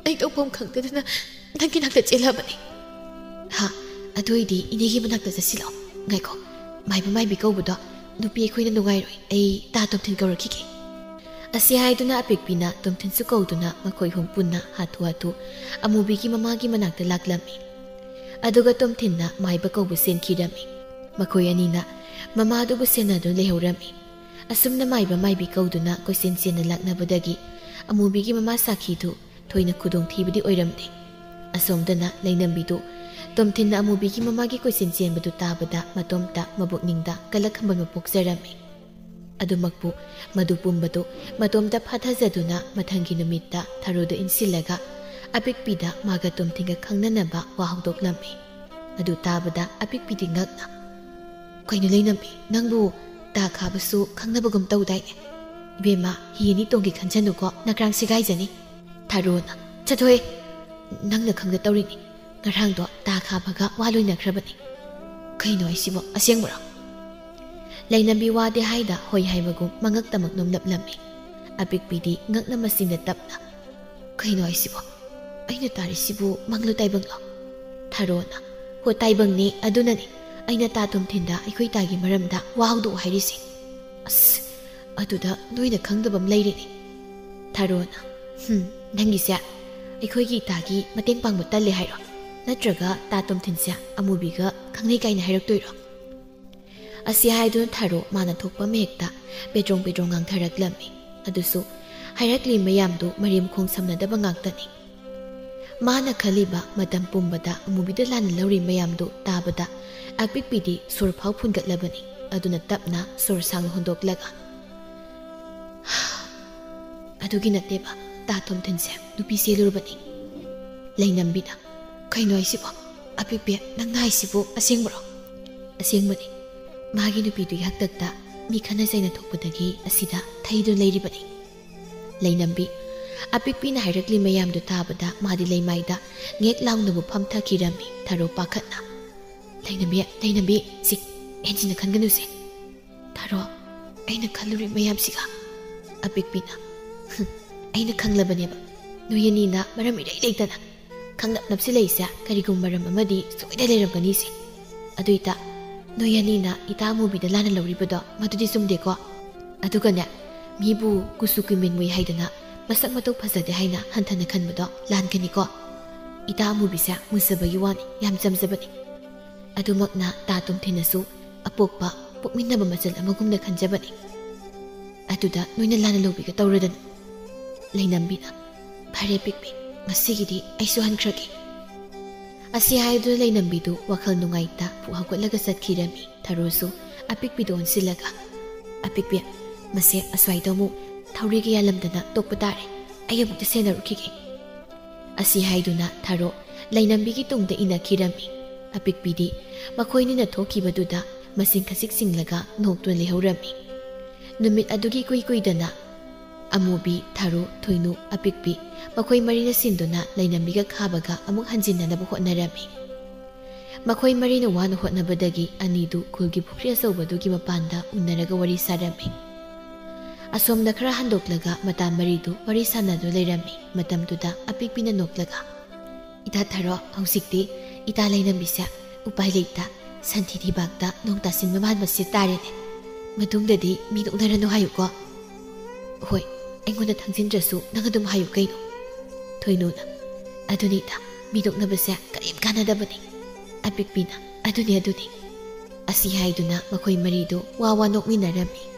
ꯑꯩ ꯇꯧꯐꯝ ꯈꯪꯗꯗꯅ ꯅꯪꯒꯤ ꯅꯥꯛꯇ ꯆꯦꯜꯂꯕꯅꯤ꯫" "ꯍꯥ, ꯑꯗꯨ ꯑꯣꯏꯗꯤ ꯏꯅꯦꯒꯤ ꯃꯅꯥꯛꯇ ꯆꯠꯁꯤꯜꯂꯣ꯫ ꯉꯥꯏꯈꯣ, ꯃꯥꯏꯕ ꯃꯥꯏꯕꯤ ꯀꯧꯕꯗꯣ ꯅꯨꯄꯤ ꯑꯩꯈꯣꯏꯅ ꯅꯨꯡꯉꯥꯏꯔꯣꯏ꯫ ꯑꯩ ꯇꯥ ꯇꯣꯝꯊꯤꯟ ꯀꯧꯔꯛꯈꯤꯒꯦ꯫" ꯑꯁꯤ ꯍꯥꯏꯗꯨꯅ ꯑꯄꯤꯛꯄꯤꯅ ꯇꯣꯝꯊꯤꯟꯁꯨ ꯀꯧꯗꯨꯅ ꯃꯈꯣꯏ ꯑꯍꯨꯝ ꯄꯨꯟꯅ ꯍꯥꯊꯨ ꯍꯥꯊꯨ ꯑꯃꯨꯕꯤꯒꯤ ꯃꯃꯥꯒꯤ ꯃꯅꯥꯛꯇ ꯂꯥꯛꯂꯝꯃꯤ꯫ ꯑꯗꯨꯒ ꯇꯣꯝꯊꯤꯟꯅ ꯃꯥꯏꯕ ꯀꯧꯕ ꯆꯦꯟꯈꯤꯔꯝꯃꯤ꯫ ꯃꯈꯣꯏ ꯑꯅꯤꯅ ꯃꯃꯥꯗꯨꯕꯨ ꯁꯦꯟꯅꯗꯨꯅ ꯂꯩꯍꯧꯔꯝꯃꯤ꯫ ꯑꯁꯨꯝꯅ ꯃꯥꯏꯕ ꯃꯥꯏꯕꯤ ꯀꯧꯗꯨꯅ ꯀꯣꯏꯆꯦꯟ ꯆꯦꯟꯅ ꯂꯥꯛꯅꯕꯗꯒꯤ ꯑꯃꯨꯕꯤꯒꯤ ꯃꯃꯥ ꯁꯥꯈꯤꯗꯨ ꯊꯣꯏꯅ ꯈꯨꯗꯣꯡꯊꯤꯕꯗꯤ ꯑꯣꯏꯔꯝꯗꯦ꯫ ꯑꯁꯣꯝꯗꯅ ꯂꯩꯅꯝꯕꯤꯗꯨ ꯇꯣꯝꯊꯤꯟꯅ ꯑꯃꯨꯕꯤꯒꯤ ꯃꯃꯥꯒꯤ ꯀꯣꯏꯆꯦꯟ ꯆꯦꯟꯕꯗꯨ ꯇꯥꯕꯗ ꯃꯇꯣꯝꯇ ꯃꯕꯨꯛꯅꯤꯡꯗ ꯀꯂꯛ ꯈꯝꯕꯟꯕ ꯄꯣꯛꯆꯔꯝꯃꯤ꯫ ꯑꯗꯨꯃꯛꯄꯨ ꯃꯗꯨ ꯄꯨꯝꯕꯗꯨ ꯃꯇꯣꯝꯇ ꯐꯥꯊꯖꯗꯨꯅ ꯃꯊꯪꯒꯤ ꯅꯨꯃꯤꯠꯇ ꯊꯔꯣꯗ ꯏꯟꯁꯤꯜꯂꯒ ꯑꯄꯤꯛꯄꯤꯗ ꯃꯥꯒ ꯇꯣꯝꯊꯤꯟꯒ ꯈꯪꯅꯅꯕ ꯋꯥ ꯍꯧꯗꯣꯛꯂꯝꯃꯤ꯫ ꯑꯗꯨ ꯇꯥꯕꯗ ꯑꯄꯤꯛꯄꯤꯗꯤ ꯉꯛꯅ, "ꯀꯩꯅꯣ ꯂꯩꯅꯝꯕꯤ, ꯅꯪꯕꯨ ꯇꯥ ꯈꯥꯕꯁꯨ ꯈꯪꯅꯕꯒꯨꯝ ꯇꯧꯗꯥꯏꯅꯦ? ꯏꯕꯦꯝꯃ, ꯍꯤ ꯑꯅꯤ ꯇꯣꯡꯒꯦ ꯈꯟꯖꯅꯨꯀꯣ, ꯅꯀ꯭ꯔꯥꯡ ꯁꯦꯒꯥꯏꯖꯅꯤ꯫" ꯊꯔꯣꯅ, "ꯆꯠꯊꯣꯛꯑꯦ, ꯅꯪꯅ ꯈꯪꯗ ꯇꯧꯔꯤꯅꯤ꯫ ꯉꯔꯥꯡꯗꯣ ꯇꯥ ꯈꯥꯕꯒ ꯋꯥ ꯂꯣꯏꯅꯈ꯭ꯔꯕꯅꯤ꯫" "ꯀꯩꯅꯣ ꯍꯥꯏꯁꯤꯕꯣ, ꯑꯁꯦꯡꯕꯔꯣ?" ꯂꯩꯅꯝꯕꯤ ꯋꯥꯗꯤ ꯍꯥꯏꯗ ꯍꯣꯏ ꯍꯥꯏꯕꯒꯨꯝ ꯃꯉꯛꯇꯃꯛ ꯅꯣꯝꯂꯞꯂꯝꯃꯤ꯫ ꯑꯄꯤꯛꯄꯤꯗꯤ ꯉꯛꯅ ꯃꯆꯤꯟꯗ ꯇꯞꯅ, "ꯀꯩꯅꯣ ꯍꯥꯏꯁꯤꯕꯣ? ꯑꯩꯅ ꯇꯥꯔꯤꯁꯤꯕꯨ ꯃꯪꯂꯣ ꯇꯥꯏꯕꯪꯂꯣ?" ꯊꯔꯣꯅ, "ꯍꯣ, ꯇꯥꯏꯕꯪꯅꯦ, ꯑꯗꯨꯅꯅꯦ ꯑꯩꯅ ꯇꯥ ꯇꯣꯝꯊꯤꯟꯗ ꯑꯩꯈꯣꯏ ꯇꯥꯒꯤ ꯃꯔꯝꯗ ꯋꯥ ꯍꯧꯗꯣꯛꯑꯣ ꯍꯥꯏꯔꯤꯁꯦ꯫" "ꯑꯁ, ꯑꯗꯨꯗ ꯅꯣꯏꯅ ꯈꯪꯗꯕ ꯑꯃ ꯂꯩꯔꯦꯅꯦ꯫" ꯊꯔꯣꯅ, "ꯍꯨꯝ, ꯅꯪꯒꯤꯁꯦ ꯑꯩꯈꯣꯏꯒꯤ ꯏꯇꯥꯒꯤ ꯃꯇꯦꯡ ꯄꯥꯡꯕ ꯇꯜꯂꯦ ꯍꯥꯏꯔꯣ? ꯅꯠꯇ꯭ꯔꯒ ꯇꯥ ꯇꯣꯝꯊꯤꯟꯁꯦ ꯑꯃꯨꯕꯤꯒ ꯈꯪꯅꯩ ꯀꯥꯏꯅ ꯍꯥꯏꯔꯛꯇꯣꯏꯔꯣ?" ꯑꯁꯤ ꯍꯥꯏꯗꯨꯅ ꯊꯥꯔꯣ ꯃꯥꯅ ꯊꯣꯛꯄ ꯑꯃ ꯍꯦꯛꯇ ꯄꯦꯗ꯭ꯔꯣꯡ ꯄꯦꯗ꯭ꯔꯣꯡ ꯉꯥꯡꯊꯔꯛꯂꯝꯃꯤ꯫ ꯑꯗꯨꯁꯨ ꯍꯥꯏꯔꯛꯂꯤ ꯃꯌꯥꯝꯗꯨ ꯃꯔꯦꯝ ꯈꯣꯡ ꯁꯝꯅꯗꯕ ꯉꯥꯛꯇꯅꯤ꯫ ꯃꯥꯅ ꯈꯜꯂꯤꯕ ꯃꯇꯝ ꯄꯨꯝꯕꯗ ꯑꯃꯨꯕꯤꯗ ꯂꯥꯟꯅ ꯂꯧꯔꯤ ꯃꯌꯥꯝꯗꯨ ꯇꯥꯕꯗ ꯑꯄꯤꯛꯄꯤꯗꯤ ꯁꯣꯔ ꯐꯥꯎ ꯐꯨꯟꯒꯠꯂꯕꯅꯤ꯫ ꯑꯗꯨꯅ ꯇꯞꯅ ꯁꯣꯔ ꯁꯥꯡꯅ ꯍꯣꯟꯗꯣꯛꯂꯒ, "ꯑꯗꯨꯒꯤ ꯅꯠꯇꯦꯕ, ꯇꯥ ꯊꯣꯝꯊꯤꯟꯁꯦ ꯅꯨꯄꯤ ꯆꯦꯜꯂꯨꯔꯕꯅꯤ꯫" ꯂꯩꯅꯝꯕꯤꯅ, "ꯀꯩꯅꯣ ꯍꯥꯏꯁꯤꯕꯣ? ꯑꯄꯤꯛꯄꯤ, ꯅꯪꯅ ꯍꯥꯏꯁꯤꯕꯨ ꯑꯁꯦꯡꯕꯔꯣ?" "ꯑꯁꯦꯡꯕꯅꯤ꯫ ꯃꯥꯒꯤ ꯅꯨꯄꯤꯗꯨꯒꯤ ꯍꯥꯛꯇꯛꯇ ꯃꯤ ꯈꯠꯅ ꯆꯩꯅ ꯊꯣꯛꯄꯗꯒꯤ ꯑꯁꯤꯗ ꯊꯩꯗꯨꯅ ꯂꯩꯔꯤꯕꯅꯤ꯫" ꯂꯩꯅꯝꯕꯤ, ꯑꯄꯤꯛꯄꯤꯅ ꯍꯥꯏꯔꯛꯂꯤ ꯃꯌꯥꯝꯗꯨ ꯇꯥꯕꯗ ꯃꯥꯗꯤ ꯂꯩꯃꯥꯏꯗ ꯉꯦꯛ ꯂꯥꯎꯅꯕꯨ ꯐꯝꯊꯈꯤꯔꯝꯃꯤ꯫ ꯊꯔꯣ ꯄꯥꯈꯠꯅ, "ꯂꯩꯅꯝꯕꯤ, ꯂꯩꯅꯝꯕꯤ, ꯁꯤ ꯍꯦꯟꯖꯤꯟꯅ ꯈꯟꯒꯅꯨꯁꯦ꯫" "ꯊꯔꯣ, ꯑꯩꯅ ꯈꯜꯂꯨꯔꯤ ꯃꯌꯥꯝꯁꯤꯒ?" ꯑꯄꯤꯛꯄꯤꯅ, "ꯍꯨꯝ, ꯑꯩꯅ ꯈꯪꯂꯕꯅꯦꯕ, ꯅꯣꯏ ꯑꯅꯤꯅ ꯃꯔꯝ ꯏꯔꯩ ꯂꯩꯇꯅ ꯈꯪꯅꯞ ꯅꯞꯁꯤꯜꯂꯛꯏꯁꯦ ꯀꯔꯤꯒꯨꯝꯕ ꯃꯔꯝ ꯑꯃꯗꯤ ꯁꯣꯏꯗ ꯂꯩꯔꯝꯒꯅꯤꯁꯦ꯫ ꯑꯗꯨꯏꯇ ꯅꯣꯏ ꯑꯅꯤꯅ ꯏꯇꯥ ꯑꯃꯨꯕꯤꯗ ꯂꯥꯟꯅ ꯂꯧꯔꯤꯕꯗꯣ ꯃꯗꯨꯗꯤ ꯆꯨꯝꯗꯦꯀꯣ꯫ ꯑꯗꯨꯒꯅꯦ, ꯃꯤꯕꯨ ꯀꯨꯆꯨ ꯀꯨꯃꯦꯟ ꯃꯨꯏ ꯍꯥꯏꯗꯅ ꯃꯁꯛ ꯃꯇꯧ ꯐꯖꯗꯦ ꯍꯥꯏꯅ ꯍꯟꯊꯅ ꯈꯟꯕꯗꯣ ꯂꯥꯟꯒꯅꯤꯀꯣ꯫ ꯏꯇꯥ ꯑꯃꯨꯕꯤꯁꯦ ꯃꯨꯖꯕꯒꯤ ꯋꯥꯅꯤ, ꯌꯥꯝ ꯆꯝꯖꯕꯅꯤ꯫ ꯑꯗꯨꯃꯛꯅ ꯇꯥ ꯇꯣꯝꯊꯤꯟꯅꯁꯨ ꯑꯄꯣꯛꯄ ꯄꯣꯛꯃꯤꯟꯅꯕ ꯃꯆꯜ ꯑꯃꯒꯨꯝꯅ ꯈꯟꯖꯕꯅꯤ꯫ ꯑꯗꯨꯗ ꯅꯣꯏꯅ ꯂꯥꯟꯅ ꯂꯧꯕꯤꯒ ꯇꯧꯔꯗꯅ꯫" ꯂꯩꯅꯝꯕꯤꯅ, "ꯐꯔꯦ ꯄꯤꯛꯄꯤ, ꯉꯁꯤꯒꯤꯗꯤ ꯑꯩꯁꯨ ꯍꯟꯈ꯭ꯔꯒꯦ꯫" ꯑꯁꯤ ꯍꯥꯏꯗꯨꯅ ꯂꯩꯅꯝꯕꯤꯗꯨ ꯋꯥꯈꯜ ꯅꯨꯡꯉꯥꯏꯇ ꯐꯨꯛ ꯍꯧꯒꯠꯂꯒ ꯆꯠꯈꯤꯔꯝꯃꯤ꯫ ꯊꯔꯣꯁꯨ ꯑꯄꯤꯛꯄꯤꯗ ꯑꯣꯟꯁꯤꯜꯂꯒ, "ꯑꯄꯤꯛꯄꯤ, ꯃꯁꯦ ꯑꯁ꯭ꯋꯥꯏꯗ ꯑꯃꯨꯛ ꯊꯧꯔꯤ ꯀꯌꯥ ꯂꯝꯗꯅ ꯇꯣꯛꯄ ꯇꯥꯔꯦ꯫ ꯑꯩ ꯑꯃꯨꯛꯇ ꯁꯦꯟꯅꯔꯨꯈꯤꯒꯦ꯫" ꯑꯁꯤ ꯍꯥꯏꯗꯨꯅ ꯊꯔꯣ ꯂꯩꯅꯝꯕꯤꯒꯤ ꯇꯨꯡꯗ ꯏꯟꯅꯈꯤꯔꯝꯃꯤ꯫ ꯑꯄꯤꯛꯄꯤꯗꯤ ꯃꯈꯣꯏꯅꯤꯅ ꯊꯣꯛꯈꯤꯕꯗꯨꯗ ꯃꯆꯤꯟ ꯈꯖꯤꯛ ꯆꯤꯡꯂꯒ ꯅꯣꯛꯇꯨꯅ ꯂꯩꯍꯧꯔꯝꯃꯤ꯫ ꯅꯨꯃꯤꯠ ꯑꯗꯨꯒꯤ ꯏꯀꯨꯏ ꯀꯨꯏꯗꯅ ꯑꯃꯨꯕꯤ, ꯊꯔꯣ, ꯊꯣꯏꯅꯨ, ꯑꯄꯤꯛꯄꯤ ꯃꯈꯣꯏ ꯃꯔꯤꯅ ꯁꯤꯟꯗꯨꯅ ꯂꯩꯅꯝꯕꯤꯒ ꯈꯥꯕꯒ ꯑꯃꯨꯛ ꯍꯟꯖꯤꯟꯅꯅꯕ ꯍꯣꯠꯅꯔꯝꯃꯤ꯫ ꯃꯈꯣꯏ ꯃꯔꯤꯅ ꯋꯥꯅ ꯍꯣꯠꯅꯕꯗꯒꯤ ꯑꯅꯤꯗꯨ ꯈꯨꯜꯒꯤ ꯄꯨꯈ꯭ꯔꯤ ꯑꯆꯧꯕꯗꯨꯒꯤ ꯃꯄꯥꯟꯗ ꯎꯅꯔꯒ ꯋꯥꯔꯤ ꯁꯥꯔꯝꯃꯤ꯫ ꯑꯁꯣꯝꯗ ꯈꯔ ꯍꯟꯗꯣꯛꯂꯒ ꯃꯇꯥ ꯃꯔꯤꯗꯨ ꯋꯥꯔꯤ ꯁꯥꯟꯅꯗꯨꯅ ꯂꯩꯔꯝꯃꯤ꯫ ꯃꯇꯝꯗꯨꯗ ꯑꯄꯤꯛꯄꯤꯅ ꯅꯣꯛꯂꯒ, "ꯏꯇꯥ ꯊꯔꯣ, ꯍꯧꯖꯤꯛꯇꯤ ꯏꯇꯥ ꯂꯩꯅꯝꯕꯤꯁꯦ ꯎꯄꯥꯏ ꯂꯩꯇ ꯁꯟꯊꯤ ꯊꯤꯕꯥꯛꯇ ꯅꯣꯡ ꯇꯥꯁꯤꯟꯕ ꯃꯥꯟꯕꯁꯦ ꯇꯥꯔꯦꯅꯦ꯫ ꯃꯇꯨꯡꯗꯗꯤ ꯃꯤ ꯅꯣꯛꯅꯔꯅꯨ ꯍꯥꯏꯌꯨꯀꯣ꯫" "ꯍꯣꯏ, ꯑꯩꯉꯣꯟꯗ ꯊꯥꯡꯖꯤꯟꯗ꯭ꯔꯁꯨ ꯅꯪ ꯑꯗꯨꯝ ꯍꯥꯏꯌꯨ ꯀꯩꯅꯣ꯫" ꯊꯣꯏꯅꯨꯅ, "ꯑꯗꯨꯅꯤꯗ, ꯃꯤ ꯅꯣꯛꯅꯕꯁꯦ ꯀꯔꯤꯝ ꯀꯥꯟꯅꯗꯕꯅꯤ꯫" ꯑꯄꯤꯛꯄꯤꯅ, "ꯑꯗꯨꯅꯤ, ꯑꯗꯨꯅꯤ꯫" ꯑꯁꯤ ꯍꯥꯏꯗꯨꯅ ꯃꯈꯣꯏ ꯃꯔꯤꯗꯨ ꯋꯥ ꯋꯥ ꯅꯣꯛꯃꯤꯟꯅꯔꯝꯃꯤ꯫